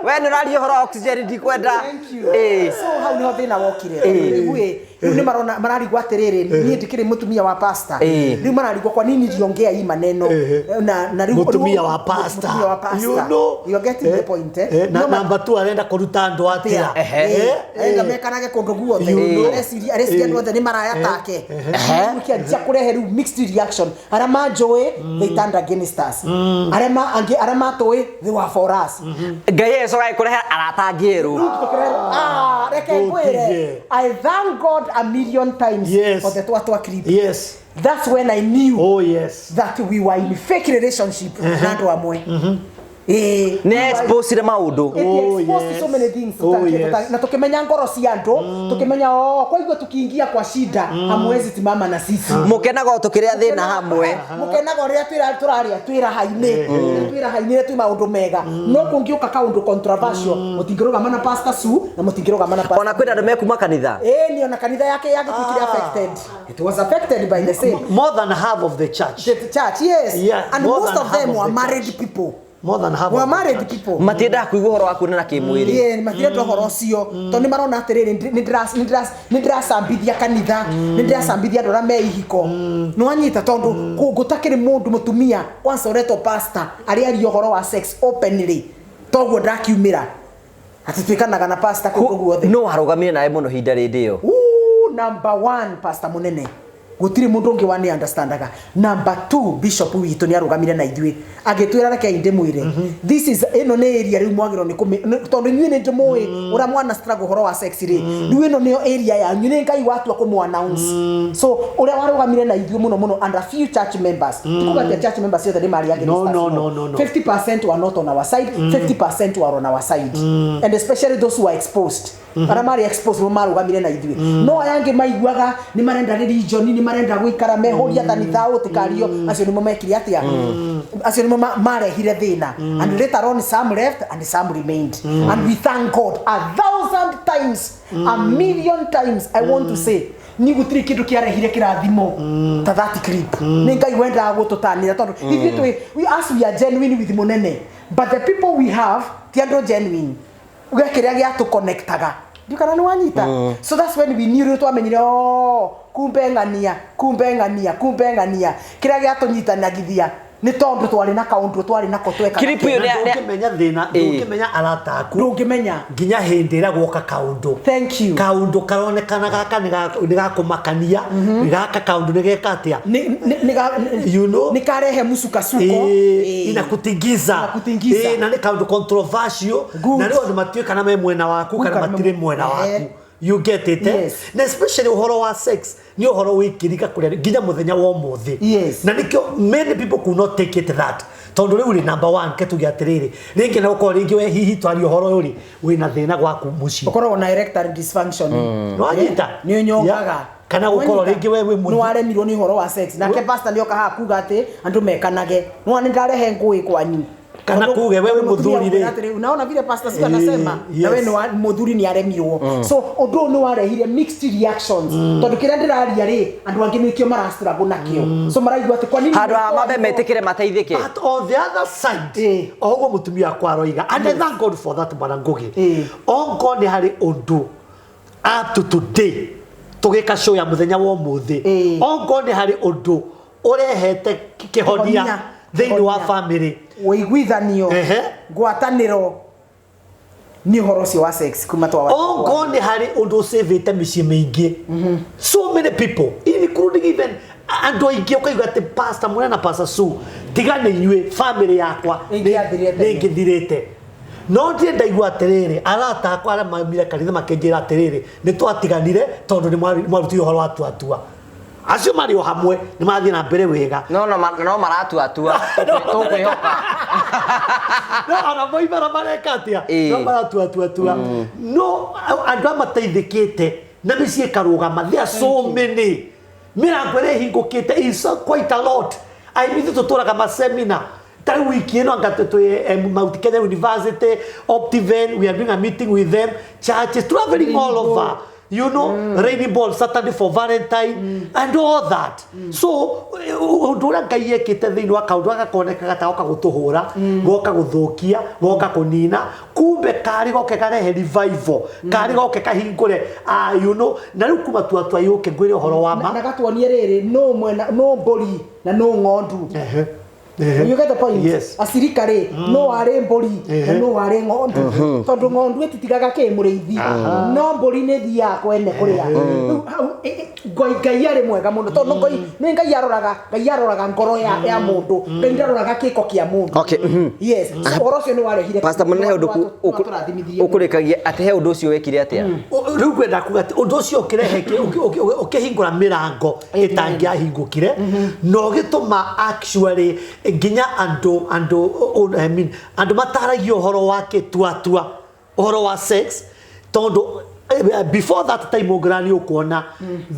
We nĩ ũraria ũhoro wa oxygen, ndikwenda. Thank you. Ĩĩ. So hau niho thĩna wokire. Rĩu ĩ, rĩu nĩ marona mararigwo atĩrĩrĩ, niĩ ndikĩrĩ mũtumia wa pastor. Rĩu mararigwo kwa nini ndiongea hii maneno na rĩu Mutumia wa pastor. Mũtumia wa pastor. You know. You are getting the point, eh? Na No, number 2 arenda kũruta andũ atĩa? Arenda mekanage kũndũ guothe. You know. Areciria andũ othe nĩ maraya take. Rĩu kĩanjia kũrehe rĩu mixed reaction. Arĩa manjũĩ, they turned against us. Arĩa angĩ arĩa matũĩ, they were for us. Ngai agĩcoka agĩkũrehe arata angĩ erũ. Ah, reke ngwĩre, I thank God a million times for the Twatwa clip. That's when I knew Oh yes. that we were in fake relationship na andũ amwe. Nĩ exposire maũndũ. It Oh, exposed yes. so many things. Oh, yes. Na tukimenya ngoro cia andũ, tukimenya, oh, kwa hivyo tukiingia kwa shida hamwezi timama na sisi. Mũkenaga o tũkĩrĩa thĩna hamwe. Mukenaga ũrĩa tũrarĩa twĩraha-inĩ, twĩraha-inĩ twĩ maũndũ mega, no kũngĩũka kaũndũ controversial, mũtingĩrũgama na Pastor Sue na mũtingĩrũgama na Pastor Ona kwĩna andũ mekuma kanitha. Ĩĩ, ni ona kanitha yake yagĩtuĩkire affected. It was affected by the same. More than half of the church. The church, yes. Yeah, and more most than of them half of were the married church. people. More than half Were of the married church. people. Matiendaga kũigua ũhoro wa kuonana kĩmwĩrĩ. Yeah, matirenda ũhoro ũcio tondũ nĩ marona atĩrĩrĩ, nĩ ndĩracambithia kanitha, nĩ ndĩracambithia andũ arĩa me ihiko, nĩ wanyita? Tondũ gũtakĩrĩ mũndũ mũtumia kwanza ũretwo pastor arĩa aria ũhoro wa sex openly, toguo ndakiumĩra atĩ twĩkanaga na pastor kũndũ guothe. No warũgamire nawe mũno ihinda rĩndĩ ĩyo? Ooh, number one, pastor munene, gũtirĩ mũndũ ũngĩ wani understandaga. Number two, bishop witũ nĩ arũgamire na ithuĩ agĩtwĩra, "Rekei ndĩmwĩre, this is ĩno nĩ area rĩu mwagĩrĩirwo nĩ tondũ inyuĩ nĩ ndĩmũĩ ũrĩa mwana struggle ũhoro wa sex rĩ, rĩu ĩno nĩyo area yanyu, nĩ Ngai watua kũmũ announce." So ũrĩa warũgamire na ithuĩ mũno mũno, and a few church members, tikuga atĩ church members othe nĩ marĩ against No, us, no, no, no, no. 50% were not on our side, 50% were on our side, and especially those who are exposed. Arĩa marĩ exposed nĩo marũgamire na ithuĩ, no aya angĩ maiguaga nĩ marenda religion, nĩ marenda gũikara mehũria kanitha ũtikario, acio nĩmo mekire atĩa? Acio nĩmo marehire thĩna. And later on some left and some remained, and we thank God a thousand times, a million times. I want to say ni gũtirĩ kĩndũ kĩarehire kĩrathimo ta that clip. Nĩ Ngai wendaga gũtũtanĩra tondũ ithuĩ twĩ we, as we are genuine with mũnene, but the people we have ti andũ genuine. We kĩrĩa gĩatũconnectaga ndikana, nĩ wanyita? So that's when we knew, rĩu twamenyire, oh, kumbe ng'ania, kumbe ng'ania, kumbe ng'ania, kĩrĩa gĩatũnyitanagithia nĩ tondũ twarĩ na kaũndũ twarĩ nako twekaga. Clip ĩyo Na ndũngĩmenya thĩna, ndũngĩmenya arata aku Ndũngĩmenya. nginya hĩndĩ ĩrĩa gwoka kaũndũ. Thank you. Kaũndũ karonekana gaka nĩ gakũmakania, gaka kaũndũ nĩ geka atĩa? You know? Nĩ karehe msukasuko. Inakutingiza. Inakutingiza. Na nĩ kaũndũ controversial. Good. Na rĩu andũ matiũĩ kana me mwena waku kana Kana matirĩ mwena waku, you get it, eh? Yes. Na especially ũhoro wa sex nĩ ũhoro wĩkĩrika kũrĩa nginya mũthenya wa ũmũthĩ. Na nĩkĩo many people could not take it that tondũ rĩu rĩ, number one, ke tuge atĩrĩrĩ, rĩngĩ na gũkorwo rĩngĩ we hihi twaria ũhoro ũyũ rĩ, wĩna thĩna gwaku mũciĩ. Ũkoragwo na erectile dysfunction. Nĩwanyita? Nĩ ũnyongaga. Yeah. Kana gũkorwo Nĩwanyita? rĩngĩ we wĩ nĩ waremirwo nĩ ũhoro wa sex, nake pastor nĩoka haha kuga atĩ andũ mekanage, nĩwona nĩ ndarehe ngũĩ kwanyu. Kana kuge wewe muthuri ri. Unaona vile pastor Sue anasema na we ni muthuri ni aremirwo. So undu uyu ni warehire mixed reactions. Tondu kiria ndiraria ri andu angi nikio mara struggle nakio. So maraigua ati kwa nini handu ha mambe metikire mateithike. But on the other side, oguo mutumia akwa aroiga, and I thank God for that Bwana Ngugi. Ongo ni hari undu up to today tugika show ya muthenya wa umuthi. Ongo ni hari undu urehete kihonia thiini wa family, uiguithanio, ngwataniro ni uhoro ucio wa sex kuma twa. Ongo ni hari undu usavite micii mingi. So many people including even andu aingi ukaigua ati pastor Munene na pastor Sue tiga ni inyuĩ family yakwa nĩingĩthirĩte. No ndirĩ ndaigua atĩrĩrĩ arata akwa arĩa maumire kanitha makĩnjĩra atĩrĩrĩ nĩ twatiganire tondũ nĩ mwarutire ũhoro wa tuatua. Acio marĩ o hamwe nĩ marathiĩ na mbere wega. No no maratuatua tũkwĩhoka. No ona moimara mareka atĩa no maratuatuatua. No andũ aya mateithĩkĩte na mĩciĩ ĩkarũgama. There are so many. Mĩrango ĩrĩa ĩhingũkĩte is quite a lot. I mean tũtũraga masemina. Tari wiki ĩno anga twĩ Mount Kenya University, Optiven, we are doing a meeting with them, churches, traveling all over. You know, rainy ball Saturday for Valentine and all that. So undu uria Ngai ekite thiini wa kaundu gakonekaga ta goka gutuhura, goka guthukia, goka kunina, kumbe kari goke karehe revival, kari goke kahingure, you know, na riu kuma tuatua yuke ngwire uhoro wa ma. Na gatuonie riri no mwena no mburi na no ng'ondu. You get the point? Yes. Acirika ri no ari mburi na no ari ng'ondu tondu ng'ondu ititigaga ki muriithi no mburi ni thiaga kwene kuria. Ngai ari mwega muno tondu Ngai ni Ngai aroraga ngoro ya mundu. Ngai ndaroraga kiko kia mundu. Okay. Yes. So uhoro ucio ni warehire Pastor Munene he undu ukurikagia ati he undu ucio wekire atia. Riu ngwenda kuga ati undu ucio ukirehe ukihingura mirango itangiahingukire no gituma actually nginya andu I mean andu mataragia uhoro wa gĩtuatua uhoro wa sex tondu before that time ũngĩrani ũkuona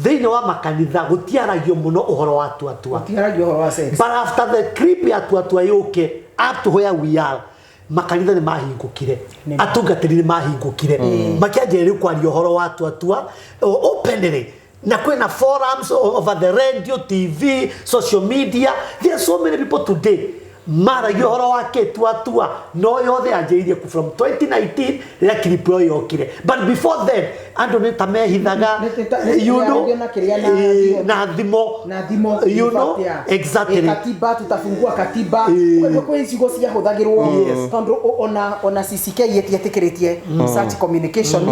thĩinĩ wa makanitha gũtiaragio mũno ũhoro wa tuatua. Gũtiaragio ũhoro wa sex. But after the clip ya tuatua yũke up to where we are makanitha nĩ mahingũkire, atungatĩri nĩ mahingũkire, makĩanjĩrĩria rĩu kwaria ũhoro wa tuatua openly. Na kwĩna forums over the radio, TV, social media. There are so many people today maragia ũhoro wa gĩtuatua no yothe yanjĩrĩirie from 2019 rĩrĩa clip ĩyo yokire. But before then andũ nĩ ta mehithaga, you know, na thimo, you know, exactly. Katiba tutafungua katiba kwĩ ciugo ciahũthagĩrwo tondũ ona CCK yetiĩtĩkĩrĩtie such communication.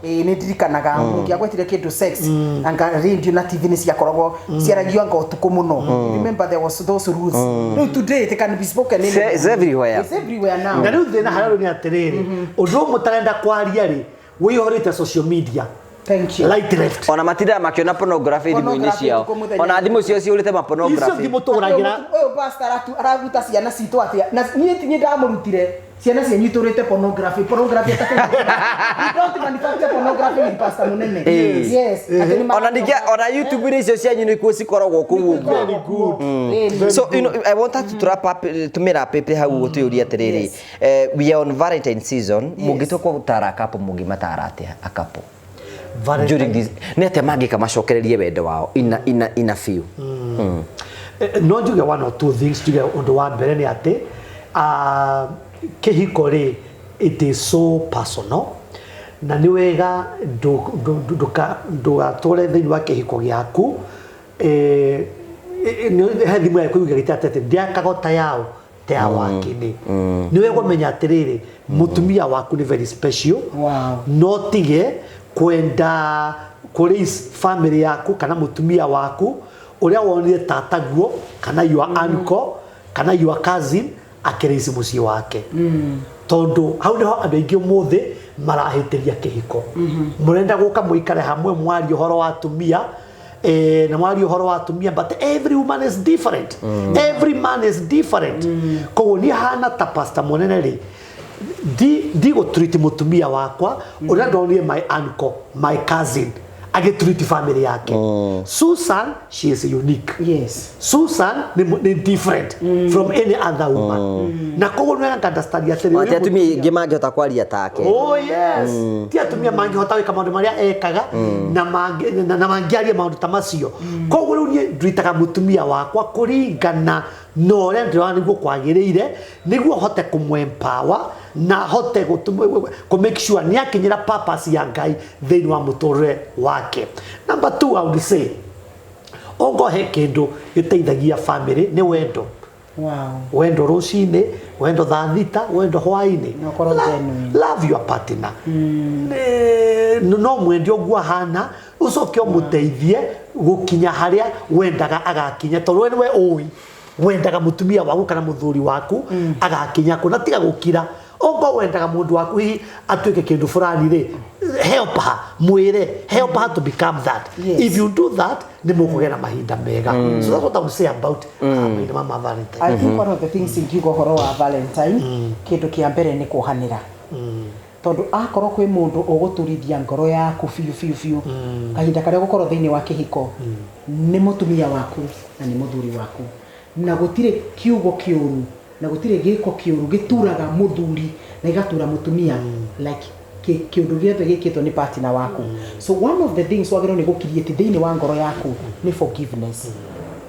Nĩ ndirikanaga mũngĩagwetire kĩndũ sex anga radio na TV nĩ ciakoragwo ciaragio anga ũtukũ mũno. Remember there was those rules. No today it can be spoken in. It's everywhere. It's everywhere now. Na riu thina haria ni atiriri undu mutarenda kwaria ri wihorite social media. Thank you. Right left. Ona matinda makiona pornography thimu-inĩ ciao. Ona thimu ciao ciũrĩte ma pornography. Icio thimu tũgũragĩra. Ũyũ pastor araruta ciana citũ atia. Na niĩ ti ndamũrutire. Ciana cianyu itũrĩte pornography. Pornography ĩtakĩrĩ. We don't manufacture pornography with Pastor Munene. Yes. Ona ningĩ ona YouTube-inĩ icio cianyu nĩkuo cikoragwo kũu ũguo. Very good. So you know I want us to wrap up tumira pepe hau ũguo twĩyũrie atĩrĩrĩ. We are on Valentine season. Mũngĩtua gũtara couple mũngĩmatara atĩa a couple? During this nĩ atĩa mangĩka macokererie wendo wao ina few. No njuge one or two things. Njuge ũndũ wa mbere nĩ atĩ kĩhiko rĩ it is so personal na nĩ wega ndũgatũre thĩinĩ wa kĩhiko gĩaku. He thimũ ya kũigua gĩte atĩ ndĩakaga ta yao ta ya wakĩnĩ. Nĩ wega ũmenye atĩrĩrĩ mũtumia waku nĩ very special. No tige kwenda kũrĩ family yaku kana mũtumia waku ũrĩa wonire tataguo kana your uncle kana your cousin akĩrĩci mũciĩ wake. Tondu hau niho andũ aingĩ ũmũthĩ marahĩtĩria kĩhiko. Mũrenda gũka mũikare hamwe mwarie ũhoro wa atumia na mwarie ũhoro wa atumia, but every woman is different. Every man is different. Koguo niĩ hana ta Pastor Munene rĩ ndigũtreat mũtumia wakwa ũrĩa ndonire my uncle, my cousin Agĩtreat family yake. Susan, she is unique. Susan nĩ different from any other woman, na koguo nĩ wega understand atĩrĩ, Ati atumia aingĩ mangĩhota kwaria take. Oh yes, ti atumia mangĩhota gwĩka maũndũ marĩa ekaga na mangĩaria maũndũ ta macio. Koguo rĩu niĩ ndwitaga mũtumia wakwa kũringana na ũrĩa ndĩrona nĩguo kwagĩrĩire, nĩguo hote kũmũ-empower na hote kũ make sure nĩ akinyĩra purpose ya Ngai thĩinĩ wa mũtũrĩre wake. Number two, I would say ongo he kĩndũ gĩteithagia family nĩ wendo. Wendo rũcinĩ, wendo thaa 6, wendo hwainĩ. Na ũkorwo genuine. Love your partner. No mwende ũguo ahana, ũcoke ũmũteithie gũkinya harĩa wendaga agakinya, tondũ we nĩwe ũĩ wendaga mũtumia waku kana mũthuri waku agakinya kũ. Na tiga gũkira. Okorwo wendaga mũndũ waku hihi atuĩke kĩndũ fulani rĩ, help her, mwĩre, help her to become that. If you do that, nĩ mũkũgĩa na mahinda mega. So that's what I would say about mahinda ma Valentine. I think one of the things ingiuga ũhoro wa Valentine, kĩndũ kĩa mbere nĩ kuohanĩra, tondũ akorwo kwĩ mũndũ ũgũturithia ngoro yaku biũ biũ biũ kahinda karĩa ũgũkorwo thĩinĩ wa kĩhiko, nĩ mũtumia waku na nĩ mũthuri waku. Na gũtirĩ kiugo kĩũru na gũtirĩ gĩko kĩũru gĩturaga mũthuri na gĩgatura mũtumia like kĩũndũ gĩothe gĩkĩtwo nĩ partner waku. So one of the things wagĩrĩirwo nĩ gũcreate thĩinĩ wa ngoro yaku nĩ forgiveness.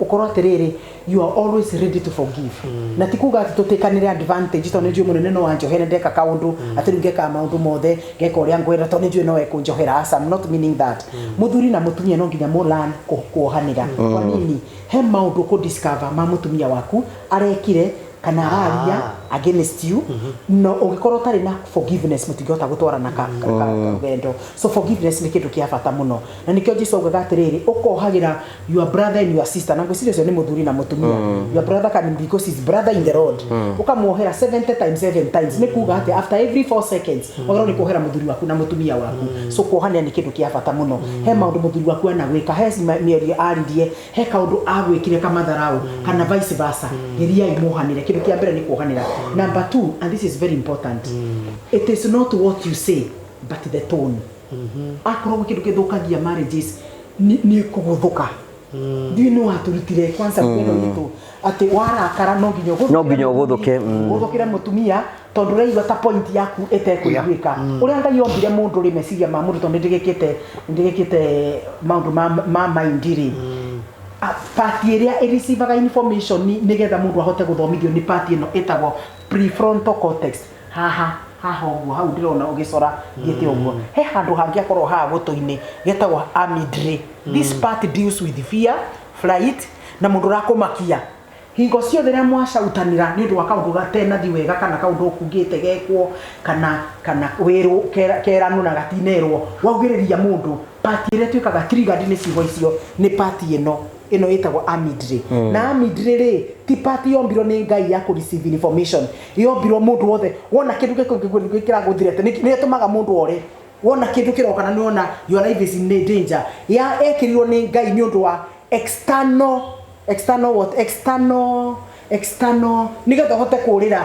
Ũkorwo atĩrĩrĩ, you are always ready to forgive, na ti kuga atĩ tũtĩkanĩre advantage, tondũ nĩ njũĩ mũnene no wanjohere ndeka kaũndũ, atĩ rĩu ngekaga maũndũ mothe, ngeka ũrĩa ngwenda tondũ nĩ njũĩ no ekũnjohera. Aca, I'm not meaning that. Mũthuri na mũtumia no nginya mũ learn kuohanĩra. Kwa nini? He maũndũ kũ discover ma mũtumia waku arekire kana araria against you, no ũngĩkorwo ũtarĩ na forgiveness, mũtingĩhota gũtwarana ka rũgendo. So forgiveness nĩ kĩndũ kĩa bata mũno, na nĩkĩo Jesu augaga atĩrĩrĩ, ũkohagĩra your brother and your sister, na ngwĩciria ũcio nĩ mũthuri na mũtumia. Your brother can, because he's brother in the Lord, ũkamuohera 70 times 7 times. Nĩ kuga atĩ after every 4 seconds wagĩrĩirwo nĩ kuohera mũthuri waku na mũtumia waku. So kuohanĩra nĩ kĩndũ kĩa bata mũno. He maũndũ mũthuri waku anagwĩka, he mĩario aririe, he kaũndũ agwĩkire kamatharau kana vice versa, geriai muohanĩre. Kĩndũ kĩa mbere nĩ kuohanĩra. Number two, and this is very important, it is not what you say but the tone. Akorwo gwĩ kĩndũ gĩthũkagia marriages nĩ kũgũthũka. Ndiũĩ nĩ watũrutire kwanza ĩno itũ atĩ warakara no nginya ũgũthũkĩre No nginya ũgũthũke, mũthuri, ũgũthũkĩre mũtumia, tondũ ũraigua ta point yaku ĩtekũiguĩka. Ũrĩa Ngai ombire mũndũ rĩ, meciria ma mũndũ, tondũ nĩ ndĩgĩkĩte maũndũ ma mind rĩ, part ĩrĩa ĩreceivaga information nĩgetha mũndũ ahote gũthomithio nĩ part ĩno ĩtagwo prefrontal cortex, haha haha ũguo, hau ndĩrona ũgĩcora thiĩte ũguo. He handũ hangĩ akorwo haha gũtũ-inĩ getagwo amygdala. This part deals with fear, flight na mũndũ ũrakũmakia. Hingo ciothe rĩrĩa mwacautanĩra nĩ ũndũ wa kaũndũ gatenathi wega kana kaũndũ ũkugĩte gekwo kana wĩrwo keranwo na gatinerwo, waugĩrĩria mũndũ, part ĩrĩa ĩtuĩkaga triggered nĩ ciugo icio nĩ part ĩno ĩtagwo amygdala. Na amygdala rĩ, ti part yombirwo nĩ Ngai ya kũ receive information, yombirwo mũndũ wothe wona kĩndũ gĩkũ kĩragũthirete nĩ ĩtũmaga mũndũ ore wona kĩndũ kĩroka na nĩwona your life is in danger. Ya ekĩrirwo nĩ Ngai nĩ ũndũ wa external what, external, nĩgetha ũhote kũrĩra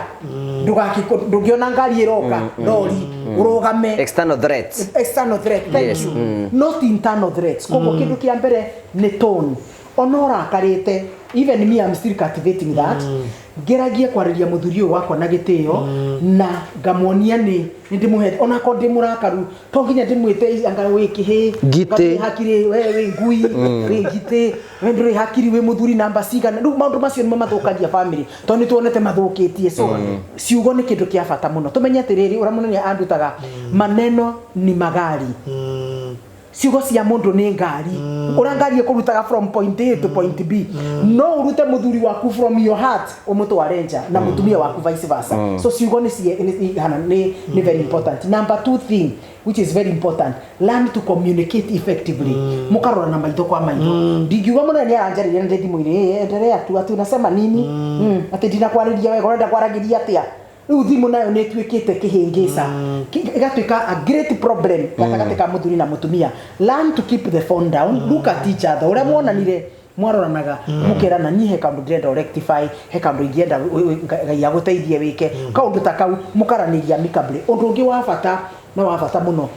ndũngĩona ngari ĩroka rori ũrũgame. External threats. External threat, thank you, not internal threats. Koguo kĩndũ kĩa mbere nĩ tone. Ona ũrakarĩte, even me, I'm still cultivating that. Ngeragie kwarĩria mũthuri ũyũ wakwa na gĩtĩo na ngamuonia nĩ ndĩmũhete onakorwo ndĩ mũrakaru. To nginya ndĩmwĩte anga wĩ kĩhĩ. Ngitĩ. Wĩ hakiri we, wĩ ngui, wĩ ngitĩ, we ndũrĩ hakiri, wĩ mũthuri namba cigana. Rĩu maũndũ macio nĩmo mathũkagia family, tondũ nĩ tuonete mathũkĩtie. So ciugo nĩ kĩndũ kĩa bata mũno. Tũmenye atĩrĩrĩ, ũrĩa mũnene andutaga, maneno ni magari. Ciugo cia mũndũ nĩ ngari. Ũrĩa ngari ĩkũrutaga from point A to point B, no ũrute mũthuri waku from your heart ũmũtware nja, na mũtumia waku vice versa. So ciugo nĩ nĩ very important. Number two thing which is very important, learn to communicate effectively. Mũkarora na maitho kwa maitho. Ndingiuga mũnene nĩ aranjarĩria na ndĩ thimũ-inĩ. "Ĩ, endelea tu, atĩ unasema nini? Atĩ ndinakwarĩria wega, ũrenda kwaragĩria atĩa?" Rĩu thimũ nayo nĩ ĩtuĩkĩte kĩhĩngĩca, ĩgatuĩka a great problem gatagatĩ ka mũthuri na mũtumia. Learn to keep the phone down, look at each other ũrĩa muonanire mwaroranaga, mũkerana, niĩ he kaũndũ ndĩrenda rectify, he kaũndũ ingĩenda Ngai agũteithie wĩke kaũndũ ta kau, mũkaranĩria amicably. Ũndũ ũngĩ wa bata na wa bata mũno,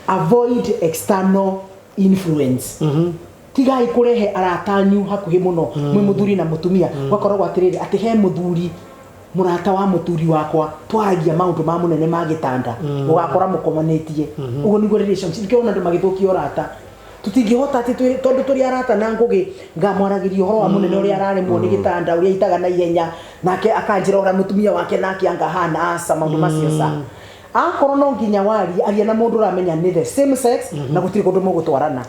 avoid external Influence. Tigai kũrehe arata anyu hakuhĩ mũno mwĩ mũthuri na mũtumia, gwakoragwo atĩrĩrĩ, atĩ he mũthuri mũrata wa mũthuri wakwa twaragia maũndũ ma mũnene ma gĩtanda, ũgakora mũkomanĩtie. Ũguo nĩguo relationship, nĩkĩo ona andũ magĩthũkia ũrata. Tũtingĩhota atĩ tondũ tũrĩ arata na Ngũgĩ, ngamwaragĩria ũhoro wa mũnene ũrĩa araremwo nĩ gĩtanda, ũrĩa aitaga na ihenya, nake akanjĩra ũrĩa mũtumia wake nake anga hana. Aca, maũndũ macio ca. Akorwo no nginya warie, aria na mũndũ ũramenya nĩ the same sex na gũtirĩ kũndũ mũgũtwarana.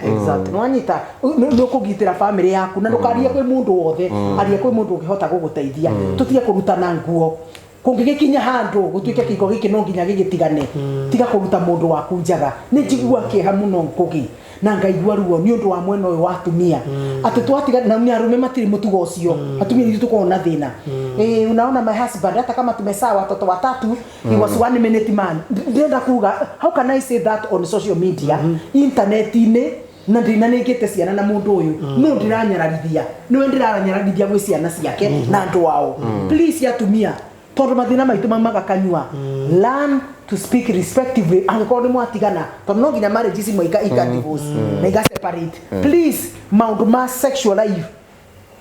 Nĩwanyita? Nĩ ũkũgitĩra family yaku na ndũkarie kwĩ mũndũ wothe, aria kwĩ mũndũ ũngĩhota gũgũteithia. Tũtige kũrutana nguo. Kũngĩgĩkinya handũ gũtuĩke kĩhiko gĩkĩ no nginya gĩgĩtigane, tiga kũruta mũndũ waku njaga. Nĩ njigua kĩeha mũno, Ngũgĩ, na ngaigua ruo nĩ ũndũ wa mwena ũyũ wa atumia, atĩ twatiga na nĩ arũme matirĩ mũtugo ũcio, atumia ithuĩ tũkoragwo na thĩna. Eh, unaona my husband, hata kama tumezaa watoto watatu, he was one minute man. Ndĩrenda kuga, how can I say that on social media, internet-inĩ, na ndinanengete ciana na mũndũ ũyũ no ndĩranyararithia, nĩwe ndĩranyararithia gwĩ ciana ciake na andũ ao. Please atumia, tondũ mathĩna maitũ maumaga kanyua, learn to speak respectively. Angĩkorwo nĩ mwatigana, tondũ no nginya marriage ici ika ika divorce na iga separate, please, maũndũ ma sexual life,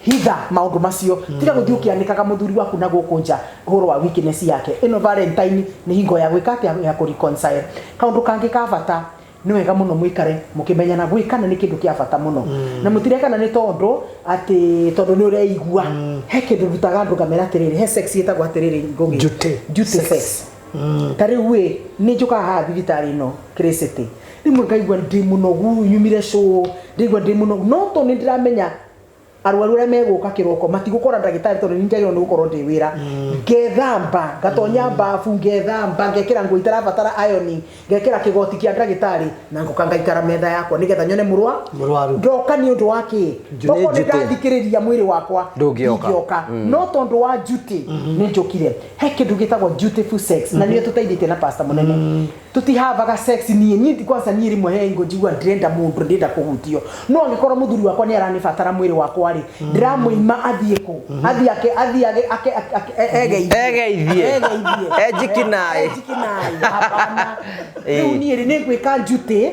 hitha maũndũ macio. Tiga gũthiĩ ũkĩanĩkaga mũthuri waku na gũkũ nja ũhoro wa weakness yake. Ĩno Valentine nĩ hingo ya gwĩka atĩa? Ya kũ reconcile. Kaũndũ kangĩ ka bata, nĩ wega mũno mũikare mũkĩmenyana. Gwĩkana nĩ kĩndũ kĩa bata mũno, na mũtirekana nĩ tondũ atĩ tondũ nĩ ũreigua. He kĩndũ ndutaga andũ ngamera atĩrĩrĩ, he sex ĩtagwo atĩrĩrĩ, Ngũgĩ, Duty duty sex. Sex. Ta rĩu ĩ, nĩ njũkaga haha thibitarĩ ĩno City, rĩmwe ngaigua ndĩ mũnogu, nyumire show, ndĩigua ndĩ mũnogu, no tondũ nĩ ndĩramenya arwaru arĩa megũka kĩroko matigũkora ndagĩtarĩ, tondũ nĩ njagĩrĩirwo nĩ gũkorwo ndĩ wĩra, ngethamba, ngatonya babu, ngethamba, ngekĩra nguo itarabatara ironing, ngekĩra kĩgoti kĩa ndagĩtarĩ, na ngoka ngaikara metha yakwa nĩgetha nyone mũrwa Mũrwaru. Ndoka nĩ ũndũ wa kĩ? Okorwo nĩ Duty. ndathikĩrĩria mwĩrĩ wakwa, Ndũngĩoka. ndingĩoka, no tondũ wa duty nĩ njũkire. He kĩndũ gĩtagwo dutiful sex, na nĩyo tũteithĩtie na pastor mũnene. Tũtihavaga sex. Niĩ kwanza, niĩ rĩmwe he hingo njigua ndĩrenda mũndũ, ndĩrenda kũhutio, no angĩkorwo mũthuri wakwa nĩ aranibatara mwĩrĩ wakwa rĩ, ndĩramũima athiĩ kũ? Athiĩ ake, athiĩ ake egeithie. Egeithie. Egeithie. Ejikinaĩ. Ejikinaĩ, hapana. Rĩu niĩ rĩ, nĩ ngwĩka duty.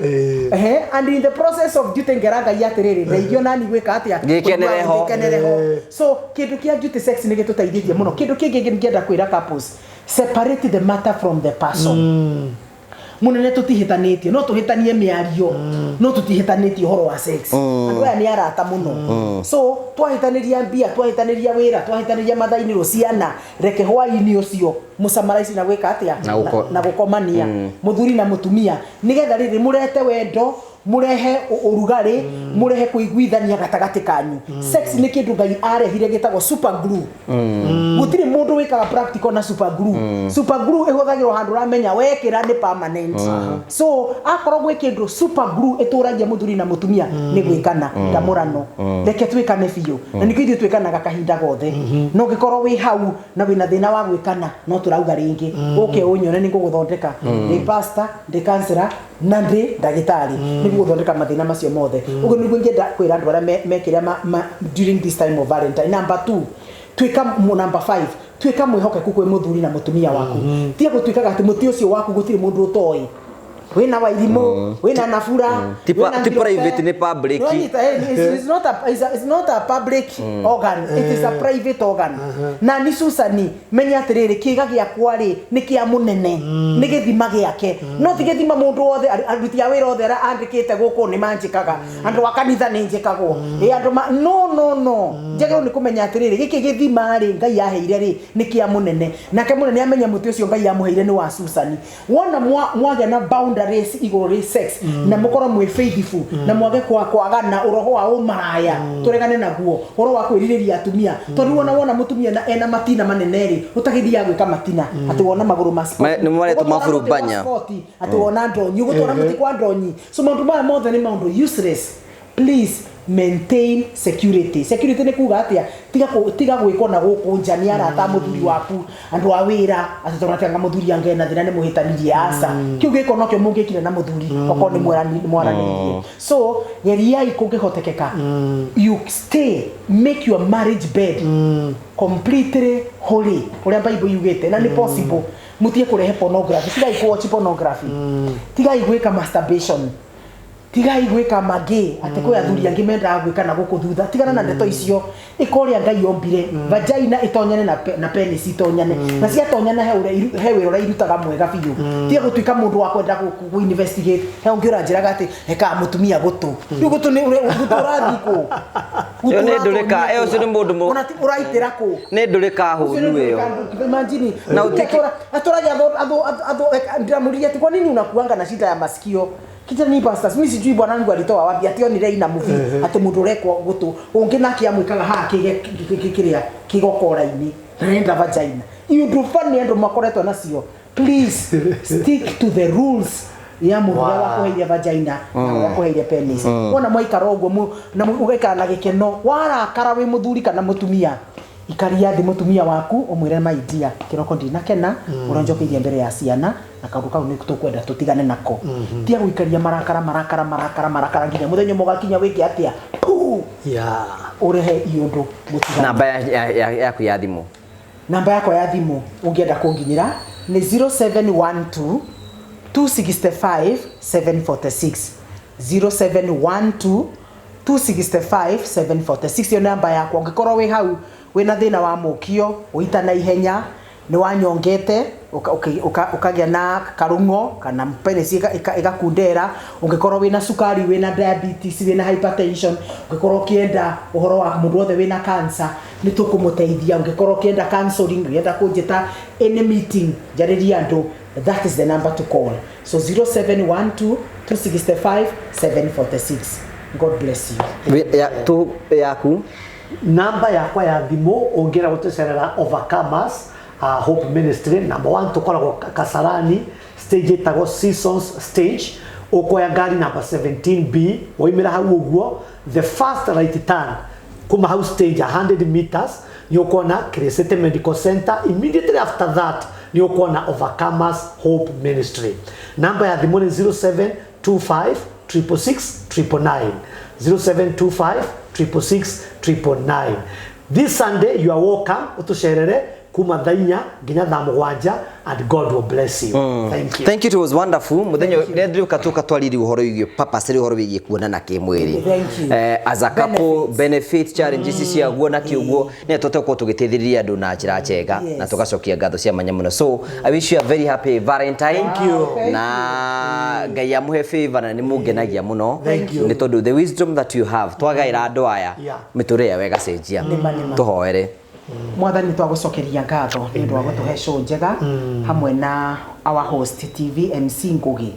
Ehe, and in the process of duty ngera Ngai atĩrĩrĩ, ndeithio nani gwĩka atĩa? Ngĩkenere ho. Ngĩkenere ho. So kĩndũ kĩa duty sex nĩ gĩtũteithĩtie mũno. Kĩndũ kĩngĩ ngĩenda kwĩra couples, separate the matter from the person. Munene, tutihĩtanĩtie, no tũhĩtanie mĩario, no tutihĩtanĩtie ũhoro wa sex. Andũ aya nĩ arata mũno, so twahĩtanĩria mbia, twahĩtanĩria wĩra, twahĩtanĩria mathaa-inĩ, ciana, reke hwaĩ-inĩ ũcio mũcamaraici na gwĩka atĩa? Na Na gũkomania mũthuri na mũtumia, nĩgetha rĩrĩ mũrete wendo, mũrehe ũrugarĩ, mũrehe kũiguithania gatagatĩ kanyu. Sex nĩ kĩndũ Ngai arehire gĩtagwo super glue. Gũtirĩ mũndũ wĩkaga practical na super glue. Super glue ĩhũthagĩrwo handũ ũramenya wekĩra nĩ permanent. So akorwo gwĩ kĩndũ super glue ĩtũragia mũthuri na mũtumia, nĩ gwĩkana ndamũrano. Reke twĩkane biũ, na nĩkĩo ithuĩ twĩkanaga kahinda gothe. No ũngĩkorwo wĩ hau na wĩna thĩna wa gwĩkana, no tũrauga rĩngĩ ũke ũnyone, nĩ ngũgũthondeka. Ndĩ pastor, ndĩ counselor na ndĩ ndagĩtarĩ, nĩ gũgũthondeka mathĩna macio mothe. Ũguo nĩguo ingĩenda kwĩra andũ arĩa mekĩrĩa during this time of Valentine. Number two, tuĩka number five, tuĩka mwĩhokeku kwĩ mũthuri na mũtumia waku. Tiga gũtuĩkaga atĩ mũtĩ ũcio waku gũtirĩ mũndũ ũtoĩ, wĩna Wairimũ, wĩna Nabura, wĩna Ti Ngirobe. private, nĩ public. Nĩwanyita, it's not a public organ, it is a private organ. Na ni Susani, menya atĩrĩrĩ, kĩga gĩakwa rĩ, nĩ kĩa mũnene, nĩ gĩthima gĩake, no ti gĩthima mũndũ wothe. Aruti a wĩra othe arĩa andĩkĩte gũkũ nĩ manjĩkaga, andũ a kanitha nĩ njĩkagwo, ĩ andũ ma no no no njagĩrĩirwo nĩ kũmenya atĩrĩrĩ, gĩkĩ gĩthima rĩ, Ngai aheire rĩ, nĩ kĩa mũnene, nake mũnene amenya mũtĩ ũcio Ngai amũheire nĩ wa Susani. Wona mwagĩa na boundaries igũrũ rĩ sex, na mũkorwo mwĩ faithful, na mwage kwagana ũroho wa ũmaraya, tũregane naguo ũhoro wa kwĩrirĩria atumia, tondũ wona mũtumia na ena matina manene rĩ, ũtagĩthiaga gwĩka matina atĩ wona magũrũ ma sport. Nĩ maretwo Ũgũtwara mũtĩ wa maburubanya. sport, atĩ wona ndonyi, ũgũtwara mũtĩ kwa ndonyi. So maũndũ maya mothe nĩ maũndũ useless. Please maintain security. Security nĩ kuga atĩa? Tiga gwĩkwo na gũkũ nja nĩ arata a mũthuri waku, andũ a wĩra, atĩ tondũ atĩ anga mũthuri angena thĩna nĩ mũhĩtanirie. Aca, kĩu gĩko nokĩo mũngĩkire na mũthuri okorwo nĩ mwaranĩirie. So geriai kũngĩhotekeka, you stay, make your marriage bed completely holy, ũrĩa Bible yugĩte, na nĩ possible. Mũtige kũrehe pornography, tigai kũwatch pornography, tigai gwĩka masturbation. Tigai gwĩka mangĩ atĩ kwĩ athuri angĩ mendaga gwĩka na gũkũ thutha. Tigana na ndeto icio. Ĩka ũrĩa Ngai ombire. Vagina ĩtonyane na penis itonyane. Na ciatonyana he ũrĩa he wĩra ũrĩa irutaga mwega biũ. Tiga gũtuĩka mũndũ wa kwenda kũ investigate. He ũngĩ ũranjĩraga atĩ ekaga mũtumia gũtũ. Rĩu gũtũ nĩ gũtũ ũrathiĩ kũ? Gũtũ Ĩyo nĩ ndũrĩka, ũratonyia ĩyo ũcio nĩ mũndũ kũ? Ona ti ũraitĩra kũ? Nĩ ndũrĩka hũnu ĩyo. Imagine. Na ũtiki- Atũragia atho ndiramũririe ati kwa nini unakuanga na shida ya masikio? Kita ni pastors, mimi sijui bwana wangu alitoa wapi ati onire ina movie ati mundu urekwo gutu ungi nake amwikaga haha kiria kigokora-ini na vagina. Iundu funny andu makoretwo nacio. Please stick to the rules ya mundu ũrĩa wakũheire vagina na ũrĩa wakũheire penis. Wona mwaikara ũguo na ũgaikara na gĩkeno, warakara wĩ mũthuri kana mũtumia, ikaria thĩ mũtumia waku ũmwĩre my dear, kĩroko ndinakena ũranjokeirie mbere ya ciana na kaũndũ kau nĩ tũkwenda tũtigane nako. Tiga gũikaria marakara marakara marakara marakara nginya mũthenya ũmwe ũgakinya wĩke atĩa? Puu! Ũrehe iũndũ mũtigane. Namba yaku ya thimũ. Namba yakwa ya thimũ ũngĩenda kũnginyĩra nĩ 0712 265 746. 0712 265 746 ĩyo namba yakwa. Ũngĩkorwo wĩ hau wĩna thĩna wa mũkio, ũita na ihenya, nĩ wanyongete, ũkagĩa na karũng'o kana penis ĩgakundera, ũngĩkorwo wĩna cukari, wĩna diabetes, wĩna hypertension, ũngĩkorwo ũkĩenda ũhoro wa mũndũ wothe wĩna cancer, nĩ tũkũmũteithia. Ũngĩkorwo ũkĩenda counseling, ũngĩenda kũnjĩta any meeting, njarĩrie andũ, that is the number to call. So 0712 265 746. God bless you. Tu yaku. Namba yakwa ya thimũ ũngĩenda gũtũcerera Overcomers Hope Ministry, number 1 tũkoragwo Kasarani, stage ĩtagwo Seasons Stage. Ũkoya ngari number 17B, waumĩra hau ũguo, the first right turn kuma hau stage 100 meters nĩ ũkuona Crescent Medical Center. Immediately after that nĩ ũkuona Overcomers Hope Ministry. Namba ya thimũ nĩ 0725 666 999, 0725 666 999. This Sunday you are welcome utucerere kuma thaa inya nginya thaa mũgwanja, and God will bless you. Thank you. Thank you, it was wonderful. Muthenya ndĩrĩũka tũka twarĩrie ũhoro wĩgiĩ purpose, ũhoro wĩgiĩ kuonana kĩmwĩrĩ. Thank you. As a couple, benefit, challenges ciaguo na kĩũguo, nĩ tũte gũkorwo tũgĩteithĩrĩria andũ na njĩra njega na tũgacokia ngatho cia mwanya mũno. So I wish you a very happy Valentine. Thank you. Thank Na Ngai amũhe favor na nĩ mũngenagia mũno. Thank you. Nĩ tondũ the wisdom that you have twagaĩra andũ aya mĩtũrĩre yao ĩgacenjia. Nĩma, nĩma. Tũhoere. Mwathani twagũcokeria ngatho nĩ ũndũ wa gũtũhe show njega hamwe na our host TV MC Ngugi.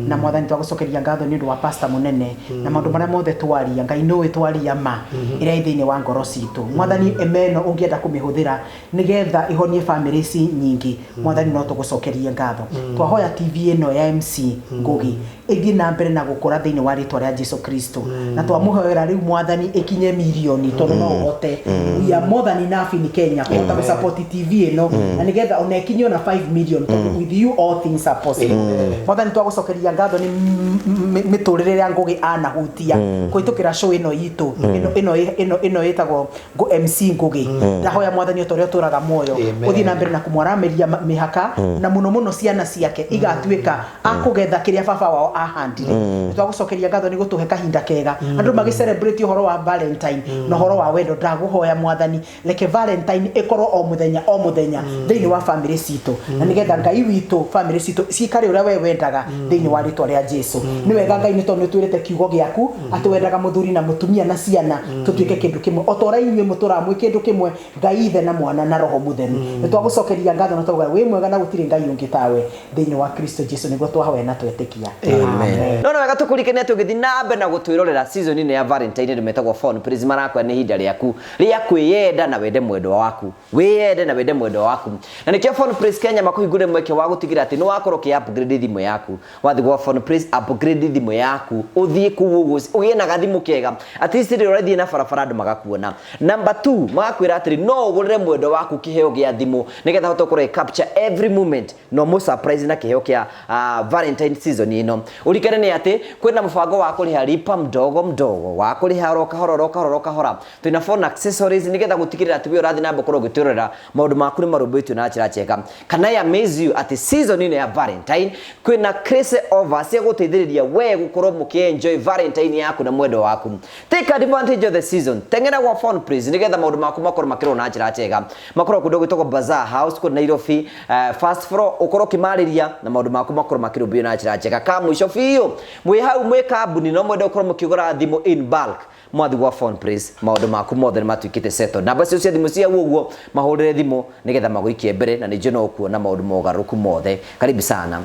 Na mwathani twagũcokeria ngatho nĩ ũndũ wa pastor mũnene na maũndũ marĩa mothe twaria. Ngai nĩũĩ twaria ma ĩrĩa ĩ thĩinĩ wa ngoro citũ. Mwathani emeno ũngĩenda kũmĩhũthĩra nĩgetha ĩhonie family ici nyingĩ, mwathani no tũgũcokerie ngatho. Twahoya TV ĩno ya MC Ngugi ĩthiĩ na mbere na gũkũra thĩinĩ wa rĩtwa rĩa Jesu Kristo, na twamũhoera rĩu mwathani ĩkinye mirioni tondũ no ũhote. We are more than enough in Kenya kũhota gũsupport TV ĩno na nĩgetha ona ĩkinye ona 5 million, tondũ with you all things are possible. Mwathani twagũcokeria ngatho nĩ mĩtũrĩre ĩrĩa Ngugi anahutia kũhĩtũkĩra show ĩno itũ ĩno ĩtagwo MC Ngugi. Ndahoya mwathani o ta ũrĩa ũtũraga muoyo ũthiĩ na mbere na kũmwaramĩria mĩhaka na mũno mũno ciana ciake igatuĩka akũgetha kĩrĩa baba wao ahandire. Twagũcokeria ngatho nĩ gũtũhe kahinda kega andũ magĩ celebrate ũhoro wa Valentine na ũhoro wa wendo. Ndagũhoya mwathani reke Valentine ĩkorwo o mũthenya o mũthenya thĩinĩ wa family citũ, na nĩgetha Ngai witũ family citũ cikare ũrĩa we wendaga thĩinĩ wa rĩtwa rĩa Jesu. Nĩ wega Ngai nĩ tondũ nĩ twĩrĩte kiugo gĩaku atĩ wendaga mũthuri na mũtumia na ciana tũtuĩke kĩndũ kĩmwe, o ta ũrĩa inyuĩ mũtũraga mwĩ kĩndũ kĩmwe, Ngai ithe na mwana na roho mũtheru. Nĩ twagũcokeria ngatho na twauga wĩ mwega na gũtirĩ Ngai ũngĩ tawe thĩinĩ wa Kristo Jesu nĩguo twahoya na twetĩkia. Amen. No wega tũkũrikania tũgĩthiĩ na mbere na gũtwĩrorera season ĩno ya Valentine andũ metagwo Phone Please marakwa nĩ ihinda rĩaku rĩa kwĩyenda na wende mwendwa waku, wĩyende na wende mwendwa waku, na nĩkĩo Phone Please Kenya makũhingũrĩre mweke wa gũtigĩrĩra atĩ nĩ wakorwo ũkĩ upgrade thimũ yaku. Wathiĩ gwa Phone Please upgrade thimũ yaku, ũthiĩ kũu ũguo ũgĩe na gathimũ kega, at least rĩrĩa ũrathiĩ na barabara andũ magakuona. Number 2 magakwĩra atĩrĩ no ũgũrĩre mwendwa waku kĩheo gĩa thimũ nĩgetha ahote gũkorwo capture every moment no mo surprise na kĩheo kĩa Valentine season ĩno. Ũrikane nĩ atĩ kwĩna mũbango wa kũrĩha lipa mdogo mdogo, wa kũrĩha oro kahora oro kahora oro kahora. Twĩna phone accessories nĩgetha gũtigĩrĩra atĩ we ũrathiĩ na mbere gũkorwo ũgĩtwĩrorera maũndũ maku nĩ marũmbũĩtio na njĩra njega. Can I amaze you atĩ season Season ĩno ya Valentine kwĩna crazy offer cia gũteithĩrĩria we gũkorwo mũkĩ-enjoy Valentine yaku na mwendwa waku. Take advantage of the season, teng'era gwa Phone Place nĩgetha maũndũ maku makorwo makĩrwo na njĩra njega. Makorwo kũndũ gwĩtagwo Bazaar House kũu Nairobi, first floor, ũkorwo ũkĩmarĩria na maũndũ maku makorwo makĩrũmbũiyo na njĩra njega. Ka mũico biũ, mwĩ hau mwĩ kambuni no mwende gũkorwo mũkĩgũra thimũ in bulk, mwathi gwa Phone Place maũndũ maku mothe nĩ matuĩkĩte settled. Namba cio cia thimũ cia ũguo, mahũrĩre thimũ nĩgetha magũikie mbere, na nĩ njũĩ no ũkuona maũndũ mogarũrũku mothe. Karibu sana.